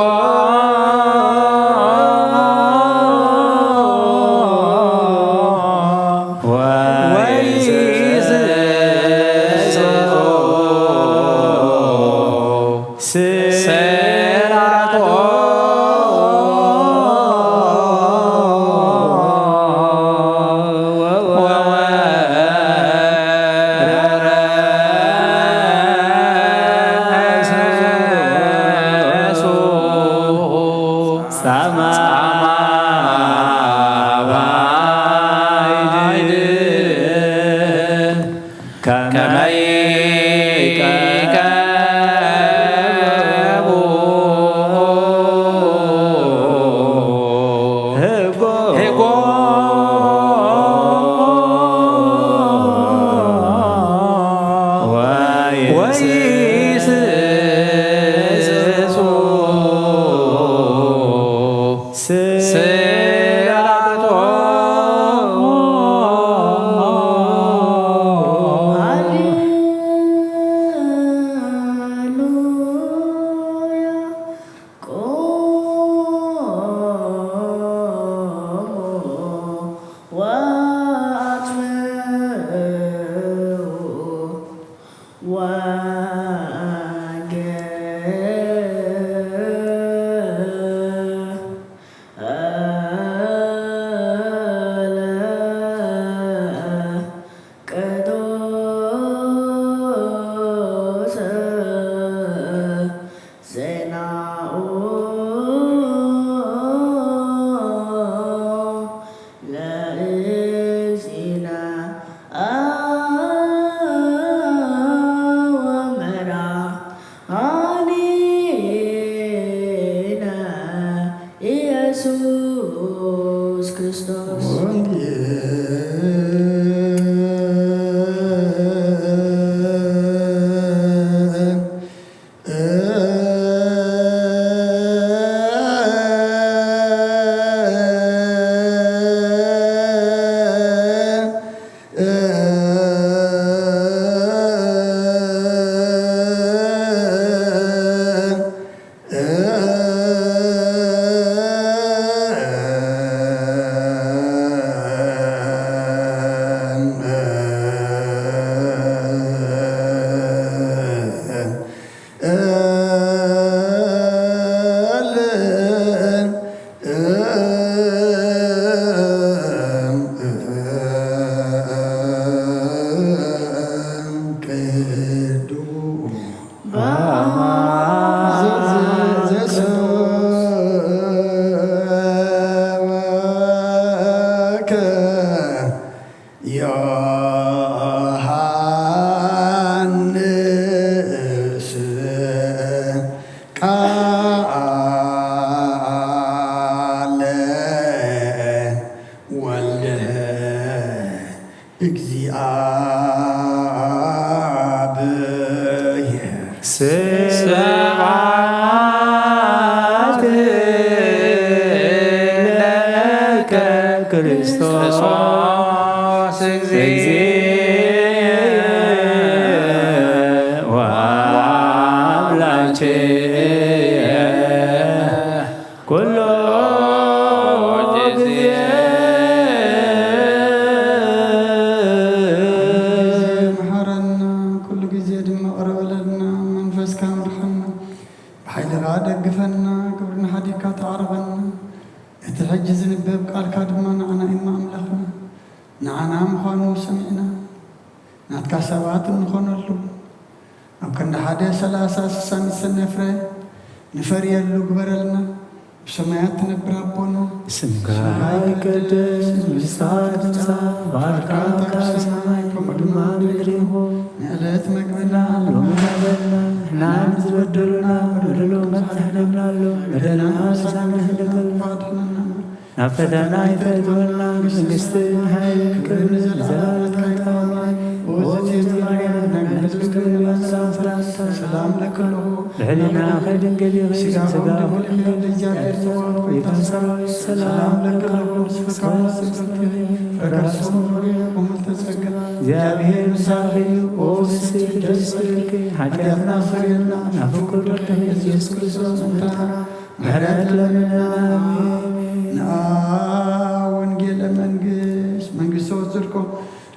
ወይስእሉ ስራቆ ወወረሱ ጻማ ባይድ ከመይ ይቀቡ ሕጎ ወይስእሱ ስራጦ ሃሌሉያ። ቆሙ ወአጽምዑ ወንጌል ቅዱስ ዜናኡ ለእግዚእነ ወመድኃኒነ ኢየሱስ ክርስቶስ። ዮሐንስ ቃለ ወልደ እግዚአብሔር። ስብሐት ለከ ክርስቶስ እግዚእ ወአምላኬ ኩሉ ጊዜ። መሓረና፣ ኩሉ ግዜ ድማ ቅረ በለልና፣ መንፈስካ ምርሓና፣ ብሓይልኻ ደግፈና፣ ክብርና ሓዲግካ ተዓረቐና። እቲ ሕጂ ዝንበብ ቃልካ ድማ ንዓና እዩ ኣምላኽና። ንዓና ምዃኑ ሰሚዕና ናትካ ሰባት እንኾነሉ፣ ኣብ ክንዲ ሓደ ሠላሳ ስሳ ሚእቲ ፍረ ንፈርየሉ ግበረልና። ብሰማያት ትነብር ኣቦና፣ ስምካ ይቀደስ፣ መንግሥትኻ ትምጻእ፣ ፍቓድካ ኣብ ሰማይ ከምኡ ድማ ኣብ ምድሪ ይኹን። ንዕለት መግብና ሎሚ ሃበና፣ ንሕና ንዝበደሉና በደሎም ንሕነሎም፣ በደልና ንሕነሎም፣ ኣድሕነና። ናብ ፈተና ኣይተእትወና፣ መንግስትን ሓይልን ክብርን ንዘለዓለምና ኢኻ። ኣሜን። ኦዝቲ ማርያም ናይ ሰላም ለኪ ኣለኹ፣ ልዕልና ከድንግል ኢኺ፣ ስጋኹም ድንግል ኢኺ፣ እግዚኣብሔር ጽባኦት ጎይታ ሰራዊት ሰላም ለኪ ኣለኹ። ራሱ ሙሉእ ጸጋ፣ እግዚኣብሔር ምሳኺ እዩ። ኦ ፍስሕቲ ደስ ይበልኪ፣ ሓጢኣትና ሰሪልና ናብ ፍቁር ወድኺ ኢየሱስ ክርስቶስ መምጣና ምሕረት ለምንና። ኣሜን። ንኣ ወንጌለ መንግስት መንግስተ ወጽድቆ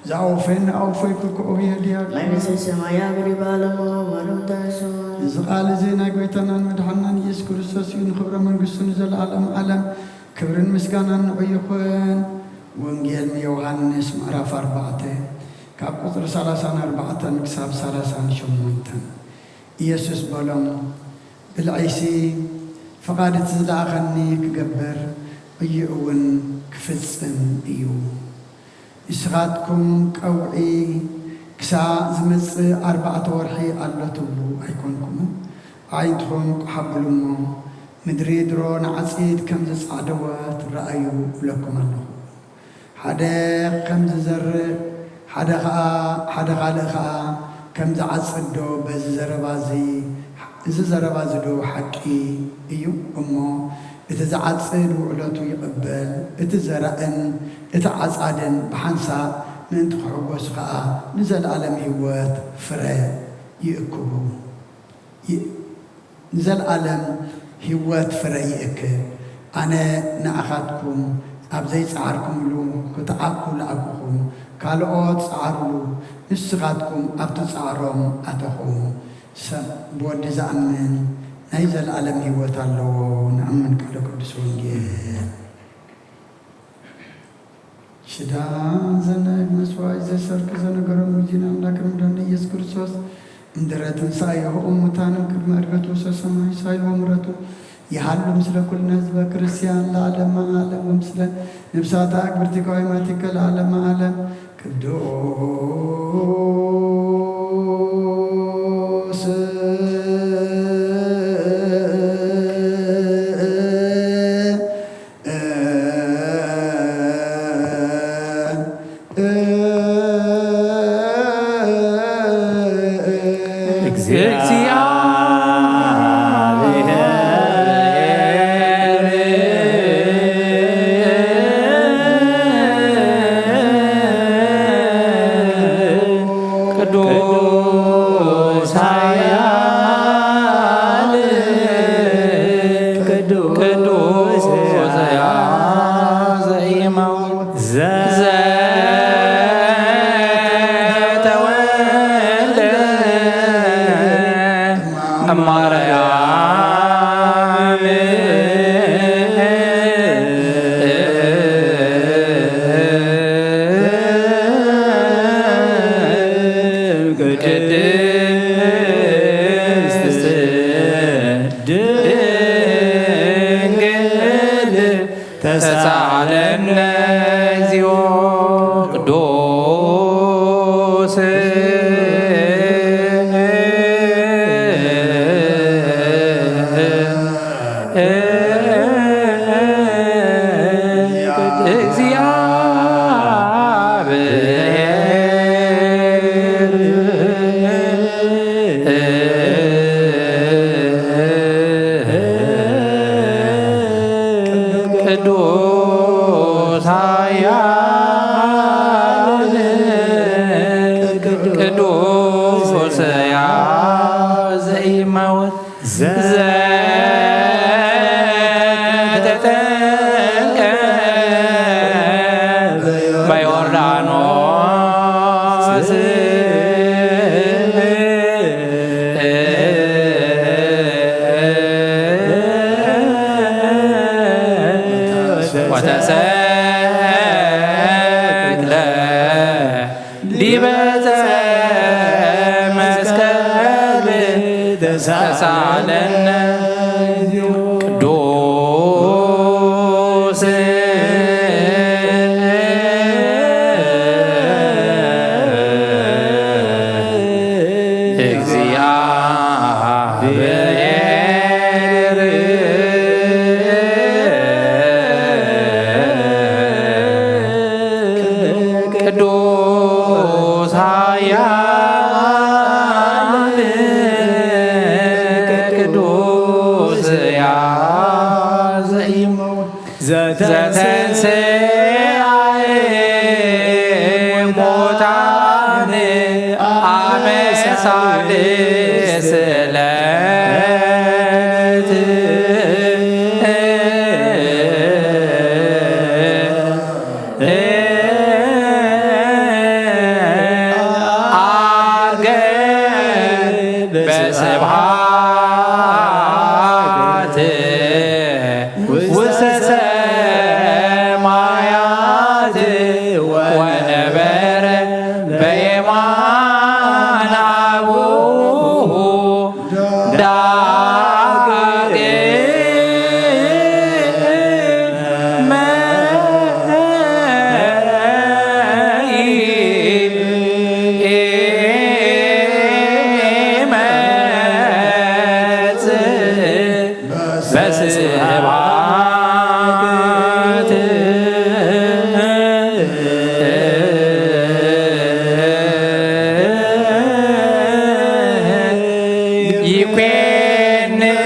ዝኣወፈን ኣውፈይ ክክኦ የድያ። መንግስተ ሰማያ ብሪባ ኣለሞ ማሎም ታይሶ። እዚ ቃል እዚ ናይ ጎይታናን መድሓናን ኢየሱስ ክርስቶስ እዩ። ንኽብረ መንግስቱ ንዘለዓለም ዓለም ክብርን ምስጋናን ንዑ ይኹን። ወንጌል ዮሃንስ ምዕራፍ ኣርባዕተ ካብ ቁጽሪ ሰላሳን ኣርባዕተን ክሳብ ሰላሳን ሸሞንተን። ኢየሱስ በሎም፣ ብልዐይሲ ፍቓድ እቲ ዝለኣኸኒ ክገብር፣ ዕዩ እውን ክፍጽም እዩ። ንስኻትኩም ቀውዒ ክሳዕ ዝመጽእ ኣርባዕተ ወርሒ ኣሎ ትብሉ ኣይኮንኩምን? ኣዒንትኹም ቁሓብሉ እሞ፣ ምድሪ ድሮ ንዓጺድ ከም ዘጻዕደወት ረኣዩ እብለኩም ኣለኹ። ሓደ ከም ዝዘርእ፣ ሓደ ኸኣ፣ ሓደ ካልእ ኸኣ ከም ዝዓጽድ ዶ በዚ ዘረባ እዚ፣ እዚ ዘረባ እዚ ዶ ሓቂ እዩ? እሞ እቲ ዝዓጽድ ውዕለቱ ይቕበል፣ እቲ ዘራእን እቲ ዓጻድን ብሓንሳእ ምእንቲ ክሕጎሱ ኸኣ ንዘለኣለም ህይወት ፍረ ይእክቡ። ይ-፣ ንዘለኣለም ህይወት ፍረ ይእክብ። ኣነ ንኣኻትኩም ኣብ ዘይጸዓርኩምሉ ክትዓኩ ለኣኩኹም፣ ካልኦት ጸዓሩሉ፣ ንስኻትኩም ኣብቲ ጻዕሮም ኣተኹም። ሰብ ብወዲ ዝኣምን ናይ ዘለኣለም ህይወት ኣለዎ። ንኣምን ቃለ ቅዱስ ወንጌል። ሽዳ ዘናይ መስዋዕት ዘሰርክ ዘነገሮም ጊዜን ኣምላክን መድኃኒነ ኢየሱስ ክርስቶስ እምድረ ትንሣኤሁ እሙታንም ቅድመ ዕርገቱ ሰሰማይ ሳይል ወምረቱ ይሃሉ ምስለ ኩልነ ህዝበ ክርስቲያን ለዓለመ ዓለም ወምስለ ነፍሳተ አክብርቲ ቃይማቲከ ለዓለመ ዓለም። ቅዱስ ቅዱስ ኃያል ቅዱስ ዘኢይመውት ዘተወልደ እማርያም ቅድስት ድንግል ተሳለነ እግዚኦ ቅዱስ ቅዱስ ኃያል ቅዱስ ሕያው ዘኢይመውት ዘተጠምቀ በዮርዳኖስ ወተሰቅለ ዲበ መስቀል ተሳለነ ቅዱስ እግዚአብሔር ቅዱስ ኃያል ቅዱስ አርገ በስብሐት ውስተ ሰማያት ወነበረ በየማነ አቡሁ ዳግመ ይመጽእ በስብሐት ይኮንን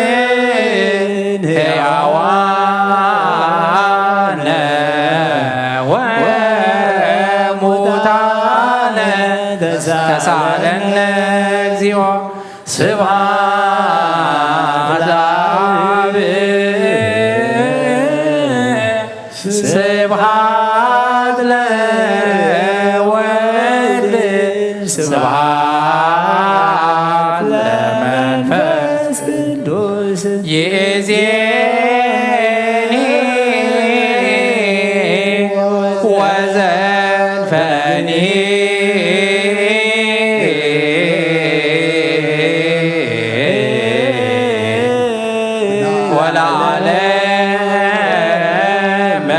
ሕያዋነ ወሙታነ ተሳለነ እግዚኦ። ስብሐት ለአብ ስብሐት ለወልድ ስብሐት ለመንፈስ ቅዱስ ይእዜኒ ወዘልፈኒ ወለዓለመ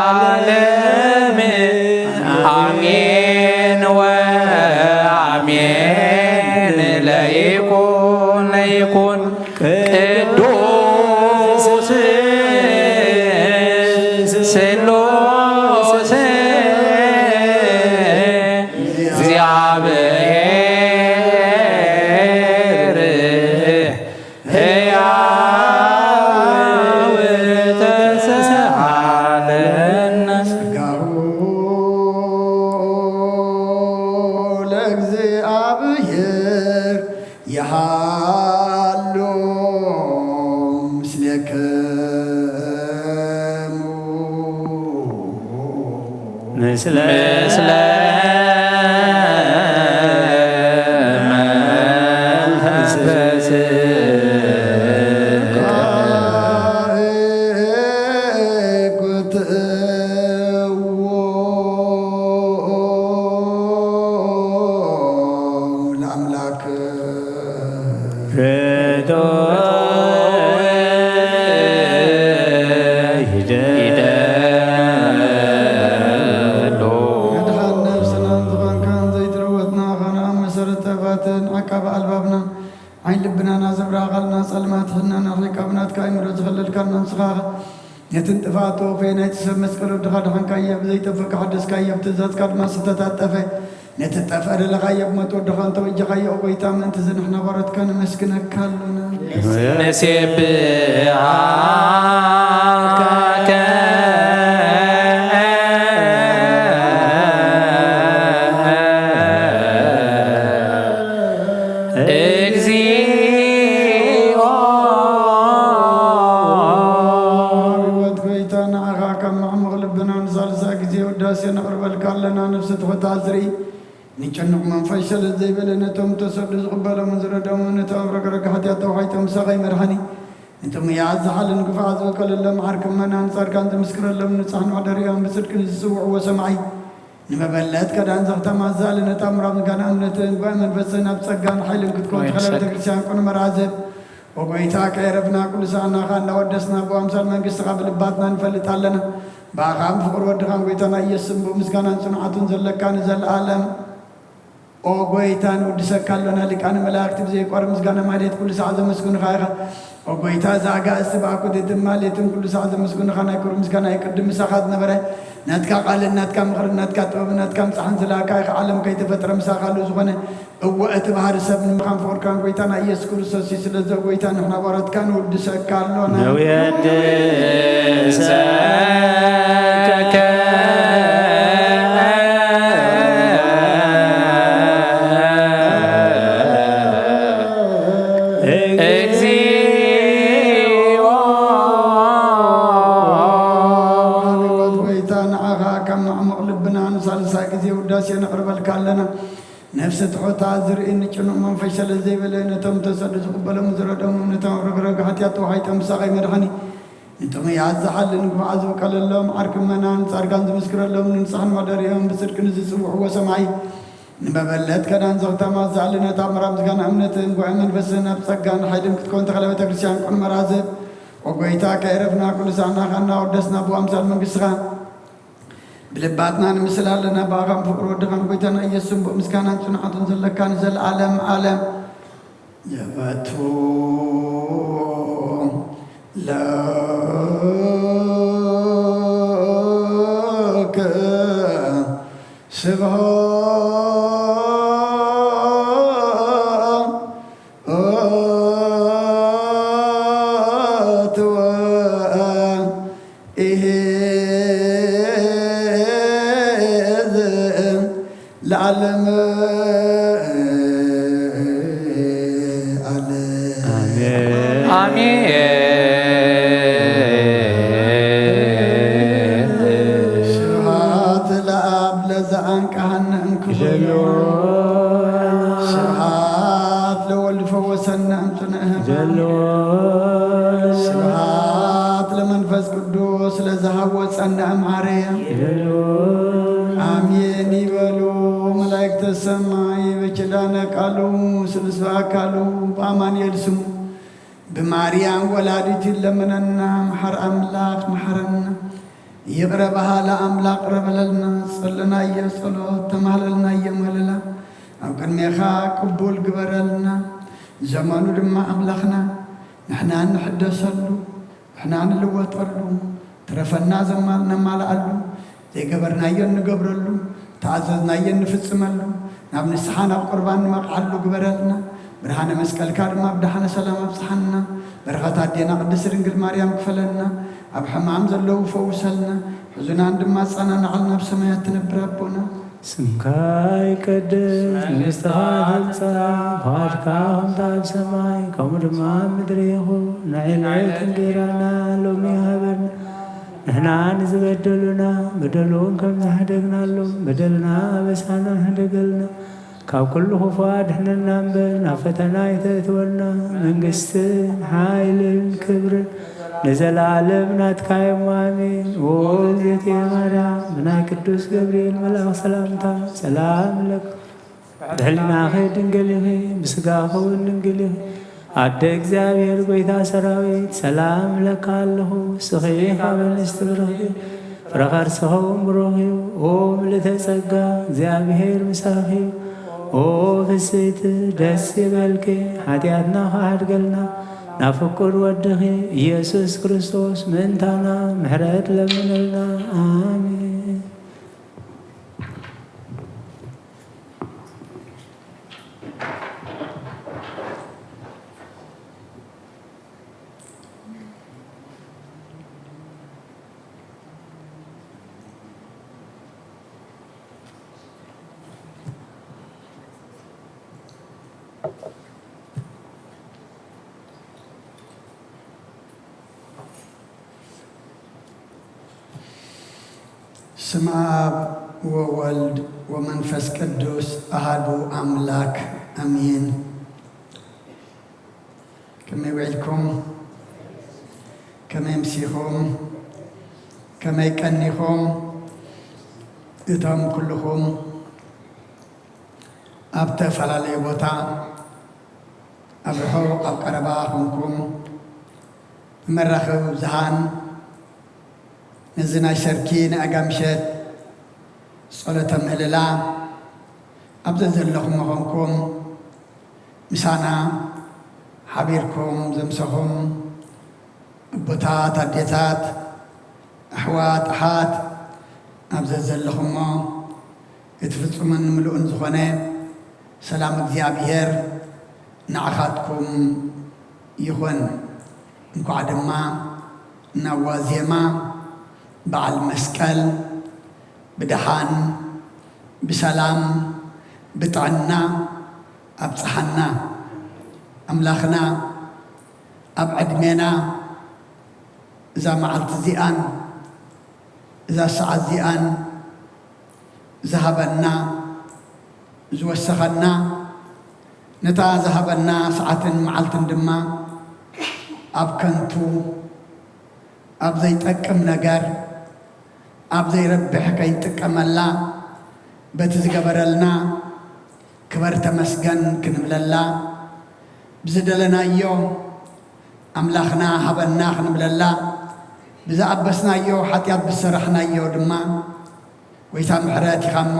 ዓለም አሜን ወአሜን። ለይኩን ለይኩን ቅዱስ ስሉስ እግዚአብሔር ሕያው ተስአለነ። ጸጋሁ ለእግዚአብሔር ይሃሉ ምስሌክሙ። ምስለ መንፈስከ። ለአምላክ መድኃን ነፍስናን ዝኾንካን ዘይትልወጥ ንኣኻና መሰረት ተባትን ዓቃቢ ኣልባብናን ዓይን ልብናና ዘብራኻልና ጸልማት ሕናና ርሒቃ ብናትካ ኣእምሮ ዝኸለልካና ንስኻ ኢኻ። ነቲ ንጥፍኣት ተወፈየ ናይቲ ሰብ መስቀል ወድኻ ደሓንካዮ፣ ብዘይጠፍእ ከሓደስካዮ፣ ብትእዛዝካ ድማ ስህተታት ጠፈ። ነቲ ጠፍአ ደለኻዮ ብሞት ወድኻ እንተበጀኻዮ፣ ኦ ጐይታ፣ ምእንቲ እዚ ንሕና ባሮትካ ነመስግነካ ኣሎና። ንሴብሐካ እግዚኦ። ኣቤት ጐይታ፣ ንዓኻ ካብ መዕሙቕ ልብና ንሳልሳይ ግዜ ውዳሴ ነቕርበልካ ኣለና። ነፍሲ ትሑት ኣዝርኢ፣ ንጭኑቕ መንፈስ ሸለል ዘይበለ፣ ነቶም ተሰዱ ዝቕበሎምን ዝረድኦምን፣ ነቶም ረግረግ ሓጢኣት ተዋሒጦም ምሳኻ ይመርሓኒ። ንጥሙያት ዝሓልን ግፉዓት ዝበቀለሎም ዓርኪ ምእመናን ጻድቃን ዝምስክረሎም ንጻሕ መሕደሪኦም ብጽድቂ ንዝጽውዕዎ ሰማዒ ንመበለት ከዳን ዘኽተማ ዛሊ ነታ ምራብ ንጋና እምነትን ጓይ መንፈስን ኣብ ጸጋን ሓይልን ክትከውን ትኸለ ቤተ ክርስቲያን ቅኑ መርዓ ዝህብ። ወጎይታ ከየረፍና ኩሉ ሰዓናኻ እናወደስና ብኣምሳል መንግስትኻ ብልባትና ንፈልጥ ኣለና። ብኣኻን ፍቕሪ ወድኻን ጎይታና ኢየሱስን ብምስጋናን ጽንዓቱን ዘለካ ንዘለኣለም። ኦ ጎይታ፣ ንውድሰካ ኣሎና፣ ሊቃነ መላእክቲ ብዘይቋርጽ ምስጋና ማህሌት ኩሉ ሰዓት ዘመስግኑኻ ኢኻ። ኦ ጎይታ፣ እዚ ኣጋእዝቲ ብኣኮቴትን ማህሌትን ኩሉ ሰዓት ዘመስግኑኻ፣ ናይ ክብሪ ምስጋና ይቅድም። ምሳኻ ዝነበረ፣ ናትካ ቃልን ናትካ ምኽርን ናትካ ጥበብን ናትካ ምጻሕን ዝለኣካ ኢኻ። ዓለም ከይተፈጥረ ምሳኻ ኣሎ ዝኾነ፣ እወ፣ እቲ ባህሪ ሰብ ንምኻን ፍቕርካን ጎይታና ኢየሱስ ክርስቶስ እዩ። ስለዚ ኦ ጎይታ፣ ንሕና ባሮትካ ንውድሰካ ኣሎና። ነውየድሰከ እግዚኦ። ካብ መዕሙቕ ልብና ንሳልሳይ ግዜ ውዳሴ ነቕርበልካ ኣለና። ነፍሲ ትሑታ ዝርኢ ንጭኑቕ መንፈስ ሰለ ዘይበለ፣ ነቶም ተሰዱ ዝቕበሎም ዝረዶም፣ ነቶም ረግረግ ሓጢኣት ተዋሒጦም ምሳቐይ መድሓኒ፣ ንጥሙያት ዝሓሊ ንግፋዓት ዝውቀለሎም፣ ዓርኪ ምእመናን ጻድቃን ዝምስክረሎም፣ ንንስሓን መሕደሪኦም ብጽድቂ ንዝጽውዕዎ ሰማይ፣ ንመበለት ከዳን ዘኽተማ ዝኣሊ ነታ ምራ ምስጋና እምነትን ጉባኤ መንፈስን ኣብ ጸጋን ሓይልን ክትከውን ተኽለ ቤተ ክርስቲያን ቅኑዕ መራዝብ። ኦ ጎይታ፣ ከየረፍና ቅዱሳና ኻና ወደስና ብኣምሳል መንግስትኻ ብልባትና ንምስል ኣለና። ብኣኻን ፍቕሪ ወድኻን ጎይታና ኢየሱስ ስም ምስጋናን ጽንዓቱን ዘለካ ንዘለዓለም ዓለም። ዘበቱ ለከ ስብሐት ወ ኢሕዝ ለዓለም ዓለም። ኣሜን። ስብሐት ለአብ ለዘአንቀሐነ እንክብሎ። ስብሐት ለወልድ ፈወሰነ እምጽንዕ ህማም። ስብሐት ለመንፈስ ቅዱስ ለዘሃወፀነ እምዓረየ። ኣሜን ይበሉ መላእክተ ሰማይ። በኪዳነ ቃሉ ስሉስ በአካሉ በአማኑኤል ስሙ ብማርያም ወላዲት ይለምነና። መሓር ኣምላኽ መሓረና። ይቕረ በሃላ ኣምላኽ ቅረ በለልና። ጸለናዮ ጸሎት ተማህለልናዮ ምህለላ። ኣብ ቅድሜኻ ቅቡል ግበረልና። ዘመኑ ድማ ኣምላኽና ንሕና እንሕደሰሉ ንሕና ንልወጠሉ፣ ትረፈና ዘማ-፣ ነማልኣሉ፣ ዘይገበርናዮ እንገብረሉ፣ ተኣዘዝናዮ እንፍጽመሉ፣ ናብ ንስሓ ናብ ቁርባን ንመቕዓሉ ግበረልና። ብርሃነ መስቀልካ ድማ ብደሓነ ሰላም ኣብጽሓና። በረኸት ኣዴና ቅድስት ድንግል ማርያም ክፈለና። ኣብ ሕማም ዘለዉ ፈውሰልና። ሕዙናን ድማ ኣጸናንዓልና። ኣብ ሰማያት ትነብር ኣቦና። ስምካ ይቀደስ፣ መንግስትኻ ትምጻእ፣ ፍቓድካ ከምቲ ኣብ ሰማይ፣ ከምኡ ድማ ኣብ ምድሪ ይኹን። ንዕለት እንጀራና ሎሚ ሃበና። ንሕና ንዝበደሉና በደሎም ከም ዝሓደግናሎም በደልና ኣበሳና ሕደገልና። ካብ ኩሉ ክፉእ ኣድሕነና እምበር፣ ናብ ፈተና ኣይተእትወና። መንግስትን ሓይልን ክብርን ንዘለዓለም ናትካ እዮም። ኣሜን። ኦ እግዝእትየ ማርያም፣ ብናይ ቅዱስ ገብርኤል መልኣኽ ሰላምታ ሰላም እብለኪ። ብሕሊናኺ ድንግል ኢኺ፣ ብስጋኺ እውን ድንግል ኢኺ። ኣደ እግዚኣብሔር ጐይታ ሰራዊት፣ ሰላም እብለኪ ኣለኹ። ንስኺ ካብ ኣንስቲ ብርኽቲ፣ ፍረ ከርስኺ እውን ብሩኽ እዩ። ኦ ምልእተ ጸጋ፣ እግዚኣብሔር ምሳኺ እዩ። ኦ ፍስሕቲ፣ ደስ ይበልኪ፣ ሓጢኣትና ክሓድገልና ናብ ፍቁር ወድኺ ኢየሱስ ክርስቶስ ምእንታና ምሕረት ለምንልና። ኣሜን። ስም ኣብ ወወልድ ወመንፈስ ቅዱስ ኣሃዱ ኣምላክ ኣሜን። ከመይ ውዒልኩም? ከመይ ኣምሲኹም? ከመይ ቀኒኹም? እቶም ኩልኹም ኣብ ተፈላለየ ቦታ፣ ኣብ ርሑቕ ኣብ ቀረባ ኾንኩም ብመራኸቢ ብዙሃን ነዚ ናይ ሰርኪ ናይ ኣጋ ምሸት ጸሎተ ምህልላ ኣብ ዘዘለኹም ኾንኩም ምሳና ሓቢርኩም ዘምሰኹም ኣቦታት፣ ኣዴታት፣ ኣሕዋት፣ ኣሓት ኣብ ዘዘለኹሞ እቲ ፍጹምን ምሉእን ዝኾነ ሰላም እግዚኣብሔር ንዓኻትኩም ይኹን። እንኳዕ ድማ ናብ ዋዜማ በዓል መስቀል ብደሓን፣ ብሰላም፣ ብጥዕና ኣብጽሓና። ኣምላኽና ኣብ ዕድሜና እዛ መዓልቲ እዚኣን እዛ ሰዓት እዚኣን ዝሃበና፣ ዝወሰኸና፣ ነታ ዝሃበና ሰዓትን መዓልትን ድማ ኣብ ከንቱ፣ ኣብ ዘይጠቅም ነገር፣ ኣብ ዘይረብሕ ከይንጥቀመላ በቲ ዝገበረልና ክበር ተመስገን ክንብለላ፣ ብዝደለናዮ ኣምላኽና ሃበና ክንብለላ፣ ብዝኣበስናዮ ሓጢኣት ብዝሰራሕናዮ ድማ፣ ጎይታ ምሕረት ኢኻ እሞ፣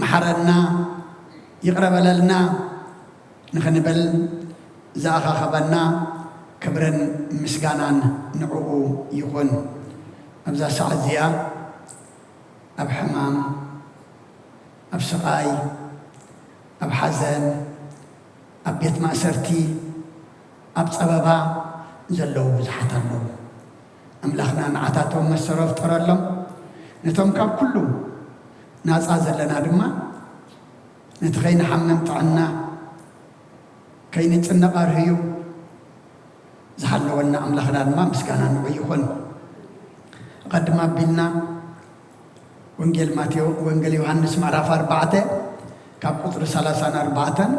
መሓረና፣ ይቕረ በለልና ንኽንብል ዝኣኻኸበና ክብርን ምስጋናን ንዕኡ ይኹን። ኣብዛ ሰዓት እዚኣ ኣብ ሕማም፣ ኣብ ስቓይ፣ ኣብ ሓዘን፣ ኣብ ቤት ማእሰርቲ፣ ኣብ ጸበባ ዘለዉ ብዙሓት ኣለዉ። ኣምላኽና ንዓታቶም መሰሮ ፍጠረሎም። ነቶም ካብ ኩሉ ናጻ ዘለና ድማ፣ ነቲ ከይንሓምም ጥዕና፣ ከይንጭነቕ ኣርህዩ ዝሓለወና ኣምላኽና ድማ ምስጋና ንዑ ይኹን። ኣቐድም ኣቢልና ወንጌል ማቴዎ-፣ ወንጌል ዮሃንስ ምዕራፍ ኣርባዕተ ካብ ቁጽሪ ሰላሳን ኣርባዕተን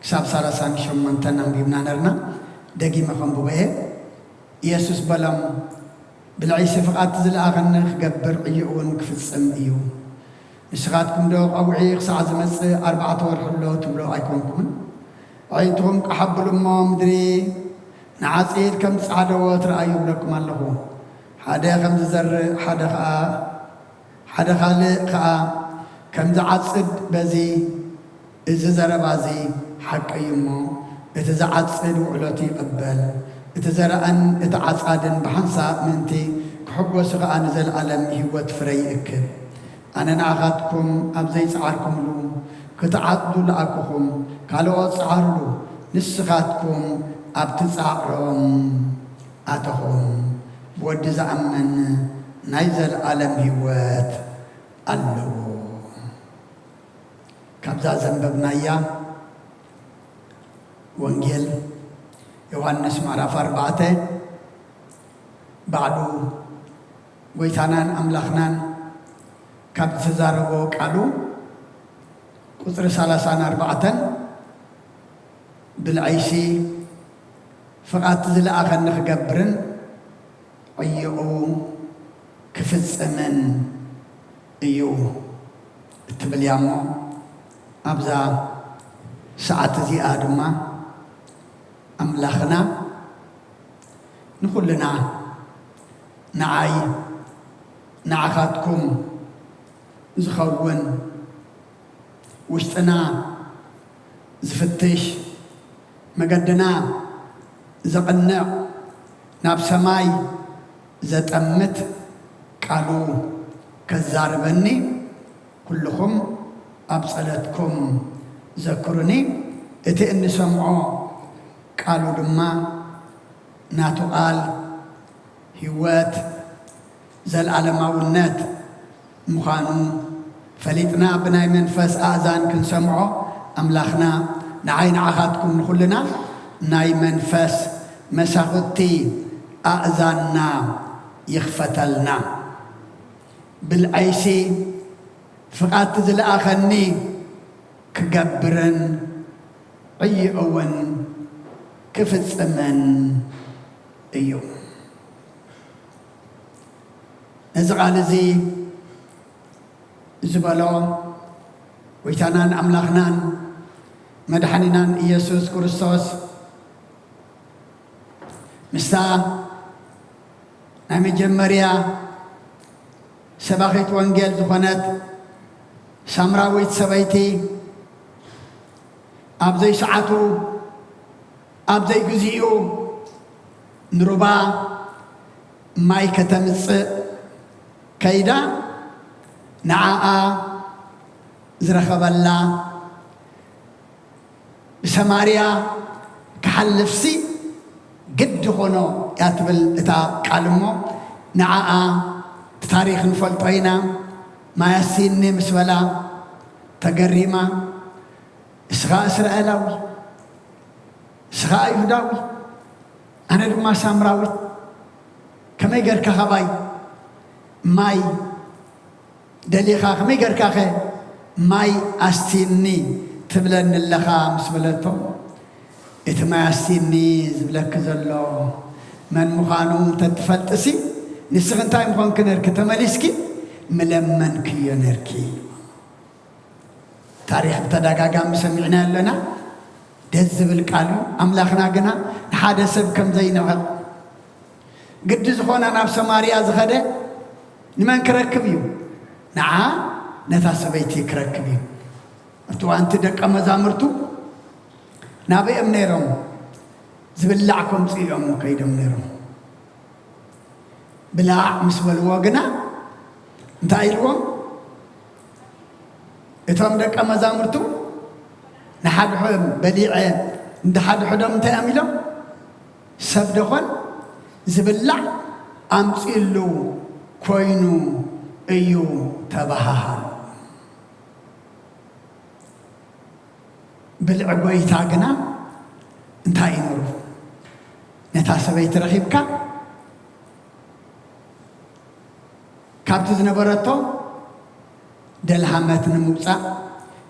ክሳብ ሰላሳን ሸሞንተን ኣንቢብና ነርና። ደጊመ ከንብቦ እየ። ኢየሱስ በሎም፣ "ብልዐይሲ ፍቓድ ዝለኣኸኒ ክገብር ዕዮ እውን ክፍጽም እዩ። ንስኻትኩም ዶ ቀውዒ ክሳዕ ዝመጽእ ኣርባዕተ ወርሒ ኣሎ ትብሎ ኣይኮንኩምን? ኣዒንትኹም ቀሓብሉ እሞ ምድሪ ንዓጺድ ከም ዝጸዓደዎ ትረኣዩ እብለኩም ኣለኹ። ሓደ ከም ዝዘርእ፣ ሓደ ኸኣ፣ ሓደ ካልእ ኸኣ ከም ዝዓጽድ በዚ እዚ ዘረባ እዚ ሓቂ እዩ እሞ፣ እቲ ዝዓጽድ ውዕለቱ ይቕበል፣ እቲ ዘራእን እቲ ዓጻድን ብሓንሳእ ምእንቲ ክሕጎሱ ኸኣ ንዘለኣለም ህይወት ፍረ ይእክብ። ኣነ ንኣኻትኩም ኣብ ዘይጸዓርኩምሉ ክትዓጽዱ ለኣኩኹም፣ ካልኦት ጸዓሩሉ፣ ንስኻትኩም ኣብቲ ጻዕሮም ኣተኹም። ብወዲ ዝኣምን ናይ ዘለኣለም ህይወት ኣለዎ።" ካብዛ ዘንበብናያ ወንጌል ዮሃንስ ምዕራፍ ኣርባዕተ፣ ባዕሉ ጎይታናን ኣምላኽናን ካብ ዝተዛረቦ ቃሉ፣ ቁጽሪ ሰላሳን ኣርባዕተን፣ "ብልዐይሲ ፍቓድ ዝለኣኸኒ ክገብርን ዕዮኡ ክፍጽምን እዩ" እትብል እያ እሞ፣ ኣብዛ ሰዓት እዚኣ ድማ ኣምላኽና ንኹልና፣ ንዓይ፣ ንዓኻትኩም ዝኸውን፣ ውሽጥና ዝፍትሽ፣ መገድና ዘቕንዕ፣ ናብ ሰማይ ዘጠምት ቃሉ ከዛርበኒ፣ ኩልኹም ኣብ ጸሎትኩም ዘክሩኒ። እቲ እንሰምዖ ቃሉ ድማ ናቱ ቃል ህይወት፣ ዘለኣለማውነት ምዃኑ ፈሊጥና፣ ብናይ መንፈስ ኣእዛን ክንሰምዖ፣ ኣምላኽና ንዓይ ንዓኻትኩም ንኹልና ናይ መንፈስ መሳኹቲ ኣእዛንና ይኽፈተልና። ብልዐይሲ ፍቓድ ዝለኣኸኒ ክገብርን ዕይኡ እውን ክፍጽምን እዩ። ነዚ ቃል እዚ ዝበሎ ጎይታናን ኣምላኽናን መድሓኒናን ኢየሱስ ክርስቶስ፣ ምስታ ናይ መጀመርያ ሰባኺት ወንጌል ዝኾነት ሳምራዊት ሰበይቲ፣ ኣብ ዘይሰዓቱ፣ ኣብ ዘይግዚኡ ንሩባ ማይ ከተምጽእ ከይዳ፣ ንዓኣ ዝረኸበላ፣ ብሰማርያ ክሓልፍሲ ግዲ ኾኖ እያ ትብል እታ ቃል እሞ፣ ንዓኣ እቲ ታሪኽ ንፈልጦ ኢና። ማይ ኣስይኒ ምስ በላ ተገሪማ፣ "እስኻ እስራኤላዊ፣ እስኻ ኣይሁዳዊ፣ ኣነ ድማ ሳምራዊት፣ ከመይ ጌርካ ካባይ ማይ ደሊኻ ከመይ ጌርካኸ ማይ ኣስቲኒ ትብለኒ ኣለኻ ምስ በለቶ፣ እቲ ማይ ኣስቲኒ ዝብለኪ ዘሎ መን ምዃኑ እንተትፈልጥሲ፣ ንስኺ እንታይ ምኾንኪ ነርኪ? ተመሊስኪ ምለመንክዮ ነርኪ። ታሪኽ ብተደጋጋሚ ሰሚዕና ኣለና። ደስ ዝብል ቃል እዩ። ኣምላኽና ግና ንሓደ ሰብ ከም ዘይንዕቕ፣ ግዲ ዝኾነ ናብ ሰማርያ ዝኸደ ንመን ክረክብ እዩ? ንዓ ነታ ሰበይቲ ክረክብ እዩ። ኣብቲ እዋንቲ ደቀ መዛሙርቱ ናበይ እዮም ነይሮም? ዝብላዕ ከምጽኡ እዮም ከይዶም ነይሮም። ብላዕ ምስ በልዎ ግና እንታይ ኢልዎም? እቶም ደቀ መዛሙርቱ ንሓድሕዶም በሊዐ፣ እንድሓድሕዶም እንታይ እዮም ኢሎም? ሰብ ደኾን ዝብላዕ ኣምጺእሉ ኮይኑ እዩ ተባሃሃሉ። ብልዒ ጎይታ ግና እንታይ እዩ ነሩ? ነታ ሰበይቲ ረኺብካ ካብቲ ዝነበረቶ ደልሃመት ንምውጻእ፣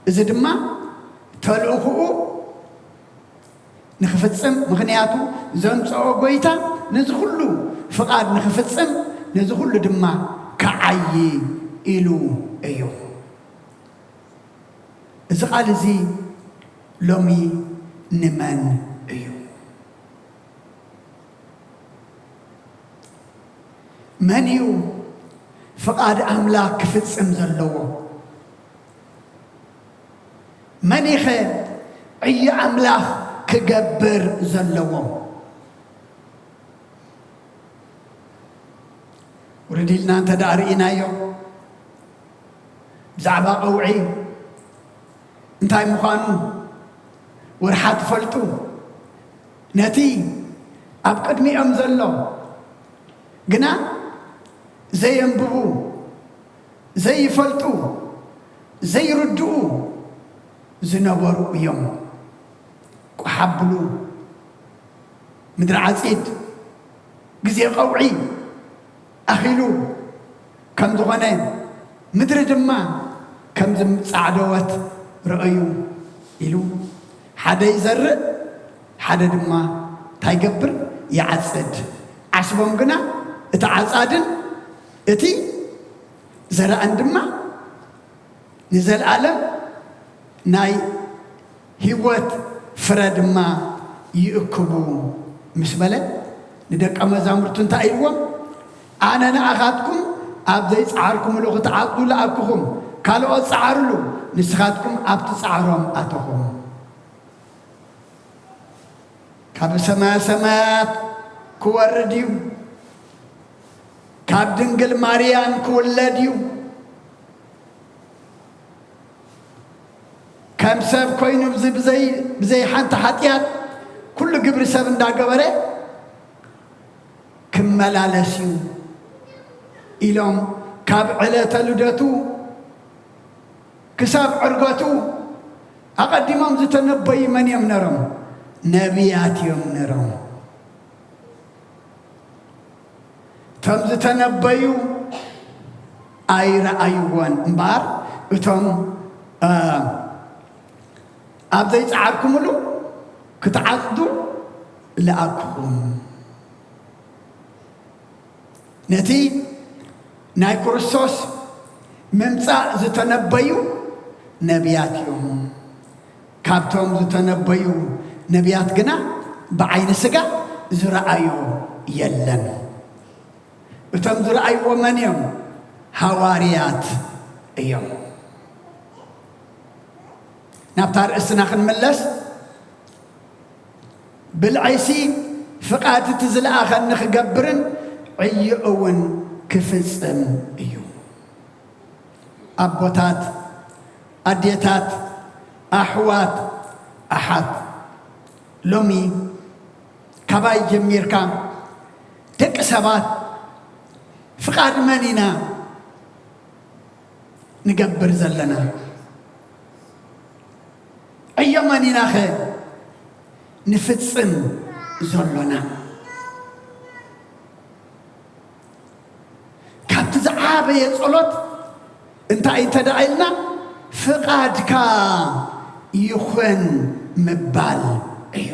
እዚ ድማ ተልእኹኡ ንኽፍጽም፣ ምኽንያቱ ዘምጽኦ ጎይታ ነዚ ኩሉ ፍቓድ ንኽፍጽም፣ ነዚ ኩሉ ድማ ክዓዪ ኢሉ እዩ። እዚ ቃል እዚ ሎሚ ንመን እዩ? መን እዩ ፍቓድ ኣምላኽ ክፍጽም ዘለዎ? መን ኢኸ ዕዮ ኣምላኽ ክገብር ዘለዎ? ውርድ ኢልና እንተ ደኣ ርኢናዮ፣ ብዛዕባ ቀውዒ እንታይ ምዃኑ ወርሓት ፈልጡ፣ ነቲ ኣብ ቅድሚኦም ዘሎ ግና ዘየንብቡ፣ ዘይፈልጡ፣ ዘይርድኡ ዝነበሩ እዮም። ቋሕ ኣብሉ፣ ምድሪ ዓጺድ፣ ግዜ ቀውዒ ኣኺሉ ከም ዝኾነ፣ ምድሪ ድማ ከም ዝጻዕደወት ረኣዩ ኢሉ፣ ሓደ ይዘርእ፣ ሓደ ድማ እንታይ ይገብር? ይዓጽድ። ዓስቦም ግና እቲ ዓጻድን እቲ ዘራእን ድማ ንዘለኣለም ናይ ህይወት ፍረ ድማ ይእክቡ ምስ በለ፣ ንደቀ መዛሙርቱ እንታይ ኢልዎም? ኣነ ንኣኻትኩም ኣብ ዘይጸዓርኩምሉ ክትዓጽዱ ለኣክኹም፣ ካልኦት ጸዓሩሉ፣ ንስኻትኩም ኣብቲ ጻዕሮም ኣተኹም። ካብ ሰማያ ሰማያት ክወርድ እዩ፣ ካብ ድንግል ማርያም ክውለድ እዩ። ከም ሰብ ኮይኑ ብዚ-፣ ብዘይ-፣ ብዘይ ሓንቲ ሓጢኣት ኩሉ ግብሪ ሰብ እንዳገበረ ክመላለስ እዩ ኢሎም፣ ካብ ዕለተ ልደቱ ክሳብ ዕርገቱ ኣቐዲሞም ዝተነበዩ መን እዮም ነሮም? ነቢያት እዮም ነሮም። እቶም ዝተነበዩ ኣይረኣይዎን እምበኣር፣ እቶም፣ እ፣ ኣብ ዘይጸዓርኩምሉ ክትዓጽዱ ለኣክኹም። ነቲ ናይ ክርስቶስ ምምጻእ ዝተነበዩ ነቢያት እዮም። ካብቶም ዝተነበዩ ነቢያት ግና ብዓይኒ ስጋ ዝረኣዮ የለን። እቶም ዝረኣይዎ መን እዮም? ሃዋርያት እዮም። ናብታ ርእስና ክንምለስ፣ ብልዐይሲ ፍቓድ እቲ ዝለኣኸኒ ክገብርን ዕዮ እውን ክፍጽም እዩ። ኣቦታት፣ ኣዴታት፣ ኣሕዋት፣ ኣሓት፣ ሎሚ ካባይ ጀሚርካ ደቂ ሰባት ፍቓድ መን ኢና ንገብር ዘለና? ዕዮ መን ኢናኸ ንፍጽም ዘሎና? ካብቲ ዝዓበየ ጸሎት እንታይ እንተ ደኣ ኢልና፣ ፍቓድካ ይኹን ምባል እዩ።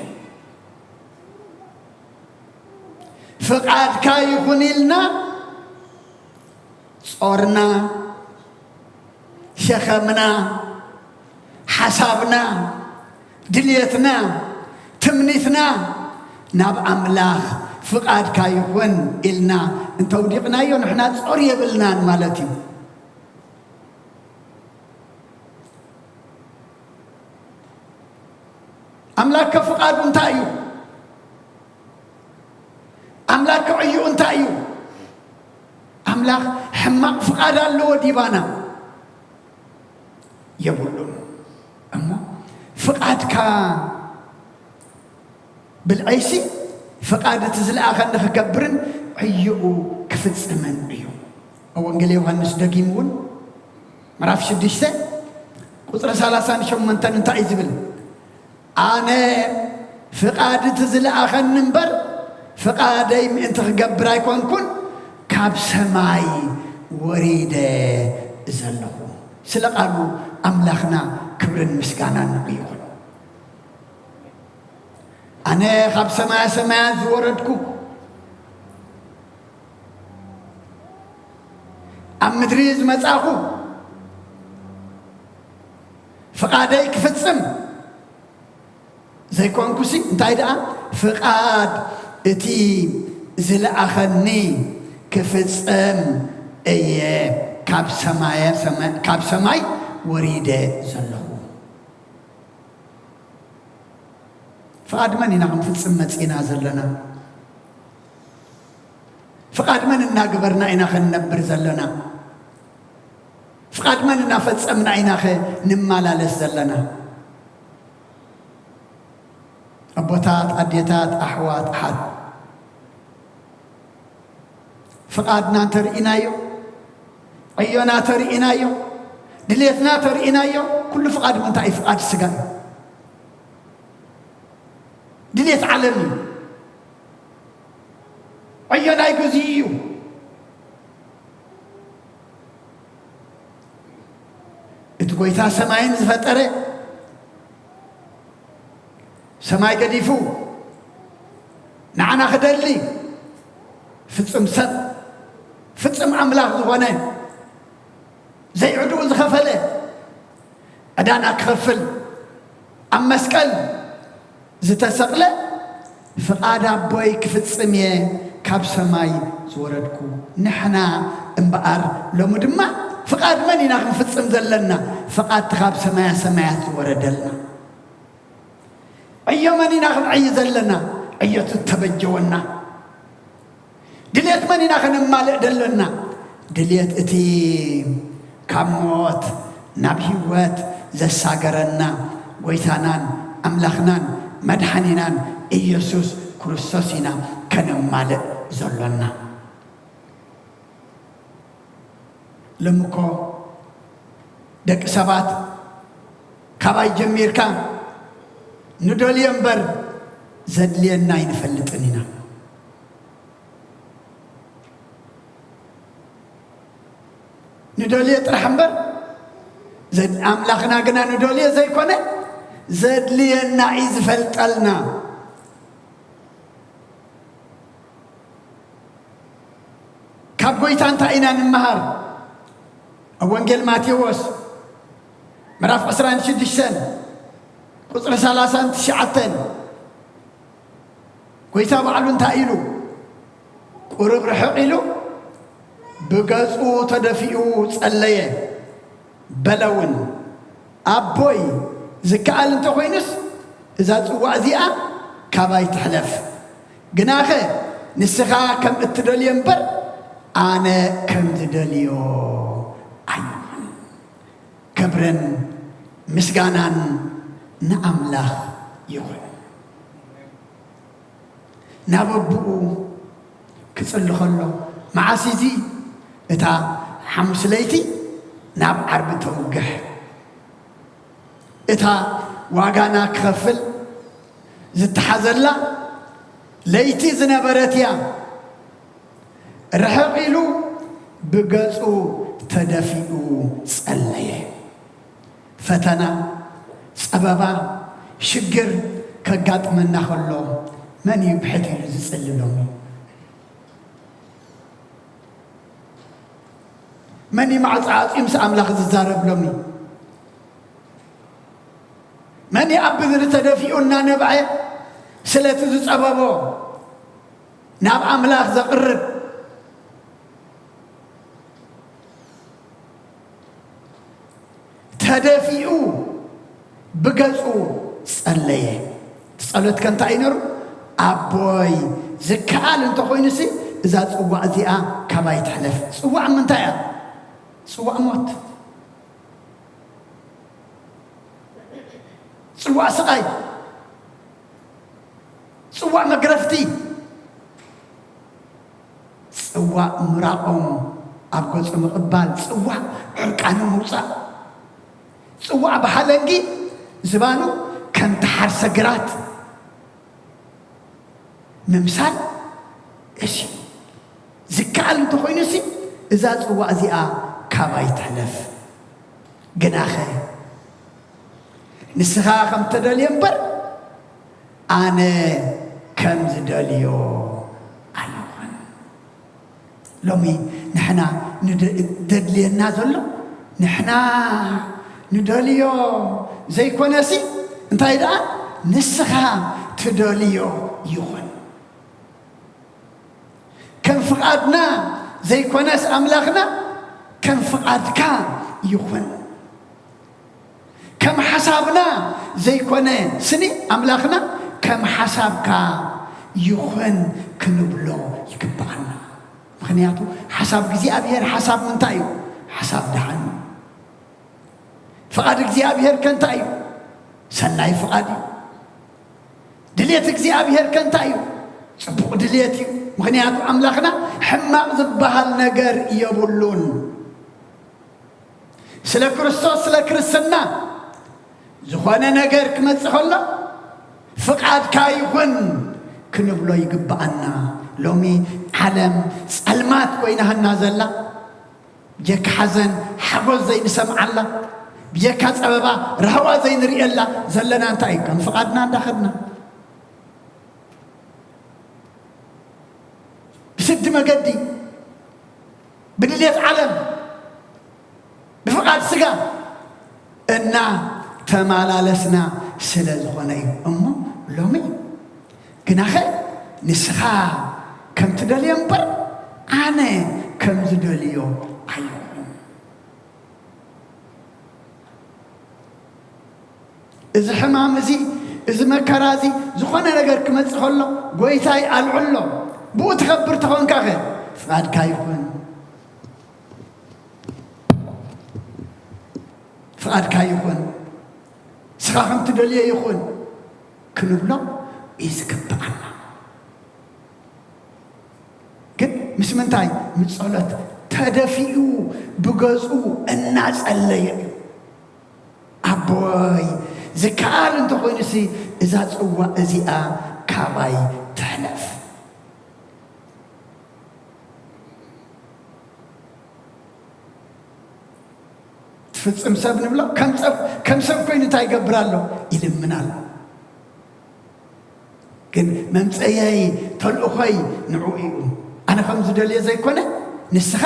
ፍቓድካ ይኹን ኢልና፣ ጾርና፣ ሸኸምና፣ ሓሳብና፣ ድልየትና፣ ትምኒትና ናብ ኣምላኽ ፍቓድካ ይኹን ኢልና እንተውዲቕናዮ፣ ንሕና ጾር የብልናን ማለት እዩ። ኣምላኽ ከ ፍቓዱ እንታይ እዩ? ኣምላኽ ከ ዕዩኡ እንታይ እዩ? ኣምላኽ ሕማቕ ፍቓድ ኣለዎ ዲባና? የብሉን። እሞ ፍቓድካ ብልዐይሲ፣ ፍቓድ እቲ ዝለኣኸኒ ክገብርን ዕዩኡ ክፍጽምን እዩ። ኣብ ወንጌል ዮሃንስ ደጊሙ እውን ምዕራፍ ሽዱሽተ ቁጽሪ ሰላሳን ሸሞንተን እንታይ እዩ ዝብል? ኣነ ፍቓድ እቲ ዝለኣኸኒ እምበር፣ ፍቓደይ ምእንቲ ክገብር ኣይኮንኩን፣ ካብ ሰማይ ወሪደ ዘለኹ። ስለ ቃሉ ኣምላኽና ክብርን ምስጋናን ንዕኡ ይኹን። ኣነ ካብ ሰማያ ሰማያት ዝወረድኩ፣ ኣብ ምድሪ ዝመጻኹ፣ ፍቓደይ ክፍጽም ዘይኮንኩሲ፣ እንታይ ደኣ፣ ፍቓድ እቲ ዝለኣኸኒ ክፍጽም እየ ካብ ሰማየ-፣ ሰማ-፣ ካብ ሰማይ ወሪደ ዘለኹ። ፍቓድ መን ኢና ክንፍጽም መጺእና ዘለና? ፍቓድ መን እናገበርና ኢና ክንነብር ዘለና? ፍቓድ መን እናፈጸምና ኢናኸ ንመላለስ ዘለና? ኣቦታት፣ ኣዴታት፣ ኣሕዋት፣ ኣሓት፣ ፍቓድና እንተርኢናዮ፣ ዕዮና ተርኢናዮ፣ ድሌትና ተርኢናዮ፣ ኩሉ ፍቓድ ምንታይ እዩ? ፍቓድ ስጋ እዩ። ድሌት ዓለም እዩ። ዕዮ ናይ ግዜኡ እዩ። እቲ ጐይታ ሰማይን ዝፈጠረ፣ ሰማይ ገዲፉ ንዓና ክደሊ፣ ፍጹም ሰብ፣ ፍጹም ኣምላኽ ዝኾነ፣ ዘይዕድኡ ዝኸፈለ፣ ዕዳና ክኸፍል ኣብ መስቀል ዝተሰቕለ፣ ፍቓድ ኣቦይ ክፍጽም እየ ካብ ሰማይ ዝወረድኩ። ንሕና እምበኣር ሎሚ ድማ ፍቓድ መን ኢና ክንፍጽም ዘለና? ፍቓድ እቲ ካብ ሰማያ ሰማያት ዝወረደልና። ዕዮ መን ኢና ክንዕዪ ዘለና? ዕዮ እቲ እተበጀወና። ድሌት መን ኢና ከነማልእ ዘለና? ድሌት እቲ ካብ ሞት ናብ ህይወት ዘሳገረና ጐይታናን ኣምላኽናን መድሓኒናን ኢየሱስ ክርስቶስ ኢና ከነማልእ ዘሎና። ሎሚ እኮ ደቂ ሰባት ካባይ ጀሚርካ ንደልዮ እምበር ዘድልየና ኣይንፈልጥን ኢና። ንደልዮ ጥራሕ እምበር ዘድ-፣ ኣምላኽና ግና ንደልዮ ዘይኮነ ዘድልየና እዩ ዝፈልጠልና። ካብ ጐይታ እንታይ ኢና ንመሃር? ኣብ ወንጌል ማቴዎስ ምዕራፍ ዕስራን ሽዱሽተን ቁጽሪ ሰላሳን ትሽዓተን ጐይታ ባዕሉ እንታይ ኢሉ? ቁሩብ ርሕቕ ኢሉ ብገጹ ተደፊኡ ጸለየ። በለ እውን፣ ኣቦይ፣ ዝከኣል እንተኾይኑስ እዛ ጽዋእ እዚኣ ካባይ ትሕለፍ። ግናኸ ንስኻ ከም እትደልዮ እምበር ኣነ ከም ዝደልዮ ኣይኹን። ክብርን ምስጋናን ንኣምላኽ ይኹን። ናብ ኣቦኡ ክጽሊ ከሎ፣ መዓስ እዚ? እታ ሓሙስ ለይቲ ናብ ዓርቢ ተውግሕ። እታ ዋጋና ክኸፍል ዝተሓዘላ ለይቲ ዝነበረት እያ። ርሕቕ ኢሉ ብገጹ ተደፊኡ ጸለየ። ፈተና፣ ጸበባ፣ ሽግር ከጋጥመና ከሎ መን እዩ ብሕት ኢሉ ዝጽሊ ሎሚ? መን እዩ ማዕጾ ዓጽዩ ምስ ኣምላኽ ዝዛረብ ሎሚ? መን እዩ ኣብ ብድሪ ተደፊኡ እናነብዐ ስለቲ ዝጸበቦ ናብ ኣምላኽ ዘቕርብ? ተደፊኡ ብገጹ ጸለየ። እቲ ጸሎት ከ እንታይ እዩ ነሩ? ኣቦይ፣ ዝከኣል እንተኾይኑሲ እዛ ጽዋእ እዚኣ ካባይ ትሕለፍ። ጽዋእ ምንታይ እያ? ጽዋእ ሞት። ጽዋእ ስቓይ። ጽዋእ መግረፍቲ። ጽዋእ ምራቖም ኣብ ገጹ ምቕባል። ጽዋእ ዕርቃኑ ምውጻእ። ጽዋእ ብሓለንጊ ዝባኑ ከም ተሓርሰ ግራት ምምሳል። እሺ፣ ዝከኣል እንተኾይኑሲ እዛ ጽዋእ እዚኣ ካባይ ትሕለፍ። ግናኸ ንስኻ ከም ተደልዮ እምበር ኣነ ከም ዝደልዮ ኣይኹን። ሎሚ ንሕና ንደ-፣ ደድልየና ዘሎ ንሕና ንደልዮ ዘይኮነሲ እንታይ ደኣ ንስኻ ትደልዮ ይኹን። ከም ፍቓድና ዘይኮነስ ኣምላኽና ከም ፍቓድካ ይኹን። ከም ሓሳብና ዘይኮነ ስኒ ኣምላኽና ከም ሓሳብካ ይኹን ክንብሎ ይግብኣና። ምኽንያቱ ሓሳብ እግዚኣብሔር ሓሳብ ምንታይ እዩ? ሓሳብ ደሓን እዩ። ፍቓድ እግዚኣብሔር ከ እንታይ እዩ? ሰናይ ፍቓድ እዩ። ድልየት እግዚኣብሔር ከ እንታይ እዩ? ጽቡቕ ድልየት እዩ። ምኽንያቱ ኣምላኽና ሕማቕ ዝበሃል ነገር የብሉን። ስለ ክርስቶስ፣ ስለ ክርስትና ዝኾነ ነገር ክመጽእ ከሎ ፍቓድካ ይኹን ክንብሎ ይግብኣና። ሎሚ ዓለም ጸልማት ኮይናህና ዘላ፣ ብጀካ ሓዘን ሓጎስ ዘይንሰምዓላ፣ ብጀካ ጸበባ ራህዋ ዘይንርእየላ ዘለና እንታይ እዩ? ከም ፍቓድና እንዳኸድና ብስዲ መገዲ፣ ብድልየት ዓለም፣ ብፍቓድ ስጋ እና ተማላለስና ስለ ዝኾነ እዩ። እሞ ሎሚ ግናኸ ንስኻ ከም ትደልዮ እምበር ኣነ ከም ዝደልዮ ኣይኹን። እዚ ሕማም እዚ፣ እዚ መከራ እዚ፣ ዝኾነ ነገር ክመጽእ ከሎ፣ ጎይታይ ኣልዕሎ፣ ብኡ ትኸብር ተኾንካኸ፣ ፍቓድካ ይኹን፣ ፍቓድካ ይኹን፣ ስኻ ከም ትደልዮ ይኹን ክንብሎ እዩ ዝግብኣና። ግን ምስ ምንታይ? ምስ ጸሎት። ተደፊኡ ብገጹ እናጸለየ እዩ። ኣቦይ፣ ዝከኣል እንተኾይኑሲ እዛ ጽዋ እዚኣ ካባይ ትሕለፍ። ትፍጽም ሰብ ንብሎ፣ ከም ሰብ፣ ከም ሰብ ኮይኑ እንታይ ይገብር ኣሎ? ይልምን ኣሎ። ግን መምጸየይ ተልእኾይ ንዕኡ እዩ። ኣነ ከም ዝደልዮ ዘይኮነ፣ ንስኻ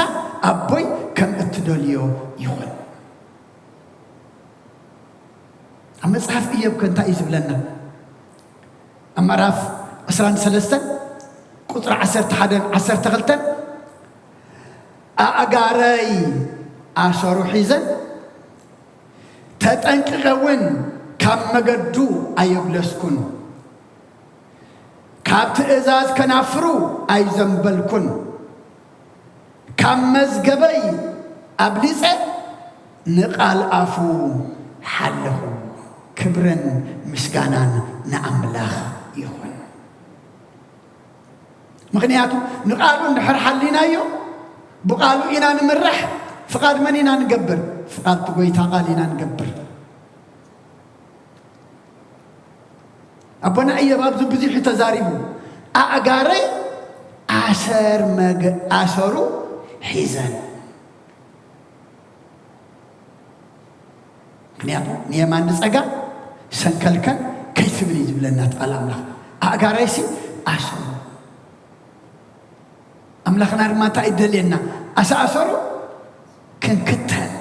ኣቦይ ከም እትደልዮ ይኹን። ኣብ መጽሓፍ ኢዮብ ከ እንታይ እዩ ዝብለና? ኣብ ምዕራፍ ዕስራን ሰለስተን ቁጽሪ ዓሰርተ ሓደን ዓሰርተ ክልተን፣ ኣእጋረይ ኣሰሩ ሒዘን፣ ተጠንቂቐ እውን ካብ መገዱ ኣየጉለስኩን፣ ካብ ትእዛዝ ከናፍሩ ኣይዘንበልኩን። ካብ መዝገበይ ኣብሊጸ ንቓል ኣፉ ሓለኹ። ክብርን ምስጋናን ንኣምላኽ ይኹን። ምኽንያቱ ንቓሉ እንድሕር ሓሊናዮ፣ ብቓሉ ኢና ንምራሕ። ፍቓድ መን ኢና ንገብር? ፍቓድ እቲ ጎይታ ቓል ኢና ንገብር። ኣቦና እዮብ ኣብዚ ብዙሕ እዩ ተዛሪቡ። ኣእጋረይ ኣሰር መገ-፣ ኣሰሩ ሒዘን። ምኽንያቱ ንየማን ንጸጋ ሰንከልከል ከይትብል እዩ ዝብለና እቲ ቃል ኣምላኽ። ኣእጋራይሲ ኣሰሩ። ኣምላኽና ድማ እንታይ እዩ ደልየና? ኣሳእሰሩ ክንክተል።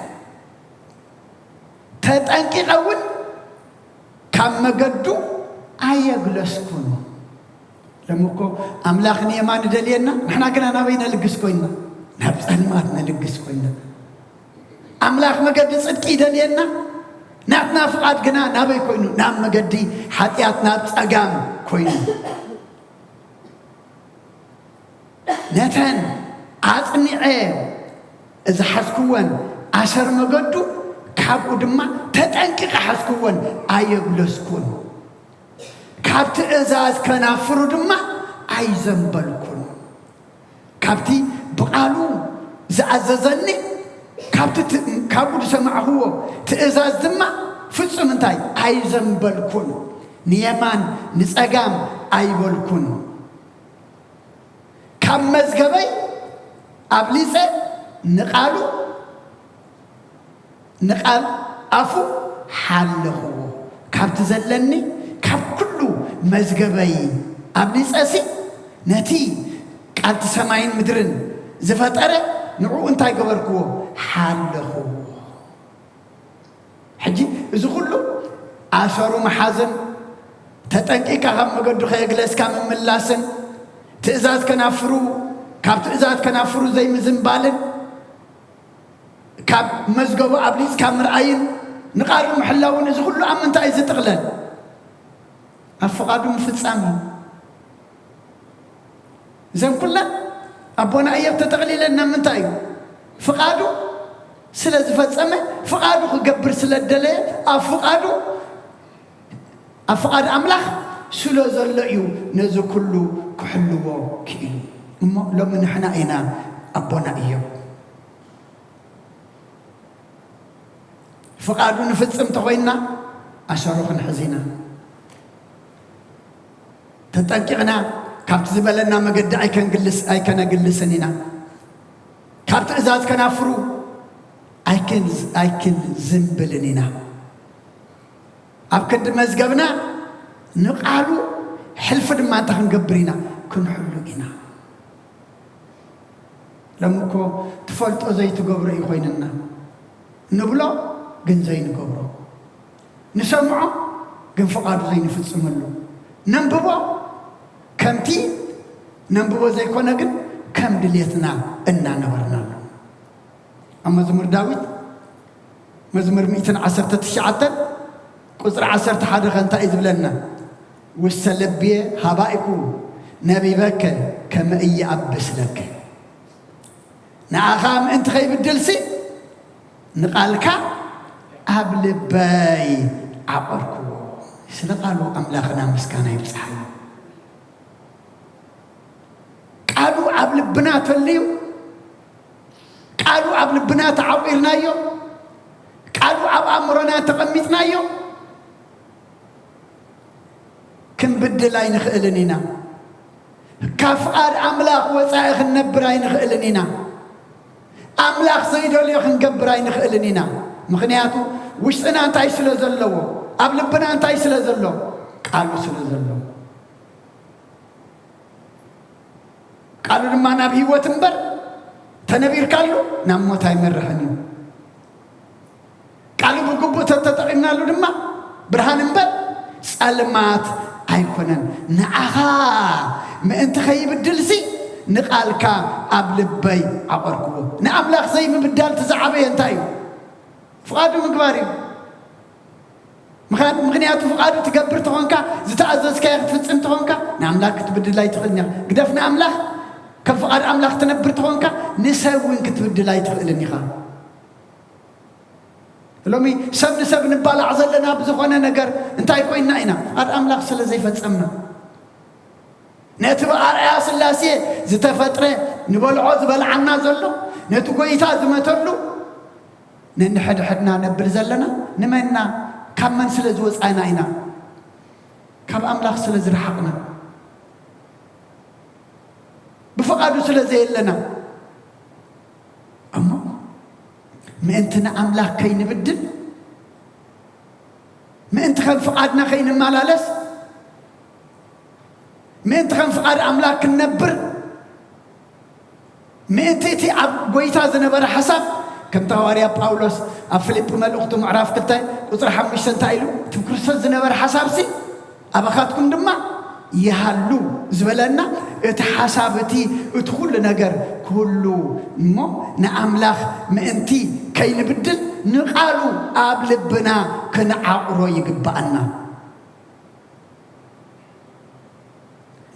ተጠንቂቐ እውን ካብ መገዱ ኣየግለስኩን። ሎሚ እኮ ኣምላኽ ንየማን ይደልየና፣ ንሕና ግና ናበይ ነልግስ ኮይንና? ናብ ጸልማት ነልግስ ኮይንና። ኣምላኽ መገዲ ጽድቂ ይደልየና፣ ናትና ፍቓድ ግና ናበይ ኮይኑ? ናብ መገዲ ሓጢኣት፣ ናብ ጸጋም ኮይኑ። ነተን ኣጽኒዐ ዝሓዝክወን ኣሰር መገዱ፣ ካብኡ ድማ ተጠንቂቐ ሓዝክወን፣ ኣየግለስኩን። ካብ ትእዛዝ ከናፍሩ ድማ ኣይዘንበልኩን። ካብቲ ብቓሉ ዝኣዘዘኒ፣ ካብቲ ት-፣ ካብኡ ዝሰማዕኽዎ ትእዛዝ ድማ ፍጹም እንታይ ኣይዘንበልኩን። ንየማን ንጸጋም ኣይበልኩን። ካብ መዝገበይ ኣብሊጸ ንቓሉ፣ ንቓል ኣፉ ሓለኽዎ። ካብቲ ዘለኒ፣ ካብ ኩሉ መዝገበይ ኣብሊጸሲ፣ ነቲ ቃልቲ ሰማይን ምድርን ዝፈጠረ ንዕኡ እንታይ ገበርክዎ? ሓለኽዎ። ሕጂ እዚ ኩሉ ኣሰሩ ምሓዝን፣ ተጠንቂቕካ ካብ መገዱ ከየግለስካ ምምላስን፣ ትእዛዝ ከናፍሩ፣ ካብ ትእዛዝ ከናፍሩ ዘይምዝንባልን፣ ካብ መዝገቡ ኣብሊጽካ ምርኣይን፣ ንቓሉ ምሕላውን፣ እዚ ኩሉ ኣብ ምንታይ እዩ ዝጥቕለል? ኣብ ፍቓዱ ምፍጻም እዩ። እዘን ኩለን ኣቦና እዮብ ተጠቕሊለን ናብ ምንታይ እዩ? ፍቓዱ ስለ ዝፈጸመ፣ ፍቓዱ ክገብር ስለ ደለየ፣ ኣብ ፍቓዱ፣ ኣብ ፍቓድ ኣምላኽ ስለ ዘሎ እዩ ነዚ ኩሉ ክሕልዎ ክኢሉ። እሞ ሎሚ ንሕና ኢና ኣቦና እዮብ። ፍቓዱ ንፍጽም ተኾይንና፣ ኣሰሩ ክንሕዝ ኢና። ተጠንቂቕና፣ ካብቲ ዝበለና መገዲ ኣይከንግልስ-፣ ኣይከነግልስን ኢና። ካብ ትእዛዝ ከናፍሩ ኣይክን-፣ ኣይክንዝንብልን ኢና። ኣብ ክንዲ መዝገብና ንቓሉ ሕልፊ ድማ እንታይ ክንገብር ኢና? ክንሕሉ ኢና። ሎሚ እኮ ትፈልጦ ዘይትገብሮ እዩ ኮይንና። ንብሎ ግን ዘይንገብሮ። ንሰምዖ ግን ፍቓዱ ዘይንፍጽመሉ። ነንብቦ ከምቲ ነንብቦ ዘይኮነ ግን ከም ድሌትና እናነበርናሉ። ኣብ መዝሙር ዳዊት መዝሙር ሚእትን ዓሰርተ ትሽዓተን ቁጽሪ ዓሰርተ ሓደ ከ እንታይ እዩ ዝብለና? "ውስተ ልብየ ሀባእኩ ነቢበከ ከመ ኢየአብስ ለከ." ንኣኻ ምእንቲ ከይብድልሲ ንቓልካ ኣብ ልበይ ዓቐርክዎ። ስለ ቃሉ ኣምላኽና ምስጋና ይብጽሓዮ። ቃሉ ኣብ ልብና ተልዩ፣ ቃሉ ኣብ ልብና ተዓቂርናዮ፣ ቃሉ ኣብ ኣእምሮና ተቐሚጥናዮ፣ ክንብድል ኣይንኽእልን ኢና። ካብ ፍቓድ ኣምላኽ ወጻኢ ክንነብር ኣይንኽእልን ኢና። ኣምላኽ ዘይደልዮ ክንገብር ኣይንኽእልን ኢና። ምኽንያቱ ውሽጥና እንታይ ስለ ዘለዎ፣ ኣብ ልብና እንታይ ስለ ዘሎ፣ ቃሉ ስለ ዘሎ። ቃሉ ድማ ናብ ህይወት እምበር፣ ተነቢርካሉ ናብ ሞት ኣይመርሕን እዩ። ቃሉ ብግቡእ ተተጠቒምናሉ ድማ ብርሃን እምበር ጸልማት ኣይኮነን። ንዓኻ ምእንቲ ከይብድልሲ ንቓልካ ኣብ ልበይ ዓቐርክዎ። ንኣምላኽ ዘይምብዳል እቲ ዝዓበየ እንታይ እዩ? ፍቓዱ ምግባር እዩ። ምኽንያቱ፣ ምኽንያቱ ፍቓዱ ትገብር ተኾንካ፣ ዝተኣዘዝካዮ ክትፍጽም ተኾንካ፣ ንኣምላኽ ክትብድል ኣይትኽእልን ኢኻ። ግደፍ ንኣምላኽ፣ ከም ፍቓድ ኣምላኽ ትነብር ተኾንካ፣ ንሰብ እውን ክትብድል ኣይትኽእልን ኢኻ። ሎሚ ሰብ ንሰብ ንባላዕ ዘለና ብዝኾነ ነገር እንታይ ኮይንና ኢና? ፍቓድ ኣምላኽ ስለ ዘይፈጸምና። ነቲ ብኣርኣያ ስላሴ ዝተፈጥረ ንበልዖ ዝበልዓና ዘሎ፣ ነቲ ጎይታ ዝመተሉ፣ ነንሕድሕድና ነብል ዘለና ንመንና? ካብ መን ስለ ዝወጻእና ኢና? ካብ ኣምላኽ ስለ ዝረሓቕና፣ ብፍቓዱ ስለ ዘየለና። እሞ ምእንቲ ንኣምላኽ ከይንብድል ከም ፍቓድና ከይንመላለስ፣ ምእንቲ ከም ፍቓድ ኣምላኽ ክንነብር፣ ምእንቲ እቲ ኣብ ጐይታ ዝነበረ ሓሳብ፣ ከምቲ ሃዋርያ ጳውሎስ ኣብ ፊልጲ መልእኽቱ ምዕራፍ ክልተ ቁጽሪ ሓሙሽተ እንታይ ኢሉ? እቲ ክርስቶስ ዝነበረ ሓሳብሲ ኣባኻትኩም ድማ ይሃሉ ዝበለና፣ እቲ ሓሳብ እቲ፣ እቲ ኩሉ ነገር ክህሉ እሞ፣ ንኣምላኽ ምእንቲ ከይንብድል ንቓሉ ኣብ ልብና ክንዓቑሮ ይግብኣና።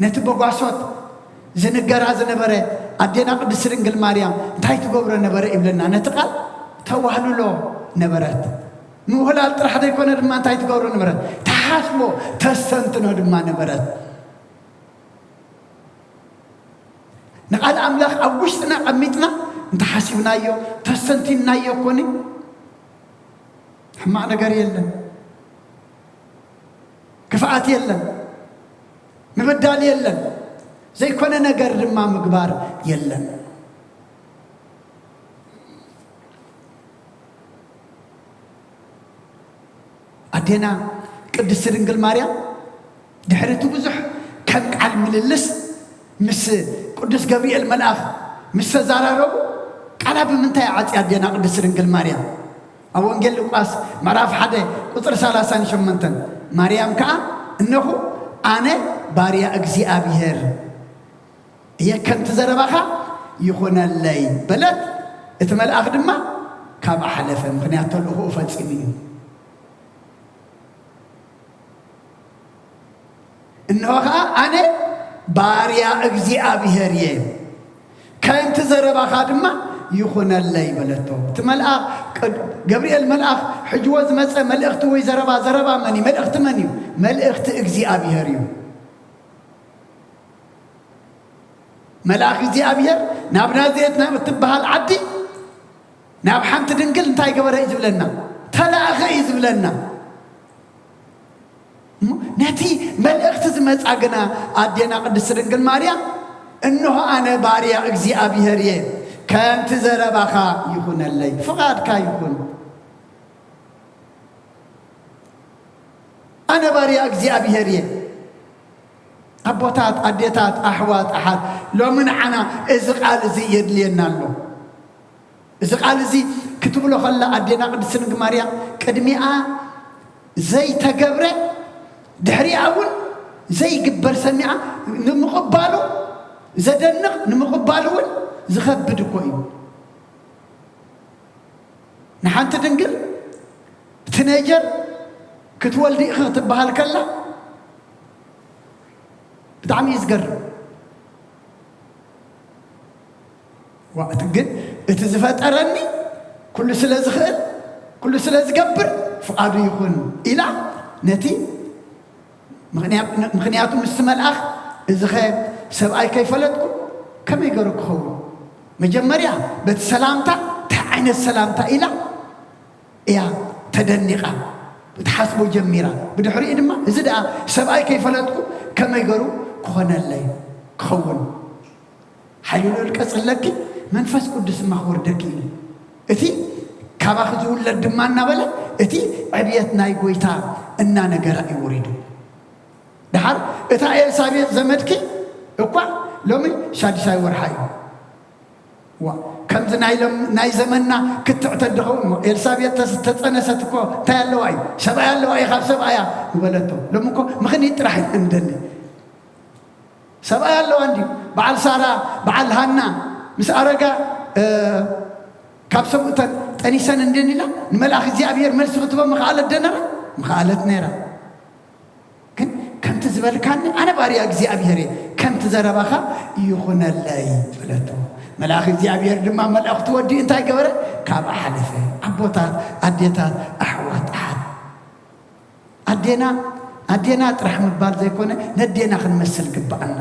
ነቲ በጓሶት ዝንገራ ዝነበረ ኣዴና ቅድስቲ ድንግል ማርያም እንታይ ትገብሮ ነበረ ይብለና? ነቲ ቃል ተዋህልሎ ነበረት። ምውህላል ጥራሕ ዘይኮነ ድማ እንታይ ትገብሮ ነበረት? ተሓስቦ፣ ተስተንትኖ ድማ ነበረት። ንቓል ኣምላኽ ኣብ ውሽጥና ቀሚጥና እንተሓሲብናዮ፣ ተስተንቲንናዮ ኮኒ፣ ሕማቕ ነገር የለን፣ ክፍኣት የለን፣ ምብዳል የለን፣ ዘይኮነ ነገር ድማ ምግባር የለን። ኣዴና ቅድስቲ ድንግል ማርያም ድሕሪ እቲ ብዙሕ ከም ቃል ምልልስ ምስ ቅዱስ ገብርኤል መልኣኽ ምስ ተዛራረቡ፣ ቃላ ብምንታይ ዓጽያ ኣዴና ቅድስቲ ድንግል ማርያም? ኣብ ወንጌል ሉቃስ ምዕራፍ ሓደ ቁጽሪ ሰላሳን ሸሞንተን፣ ማርያም ከኣ፣ "እነኹ ኣነ ባርያ እግዚኣብሔር እየ፣ ከምቲ ዘረባኻ ይኹነለይ" በለት። እቲ መልኣኽ ድማ ካብኣ ሓለፈ፣ ምኽንያት ተልእኾኡ ፈጺሙ እዩ። እንሆ ኸኣ ኣነ ባርያ እግዚኣብሔር እየ፣ ከምቲ ዘረባኻ ድማ ይኹነለይ በለቶ። እቲ መልኣኽ፣ ቅድ-፣ ገብርኤል መልኣኽ ሒጅዎ ዝመጸ መልእኽቲ ወይ ዘረባ፣ ዘረባ መን እዩ? መልእኽቲ መን እዩ? መልእኽቲ እግዚኣብሔር እዩ። መልኣኽ እግዚኣብሔር ናብ ናዝሬት ናብ እትበሃል ዓዲ፣ ናብ ሓንቲ ድንግል እንታይ ገበረ እዩ ዝብለና? ተላእኸ እዩ ዝብለና። እሞ ነቲ መልእኽቲ ዝመጻ ግና ኣዴና ቅድስቲ ድንግል ማርያም፣ "እንሆ ኣነ ባርያ እግዚኣብሔር እየ፣ ከምቲ ዘረባኻ ይኹነለይ፣ ፍቓድካ ይኹን። ኣነ ባርያ እግዚኣብሔር እየ።" ኣቦታት፣ ኣዴታት፣ ኣሕዋት፣ ኣሓት፣ ሎሚ ንዓና እዚ ቃል እዚ የድልየና ኣሎ። እዚ ቃል እዚ ክትብሎ ከላ ኣዴና ቅድስቲ ድንግል ማርያም ቅድሚኣ ዘይተገብረ ድሕሪኣ እውን ዘይግበር ሰሚዓ ንምቕባሉ ዘደንቕ፣ ንምቕባሉ እውን ዝኸብድ እኮ እዩ። ንሓንቲ ድንግል ቲኔጀር ክትወልዲ ኢኺ ክትበሃል ከላ ብጣዕሚ እዩ ዝገርም። ዋ፣ እቲ ግን እቲ ዝፈጠረኒ ኩሉ ስለ ዝኽእል፣ ኩሉ ስለ ዝገብር ፍቓዱ ይኹን ኢላ ነቲ ምኽንያ-፣ ምኽንያቱ ምስቲ መልኣኽ፣ "እዚኸ ሰብኣይ ከይፈለጥኩ ከመይ ገይሩ ክኸውን?" መጀመርያ በቲ ሰላምታ፣ እንታይ ዓይነት ሰላምታ ኢላ እያ ተደኒቓ ክትሓስቦ ጀሚራ። ብድሕሪኡ ድማ፣ "እዚ ደኣ ሰብኣይ ከይፈለጥኩ ከመይ ገይሩ ክኾነለይ፣ ክኸውን?" ሓይሉ ልዑል ቀጽለኪ፣ መንፈስ ቅዱስ ድማ ክወርደኪ እዩ። እቲ ካባኺ ዝውለድ ድማ እናበለ፣ እቲ ዕብየት ናይ ጐይታ እናነገራ እዩ ወሪዱ። ደሓር እታ ኤልሳቤጥ ዘመድኪ እኳ ሎሚ ሻድሻይ ወርሓ እዩ። ዋ፣ ከምዚ ናይ ሎም-፣ ናይ ዘመንና ክትዕ ተድኸውን እሞ፣ ኤልሳቤጥ ተስ-፣ ተጸነሰት እኮ እንታይ ኣለዋ እዩ? ሰብኣይ ኣለዋ እዩ፣ ካብ ሰብኣያ ምበለቶ። ሎሚ እኮ ምኽኒት ጥራሕ ኢና ንደሊ። ሰብኣይ ኣለዋ እንድዩ። በዓል ሳራ፣ በዓል ሃና ምስ ኣረጋ፣ እ፣ ካብ ሰብኡተን ጠኒሰን እንድን ኢላ፣ ንመልኣኽ እግዚኣብሔር መልሲ ክትቦ ምኽኣለት ዶ ነራ? ምኽኣለት ነራ። ግን ከምቲ ዝበልካኒ ኣነ ባርያ እግዚኣብሔር እየ፣ ከምቲ ዘረባኻ ይኹነለይ በለቶ። መልኣኽ እግዚኣብሔር ድማ መልእኽቱ ወዲኡ እንታይ ገበረ? ካብኣ ሓለፈ። ኣቦታት፣ ኣዴታት፣ ኣሕዋት፣ ኣሓት። ኣዴና፣ ኣዴና ጥራሕ ምባል ዘይኮነ፣ ነዴና ክንመስል ግብኣና።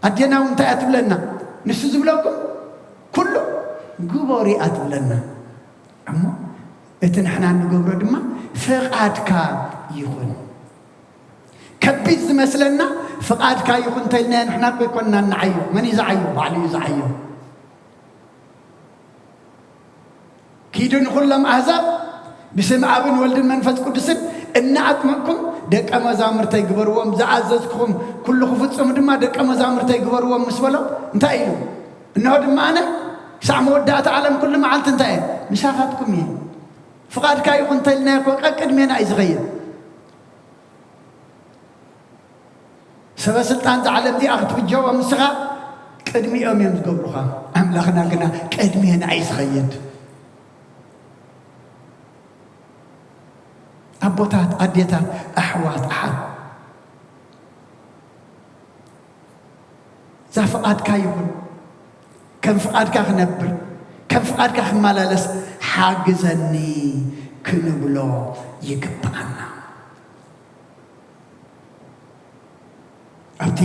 ኣዴና እውን እንታይ እያ ትብለና? ንሱ ዝብለኩም ኩሉ ግበሩ እያ ትብለና። እሞ እቲ ንሕና እንገብሮ ድማ ፍቓድካ ይኹን። ከቢድ ዝመስለና ፍቓድካ ይኹን እንተኢልናዮ ንሕና እኮ ኣይኮንና ንዓዮ። መን እዩ ዝዓዮ? ባዕሉ እዩ ዝዓዮ። ኪዱ ንኹሎም ኣህዛብ ብስም ኣብን ወልድን መንፈስ ቅዱስን እናኣጥመቕኩም ደቀ መዛሙርተይ ግበርዎም፣ ዝኣዘዝኩኹም ኩሉ ክፍጽሙ ድማ ደቀ መዛሙርተይ ግበርዎም ምስ በሎም እንታይ ኢሉ? እንሆ ድማ ኣነ ክሳዕ መወዳእታ ዓለም ኩሉ መዓልቲ እንታይ እየ? ምሳኻትኩም እየ። ፍቓድካ ይኹን እንተልናዮ እኮ ቀቅድሜና እዩ ዝኸይድ። ሰበ ስልጣን እዛ ዓለም እዚኣ ክትብጀዎም ንስኻ ቅድሚኦም እዮም ዝገብሩኻ። ኣምላኽና ግና ቅድሜና እዩ ዝኸይድ። ኣቦታት፣ ኣዴታት፣ ኣሕዋት፣ ኣሓት፣ እዛ ፍቓድካ ይኹን፣ ከም ፍቓድካ ክነብር፣ ከም ፍቓድካ ክመላለስ ሓግዘኒ ክንብሎ ይግብኣና። ኣብቲ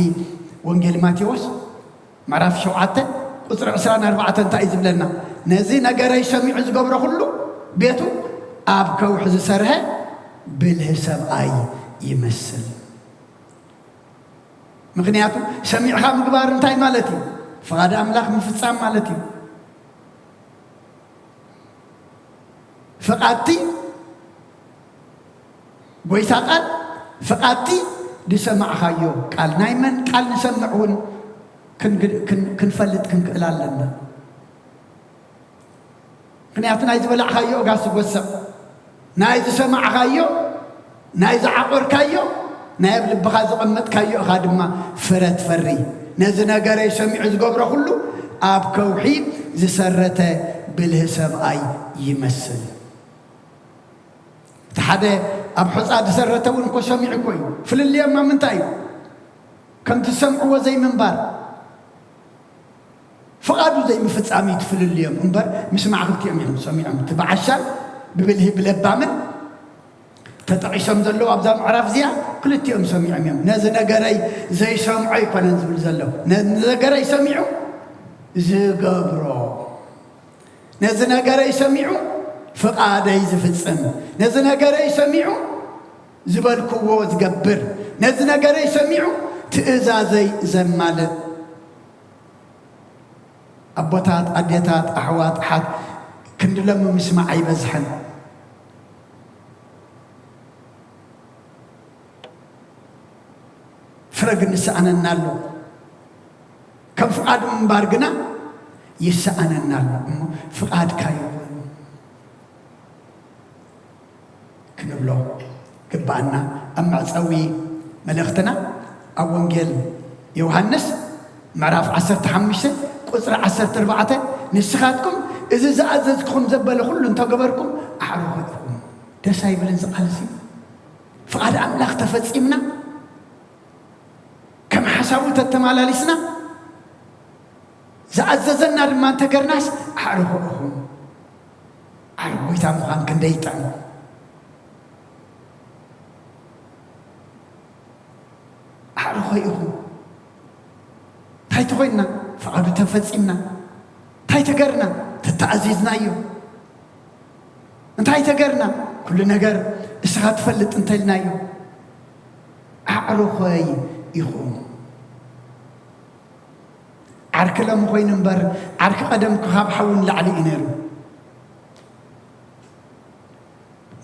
ወንጌል ማቴዎስ ምዕራፍ ሸውዓተ ቁጽሪ ዕስራን ኣርባዕተን እንታይ እዩ ዝብለና? ነዚ ነገረይ ሰሚዑ ዝገብሮ ኩሉ ቤቱ ኣብ ከውሒ ዝሰርሐ ብልህ ሰብኣይ ይመስል። ምኽንያቱ ሰሚዕኻ ምግባር እንታይ ማለት እዩ? ፍቓድ ኣምላኽ ምፍጻም ማለት እዩ። ፍቓድቲ ጎይታ ቃል፣ ፍቓድቲ ዝሰማዕኻዮ ቃል፣ ናይ መን ቃል ንሰምዕ እውን ክንግ-፣ ክን-፣ ክንፈልጥ ክንክእል ኣለና። ምኽንያቱ ናይ ዝበላዕኻዮ እጋ ስጎሰቕ፣ ናይ ዝሰማዕኻዮ፣ ናይ ዝዓቆርካዮ፣ ናይ ኣብ ልብኻ ዘቐመጥካዮ እኻ ድማ ፍረ ትፈሪ። ነዚ ነገረይ ሰሚዑ ዝገብሮ ኩሉ ኣብ ከውሒ ዝሰረተ ብልህ ሰብኣይ ይመስል። እቲ ሓደ ኣብ ሑጻ ዝሰረተ እውን እኮ ሰሚዑ እኮ እዩ። ፍልልዮም ኣብ ምንታይ እዩ? ከምቲ ዝሰምዕዎ ዘይምንባር፣ ፍቓዱ ዘይምፍጻም እዩ እቲ ፍልልዮም እምበር፣ ምስማዕ ክልቲኦም እዮም ሰሚዖም። እቲ ብዓሻን ብብልሂ ብለባምን ተጠቒሶም ዘለዉ ኣብዛ ምዕራፍ እዚኣ ክልቲኦም ሰሚዖም እዮም። ነዚ ነገረይ ዘይሰምዖ ኣይኮነን ዝብል ዘሎ። ነዚ ነገረይ ሰሚዑ ዝገብሮ፣ ነዚ ነገረይ ሰሚዑ ፍቓደይ ዝፍጽም፣ ነዚ ነገረይ ሰሚዑ ዝበልክዎ ዝገብር፣ ነዚ ነገረይ ሰሚዑ ትእዛዘይ ዘማልእ። ኣቦታት፣ ኣዴታት፣ ኣሕዋት፣ ኣሓት፣ ክንዲ ሎሚ ምስማዕ ኣይበዝሐን። ፍረ ግን ይሰኣነና ኣሎ። ከም ፍቓዱ ምንባር ግና ይሰኣነና ኣሎ። እሞ ፍቓድካ ይኹን ክንብሎ ግባኣና። ኣብ መዕጸዊ መልእኽትና ኣብ ወንጌል ዮሃንስ ምዕራፍ ዓሰርተ ሓሙሽተ ቁጽሪ ዓሰርተ ኣርባዕተ፣ "ንስኻትኩም እዚ ዝኣዘዝኩኹም ዘበለ ኩሉ እንተገበርኩም ኣዕሩኹ ኢኹም።" ደስ ኣይብልን እዚ ቃል እዚ? ፍቓድ ኣምላኽ ተፈጺምና፣ ከም ሓሳቡ ተተማላሊስና፣ ዝኣዘዘና ድማ እንተገርናስ ኣዕሩኹ ኢኹም። ኣዕሩኽ ጎይታ ምዃን ክንደይ ይጥዕም። ኣዕሩኾ ኢኹም። እንታይ ተኾይንና? ፍቓዱ ተፈጺምና። እንታይ ተገርና? ተተኣዚዝናዮ። እንታይ ተገርና? ኩሉ ነገር እስኻ ትፈልጥ እንተልናዮ። ኣዕሩኾይ ኢኹም። ዓርኪ ሎሚ ኮይኑ እምበር፣ ዓርኪ ቀደም ካብ ሓዊ ንላዕሊ እዩ ነይሩ።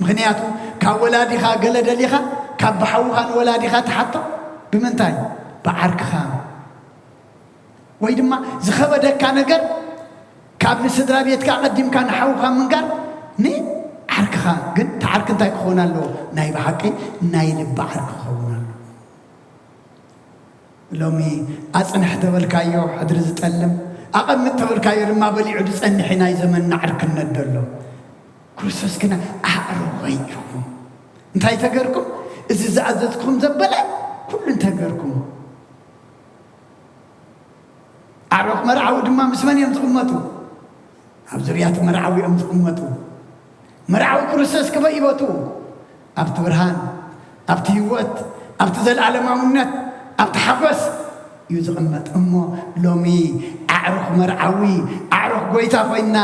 ምኽንያቱ ካብ ወላዲኻ ገለ ደሊኻ፣ ካብ ብሓውኻ ንወላዲኻ ትሓቶ ብምንታይ? ብዓርክኻ። ወይ ድማ ዝኸበደካ ነገር ካብ ንስድራ ቤትካ ኣቐዲምካ ንሓውኻ ምንጋር ንዓርክኻ። ግን እቲ ዓርኪ እንታይ ክኸውን ኣለዎ? ናይ ብሓቂ ናይ ልቢ ዓርኪ ክኸውን ኣለዎ። ሎሚ ኣጽንሕ ተበልካዮ ሕድሪ ዝጠልም፣ ኣቐምጥ ተበልካዮ ድማ በሊዑ ዝጸንሕ ናይ ዘመንና ዓርክነት ዘሎ። ክርስቶስ ግና ኣዕሩኸይ ኢኹም። እንታይ ተገርኩም? እዚ ዝኣዘዝኩም ዘበለ ኩሉ እንተገርኩም። ኣዕሩኽ መርዓዊ ድማ ምስ መን እዮም ዝቕመጡ? ኣብ ዙርያ እቲ መርዓዊ እዮም ዝቕመጡ። መርዓዊ ክርስቶስ ክበይ ይበቱ? ኣብቲ ብርሃን፣ ኣብቲ ህይወት፣ ኣብቲ ዘለኣለማውነት፣ ኣብቲ ሓጎስ እዩ ዝቕመጥ። እሞ ሎሚ ኣዕሩኽ መርዓዊ፣ ኣዕሩኽ ጎይታ ኮይና፣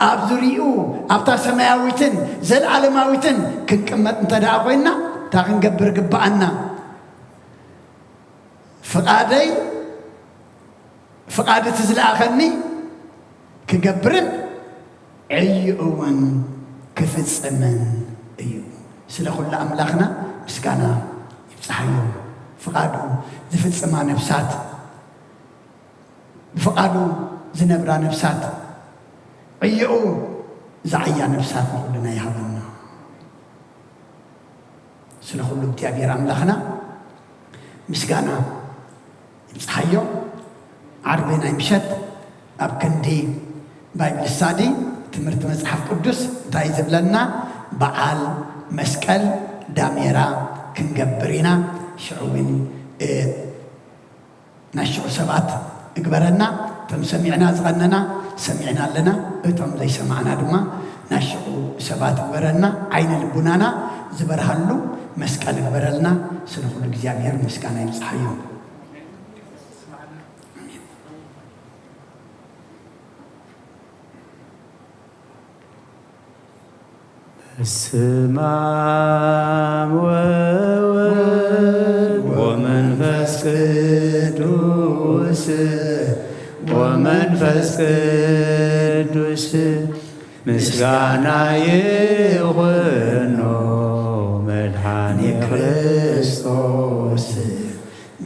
ኣብ ዙርያኡ፣ ኣብታ ሰማያዊትን ዘለኣለማዊትን ክንቅመጥ እንተ ደኣ ኮይና፣ እንታይ ክንገብር ግብኣና? ፍቓደይ፣ ፍቓድ እቲ ዝለኣኸኒ ክገብርን ዕዩ እውን ክፍጽምን እዩ። ስለ ኩሉ ኣምላኽና ምስጋና ይብጽሓዮ። ፍቓዱ ዝፍጽማ ነፍሳት፣ ብፍቓዱ ዝነብራ ነፍሳት፣ ዕዮኡ ዝዓያ ነፍሳት ንኹልና ይሃበና። ስለ ኩሉ እግዚኣብሔር ኣምላኽና ምስጋና ይብጽሓዮ። ዓርቢ ናይ ምሸት ኣብ ክንዲ ባይብል ስታዲ፣ ትምህርቲ መጽሓፍ ቅዱስ እንታይ ዝብለና? በዓል መስቀል ዳሜራ ክንገብር ኢና። ሽዑ እውን፣ እ፣ ናይ ሽዑ ሰባት እግበረና። እቶም ሰሚዕና ዝቐነና ሰሚዕና ኣለና፣ እቶም ዘይሰማዕና ድማ ናይ ሽዑ ሰባት እግበረና። ዓይነ ልቡናና ዝበርሃሉ መስቀል እግበረልና። ስለ ኩሉ እግዚኣብሔር ምስጋና ይብጽሓዮ። በስመ አብ ወወልድ ወመንፈስ ቅዱስ፣ ወመንፈስ ቅዱስ ምስጋና ይኹኖ መድኃኔ ክርስቶስ፣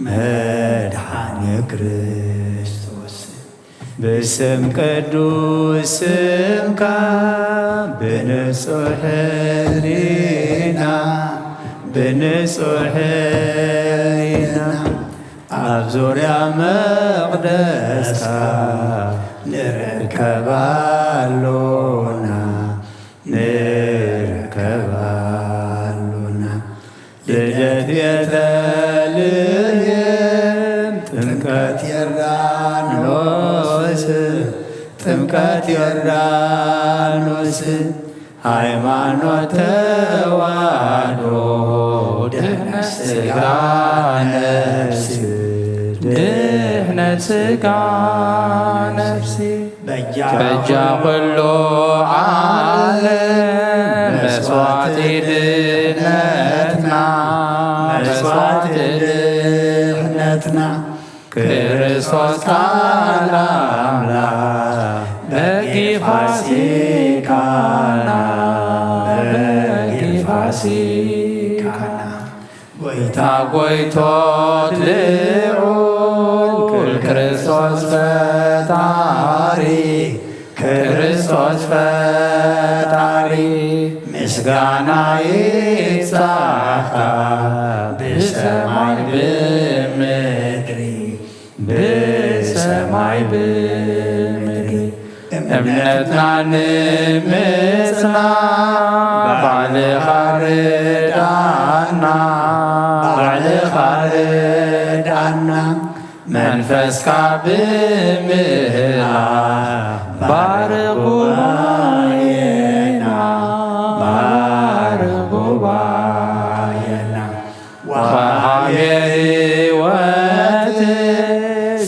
መድኃኔ ክርስቶስ። ብስም ቅዱስ ስምካ ብንጹሕ ሕሊና፣ ብንጹሕ ሕሊና ኣብ ዙርያ መቕደስካ ንርከብ ኣሎና፣ ንርከብ ኣሎና። ልደት ቤተልሔም፣ ጥምቀት ዮርዳኖስ፣ ጥምቀት ዮርዳኖስ፣ ሃይማኖት ተዋህዶ፣ ድሕነት ሥጋ ነፍሲ፣ ድሕነት ሥጋ ነፍሲ። በጃ ኩሉ ዓለም መስዋዕቲ ድነትና፣ መስዋዕቲ ድነትና። ክርስቶስ ቃል ኣምላኽ በጊ ፋሲካና፣ በጊ ፋሲካና። ጎይታ ጎይቶት ልዑል ክርስቶስ ፈጣሪ፣ ክርስቶስ ፈጣሪ፣ ምስጋና ይብጻሕካ ብሰማይ ብምድሪ፣ ብሰማይ ብምድሪ። እምነትና ንምጽና ባዕልኻ ርዳና፣ ባዕልኻ ርዳና። መንፈስካ ብምህላ ባርኽ ጉባኤና፣ ባርኽ ጉባኤና። ወሃቤ ሕይወት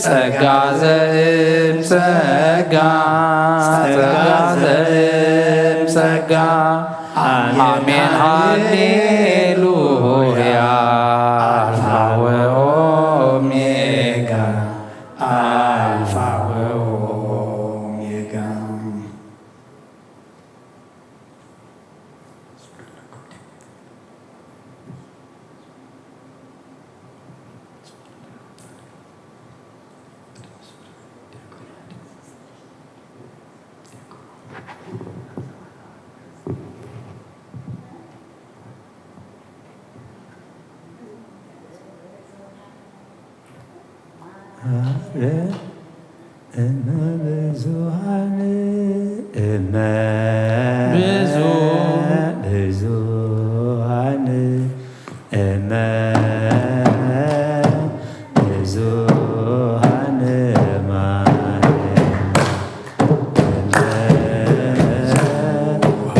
ጸጋ ዘእም ጸጋ፣ ጸጋ ዘእም ጸጋ። አሜን ሃሌሉያ። አልፋ ወኦሜጋ፣ አልፋ ወኦሜጋ። እመ ብዙኃን፣ እመ ብዙ- ብዙኃን፣ እመ ብዙኃን ማርያም፣ እመ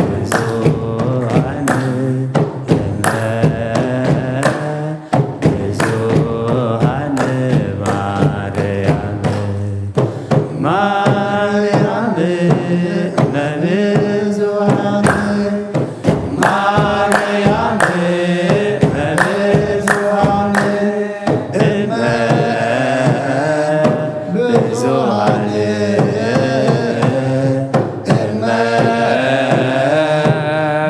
ብዙኃን፣ እመ ብዙኃን ማርያም፣ ማርያም እመ ብዙኃን፣ ማርያም እመ ብዙኃን፣ እመ ብዙኃን፣ እመ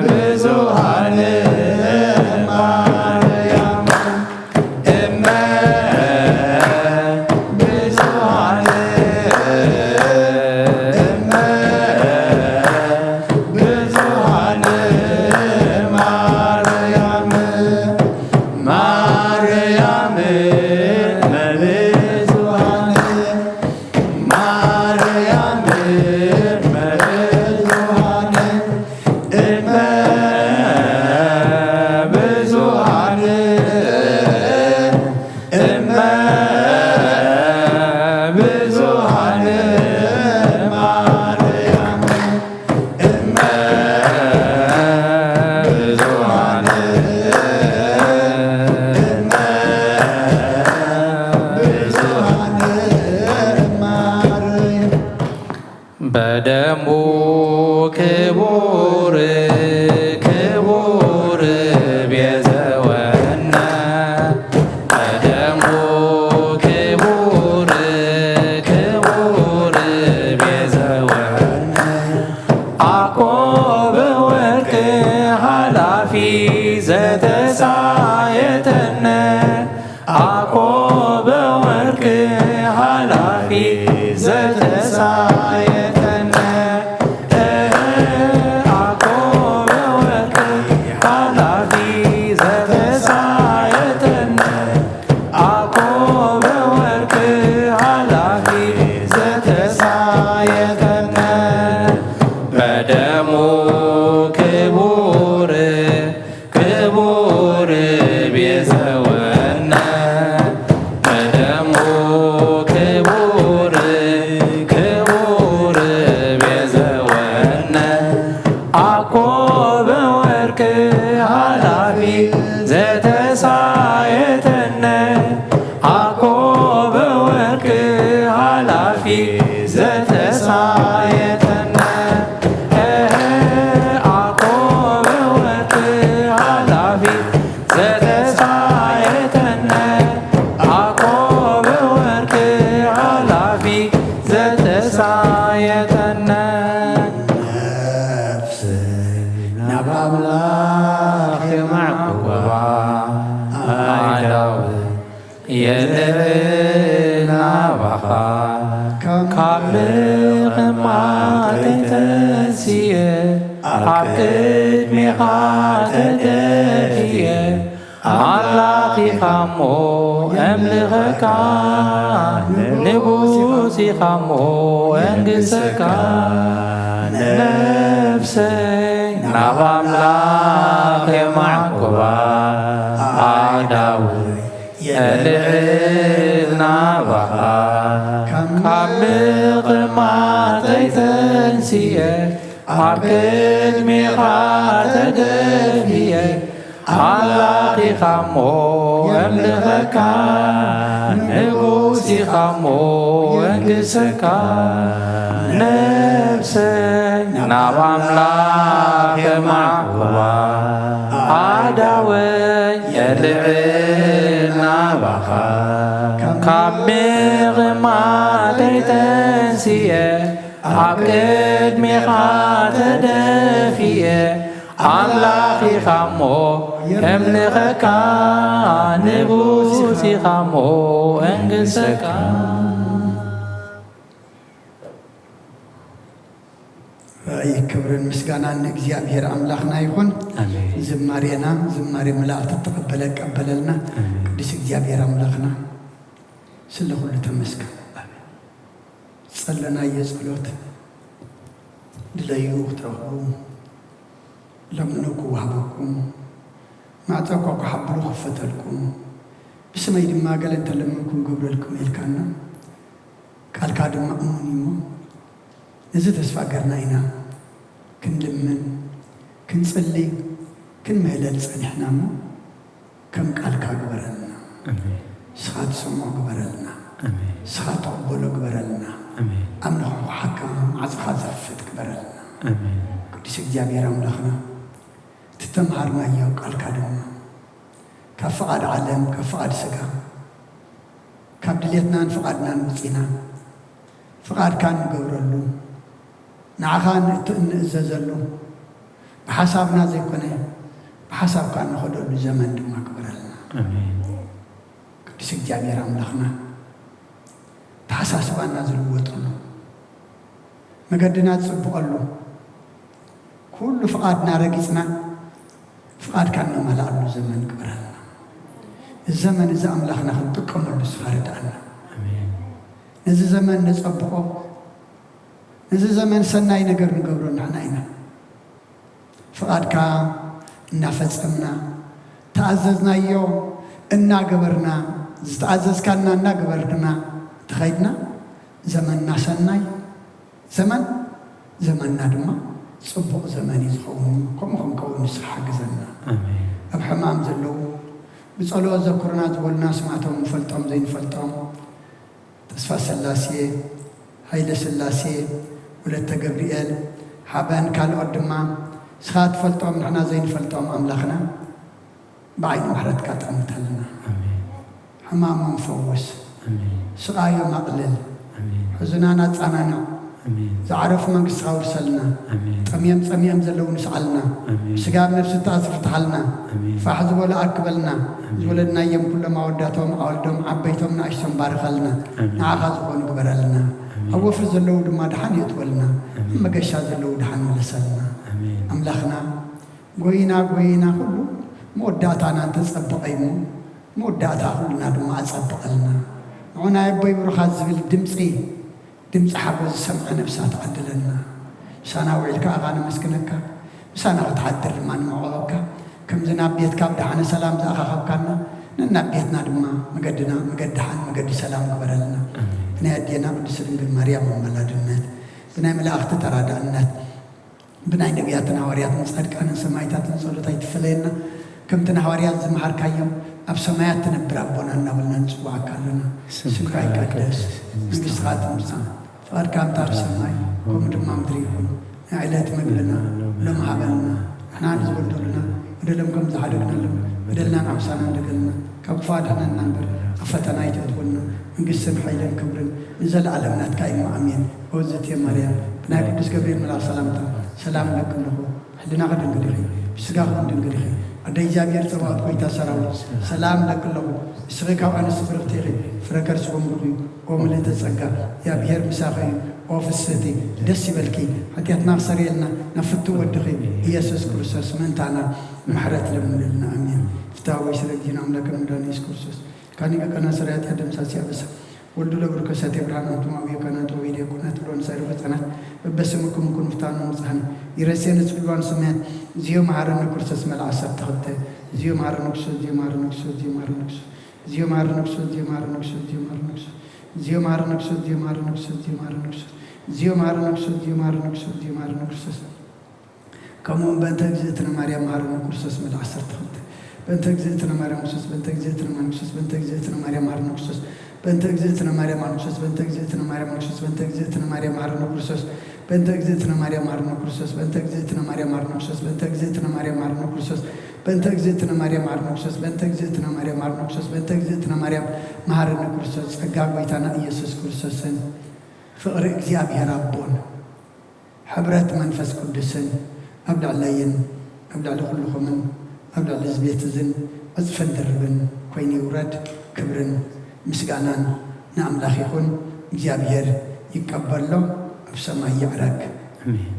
ብዙኃን በደሙ ክቡር ክቡር ቤዘወነ፣ በደሙ ክቡር ክቡር ቤዘወነ፣ ዓቆበ ወርቅ ሓላፊ ዘተሳየጠነ፣ ዓቆበ ወርቅ ሓላፊ ዘተሳየጠነ፣ ዓቆበ ወርቅ ሓላፊ ዘተሳየጠነ፣ ዓቆበ ወርቅ ሓላፊ ዘተሳየጠነ፣ በደሙ ክቡር ክቡር ቤዘወነ፣ በደሙ ክቡር ክቡር ቤዘወነ፣ ዓቆበ ወርቅ ሓላፊ ዘተሳየጠነ፣ ዓቆበ ወርቅ ሓላፊ ዘተሳየጠነ፣ ዓቆበ ወርቅ ሓላፊ ዘተሳየጠነ፣ ዓቆበ ወርቅ ሓላፊ ዘተሳየጠነ፣ ነፍሰይ ናብ ኣምላኽ የማዕቁባ፣ ኣእዳወይ የልዕል ናባኻ፣ ካብ ምቕማጠይ ተንስየ፣ ኣብ ቅድሜኻ ተደፍየ፣ ኣምላኽ ኢኻ እሞ እምልኸካ፣ ንጉስ ኢኻ እሞ እንግሰካ። ነፍሰይ ናብ ኣምላኽ የማዕቁባ፣ ኣእዳወይ የልዕል ናባኻ፣ ካብ ምቕማጠይ ተንስየ፣ ኣብ ቅድሜኻ ተደፍየ፣ ኣምላኽ ኢኻ እሞ የምልኸካ፣ ንጉስ ኢኻ እሞ የንግሰካ። ነፍሰይ ናብ ኣምላኽ የማዕቁባ፣ ኣእዳወይ የልዕል ናባኻ፣ ካብ ምቕማጠይ ተንስየ፣ ኣብ ቅድሜኻ ተደፊየ፣ ኣምላኽ ኢኻ እሞ የምልኸካ፣ ንጉስ ኢኻ እሞ እንግሰካ። ራእይ ክብርን ምስጋናን ንእግዚኣብሔር ኣምላኽና ይኹን። ኣሜን። ዝማሬና ዝማሬ መላእኽቲ ተቐበለ ቀበለልና። ኣሜን። ቅዱስ እግዚኣብሔር ኣምላኽና ስለ ኩሉ ተመስገን። ኣሜን። ጸለናዮ ጸሎት ድለዩ ክትረኽቡ፣ ለምኑ ክወሃበኩም፣ ማዕጾ እኳ ክሓብሩ ክፈተልኩም፣ ብስመይ ድማ ገለ እንተለመንኩም ገብረልኩም ኢልካና፣ ቃልካ ድማ እሙን እዩ እሞ፣ ነዚ ተስፋ ገርና ኢና ክንልምን፣ ክንጽሊ፣ ክንምህለል ጸኒሕና እሞ፣ ከም ቃልካ ግበረልና። ኣሜን። ንስኻ ትሰምዖ ግበረልና። ኣሜን። ንስኻ ትቕበሎ ግበረልና። ኣሜን። ኣምልኾ ክሓካ ማዕጽኻ ዘኽፍት ግበረልና። ኣሜን። ቅዱስ እግዚኣብሔር ኣምላኽና፣ እቲ ተምሃርናዮ ቃልካ ድማ ካብ ፍቓድ ዓለም፣ ካብ ፍቓድ ስጋ፣ ካብ ድሌትናን ፍቓድናን ውጺና ፍቓድካ እንገብረሉ፣ ንዓኻ ንእት-፣ እንእዘዘሉ፣ ብሓሳብና ዘይኮነ ብሓሳብካ እንኸደሉ ዘመን ድማ ግበረልና። ኣሜን። ቅዱስ እግዚኣብሔር ኣምላኽና፣ ተሓሳስባና ዝልወጠሉ፣ መገድና ዝጽብቐሉ፣ ኩሉ ፍቓድና ረጊጽና ፍቓድካ እነማልኣሉ ዘመን ግበረልና። እዚ ዘመን እዚ ኣምላኽና ክንጥቀመሉ ንስኻ ርድኣና። ኣሜን። ነዚ ዘመን ነጸብቖ፣ ነዚ ዘመን ሰናይ ነገር ንገብሮ ንሕና ኢና። ፍቓድካ እናፈጸምና፣ ተኣዘዝናዮ እናገበርና፣ ዝተኣዘዝካና እናገበርና ተኸይድና፣ ዘመንና ሰናይ ዘመን፣ ዘመንና ድማ ጽቡቕ ዘመን እዩ ዝኸውን። ከምኡ ክንከውን ንስኻ ሓግዘና። ኣሜን። ኣብ ሕማም ዘለዉ፣ ብጸሎት ዘኩርና ዝበሉና፣ ስማቶም ንፈልጦም ዘይንፈልጦም፣ ተስፋ ስላሴ፣ ሃይለ ስላሴ፣ ወለተ ገብርኤል ሓበን ካልኦት ድማ ንስኻ ትፈልጦም ንሕና ዘይንፈልጦም ኣምላኽና ብዓይኒ ምሕረትካ ጠምተልና። ሕማሞም ፈውስ፣ ስቓዮም ኣቕልል፣ ሕዙናን ኣጻናንዕ። ዝዓረፉ መንግስትኻ ውርሰልና። ጠምዮም ጸሚኦም ዘለዉ ንስዓልና። ስጋ ኣብ ነፍሲ ተኣስሩ ትሓልና። ፋሕ ዝበሉ ኣክበልና። ዝወለድናዮም ኩሎም ኣወዳቶም ኣወልዶም ዓበይቶም ንኣሽቶም ባርኸልና። ንዓኻ ዝኾኑ ግበረልና። ኣብ ወፍሪ ዘለዉ ድማ ደሓን የእትወልና። ኣብ መገሻ ዘለዉ ደሓን መለሰልና። ኣምላኽና ጎይና ጎይና ኩሉ መወዳእታና እንተጸበቐ እሞ መወዳእታ ኩልና ድማ ኣጸብቐልና። ንዑናይ ኣቦይ ብሩኻት ዝብል ድምጺ፣ ድምጺ ሓጎስ ዝሰምዓ ነብሳት ዓድለልና። ምሳና ውዒልካ ኣኻ ነመስግነካ፣ ምሳና ክትሓድር ድማ ንመዕቆበካ። ከምዚ ናብ ቤትካ ብደሓነ ሰላም ዝኣኻኸብካና፣ ነናብ ቤትና ድማ መገድና መገዲ ሓን መገዲ ሰላም ግበረልና። ብናይ ኣዴና ቅድስት ድንግል ማርያም ኣማላድነት፣ ብናይ መላእኽቲ ተራዳእነት፣ ብናይ ነቢያትን ሃዋርያትን ጻድቃንን ሰማይታትን ጸሎት ኣይትፈለየና። ከምቲ ንሃዋርያት ዝመሃርካዮም ኣብ ሰማያት ትነብር ኣቦና እናበልና ንጽዋዕካ ኣለና። ስምካ ይቀደስ፣ መንግስትኻ ትምጻእ፣ ፍቓድካ ከምቲ ኣብ ሰማይ ከምኡ ድማ ምድሪ ይኹን። ናይ ዕለት መግብና ሎም ሃበልና። ንሕና ንዝበደሉና በደሎም ከም ዝሓደግናሎም በደልና ንዓምሳና እንደገልና ካብ ክፉእ ኣድሕነና እምበር ኣብ ፈተና ኣይተእትወና። መንግስትን ሓይልን ክብርን ንዘለኣለም ናትካ እዩ። ኣሜን። ኦዝቴ ማርያም ብናይ ቅዱስ ገብርኤል መልኣኽ ሰላምታ ሰላም እለኪ ኣለኹ። ሕልናኺ ድንግል ኢኺ፣ ብስጋኺ እውን ድንግል ኢኺ። ኣደ እግዚኣብሔር ጸባኦት ጎይታ ሰራዊት ሰላም እለኪ ኣለኹ። ንስኺ ካብ ኣንስቲ ብርኽቲ ኢኺ፣ ፍረ ከርስኺ እውን ብሩኽ እዩ። ኦ ምልእተ ጸጋ እግዚኣብሔር ምሳኺ እዩ። ኦ ፍስህቲ ደስ ይበልኪ፣ ሓጢኣትና ክሰርየልና ናብ ፍቱው ወድኺ ኢየሱስ ክርስቶስ ምእንታና ምሕረት ለምንልና። ኣሜን። ፍትሐ ወይ ስለ ጊዜና ኣምላክ ምዳን ኢየሱስ ክርስቶስ ካኒ ቀቀና ሰራያት ያደምሳሲ ኣበሳ ወልዱ ለብርከ ሰቴ ብርሃን ኣንቱም ኣውዮ ካህናት ወይ ዲያቆናት ብሎን ሳይሮ ህፃናት በበስምኩም ኩን ፍታኑ ንጽሕን ይረሴን ጽልዋን ሰማያት እዚዮ መሃረነ ክርስቶስ መልኣ ዓሰርተ ክልተ እዚዮ መሃረነ ክርስቶስ እዚዮ መሃረነ ክርስቶስ እዚዮ መሃረነ ክርስቶስ እዚዮ መሃረነ ክርስቶስ እዚዮ መሃረነ ክርስቶስ እዚዮ መሃረነ ክርስቶስ እዚዮ መሃረነ ክርስቶስ እዚዮ መሃረነ ክርስቶስ እዚዮ መሃረነ ክርስቶስ እዚዮ መሃረነ ክርስቶስ እዚዮ መሃረነ ክርስቶስ እዚዮ መሃረነ ክርስቶስ ከምኡ እውን በእንተ እግዝእትነ ማርያም መሃረነ ክርስቶስ ምዕራፍ ዓሰርተ ክልተ በእንተ እግዝእትነ ማርያም ክርስቶስ በእንተ እግዝእትነ ማርያም ክርስቶስ በእንተ እግዝእትነ ማርያም መሃረነ ክርስቶስ በእንተ እግዝእትነ ማርያም መሃረነ ክርስቶስ በእንተ እግዝእትነ ማርያም ክርስቶስ በእንተ እግዝእትነ ማርያም መሃረነ ክርስቶስ በእንተ እግዝእትነ ማርያም መሃረነ ክርስቶስ በእንተ እግዝእትነ ማርያም መሃረነ ክርስቶስ በእንተ እግዝእትነ ማርያም መሃረነ ክርስቶስ በእንተ እግዝእትነ ማርያም መሃረነ ክርስቶስ በእንተ እግዝእትነ ማርያም መሃረነ ክርስቶስ በእንተ እግዝእትነ ማርያም መሃረነ ክርስቶስ ጸጋ ጎይታና ኢየሱስ ክርስቶስን ፍቕሪ እግዚኣብሔር ኣቦን ሕብረት መንፈስ ቅዱስን ኣብ ልዕለይን ኣብ ልዕሊ ኩልኹምን ኣብ ልዕሊ እዚ ቤት እዝን ዕጽፍን ድርብን ኮይኑ ይውረድ። ክብርን ምስጋናን ንኣምላኽ ይኹን። እግዚኣብሔር ይቀበሎ፣ ኣብ ሰማይ ይዕረግ። ኣሜን።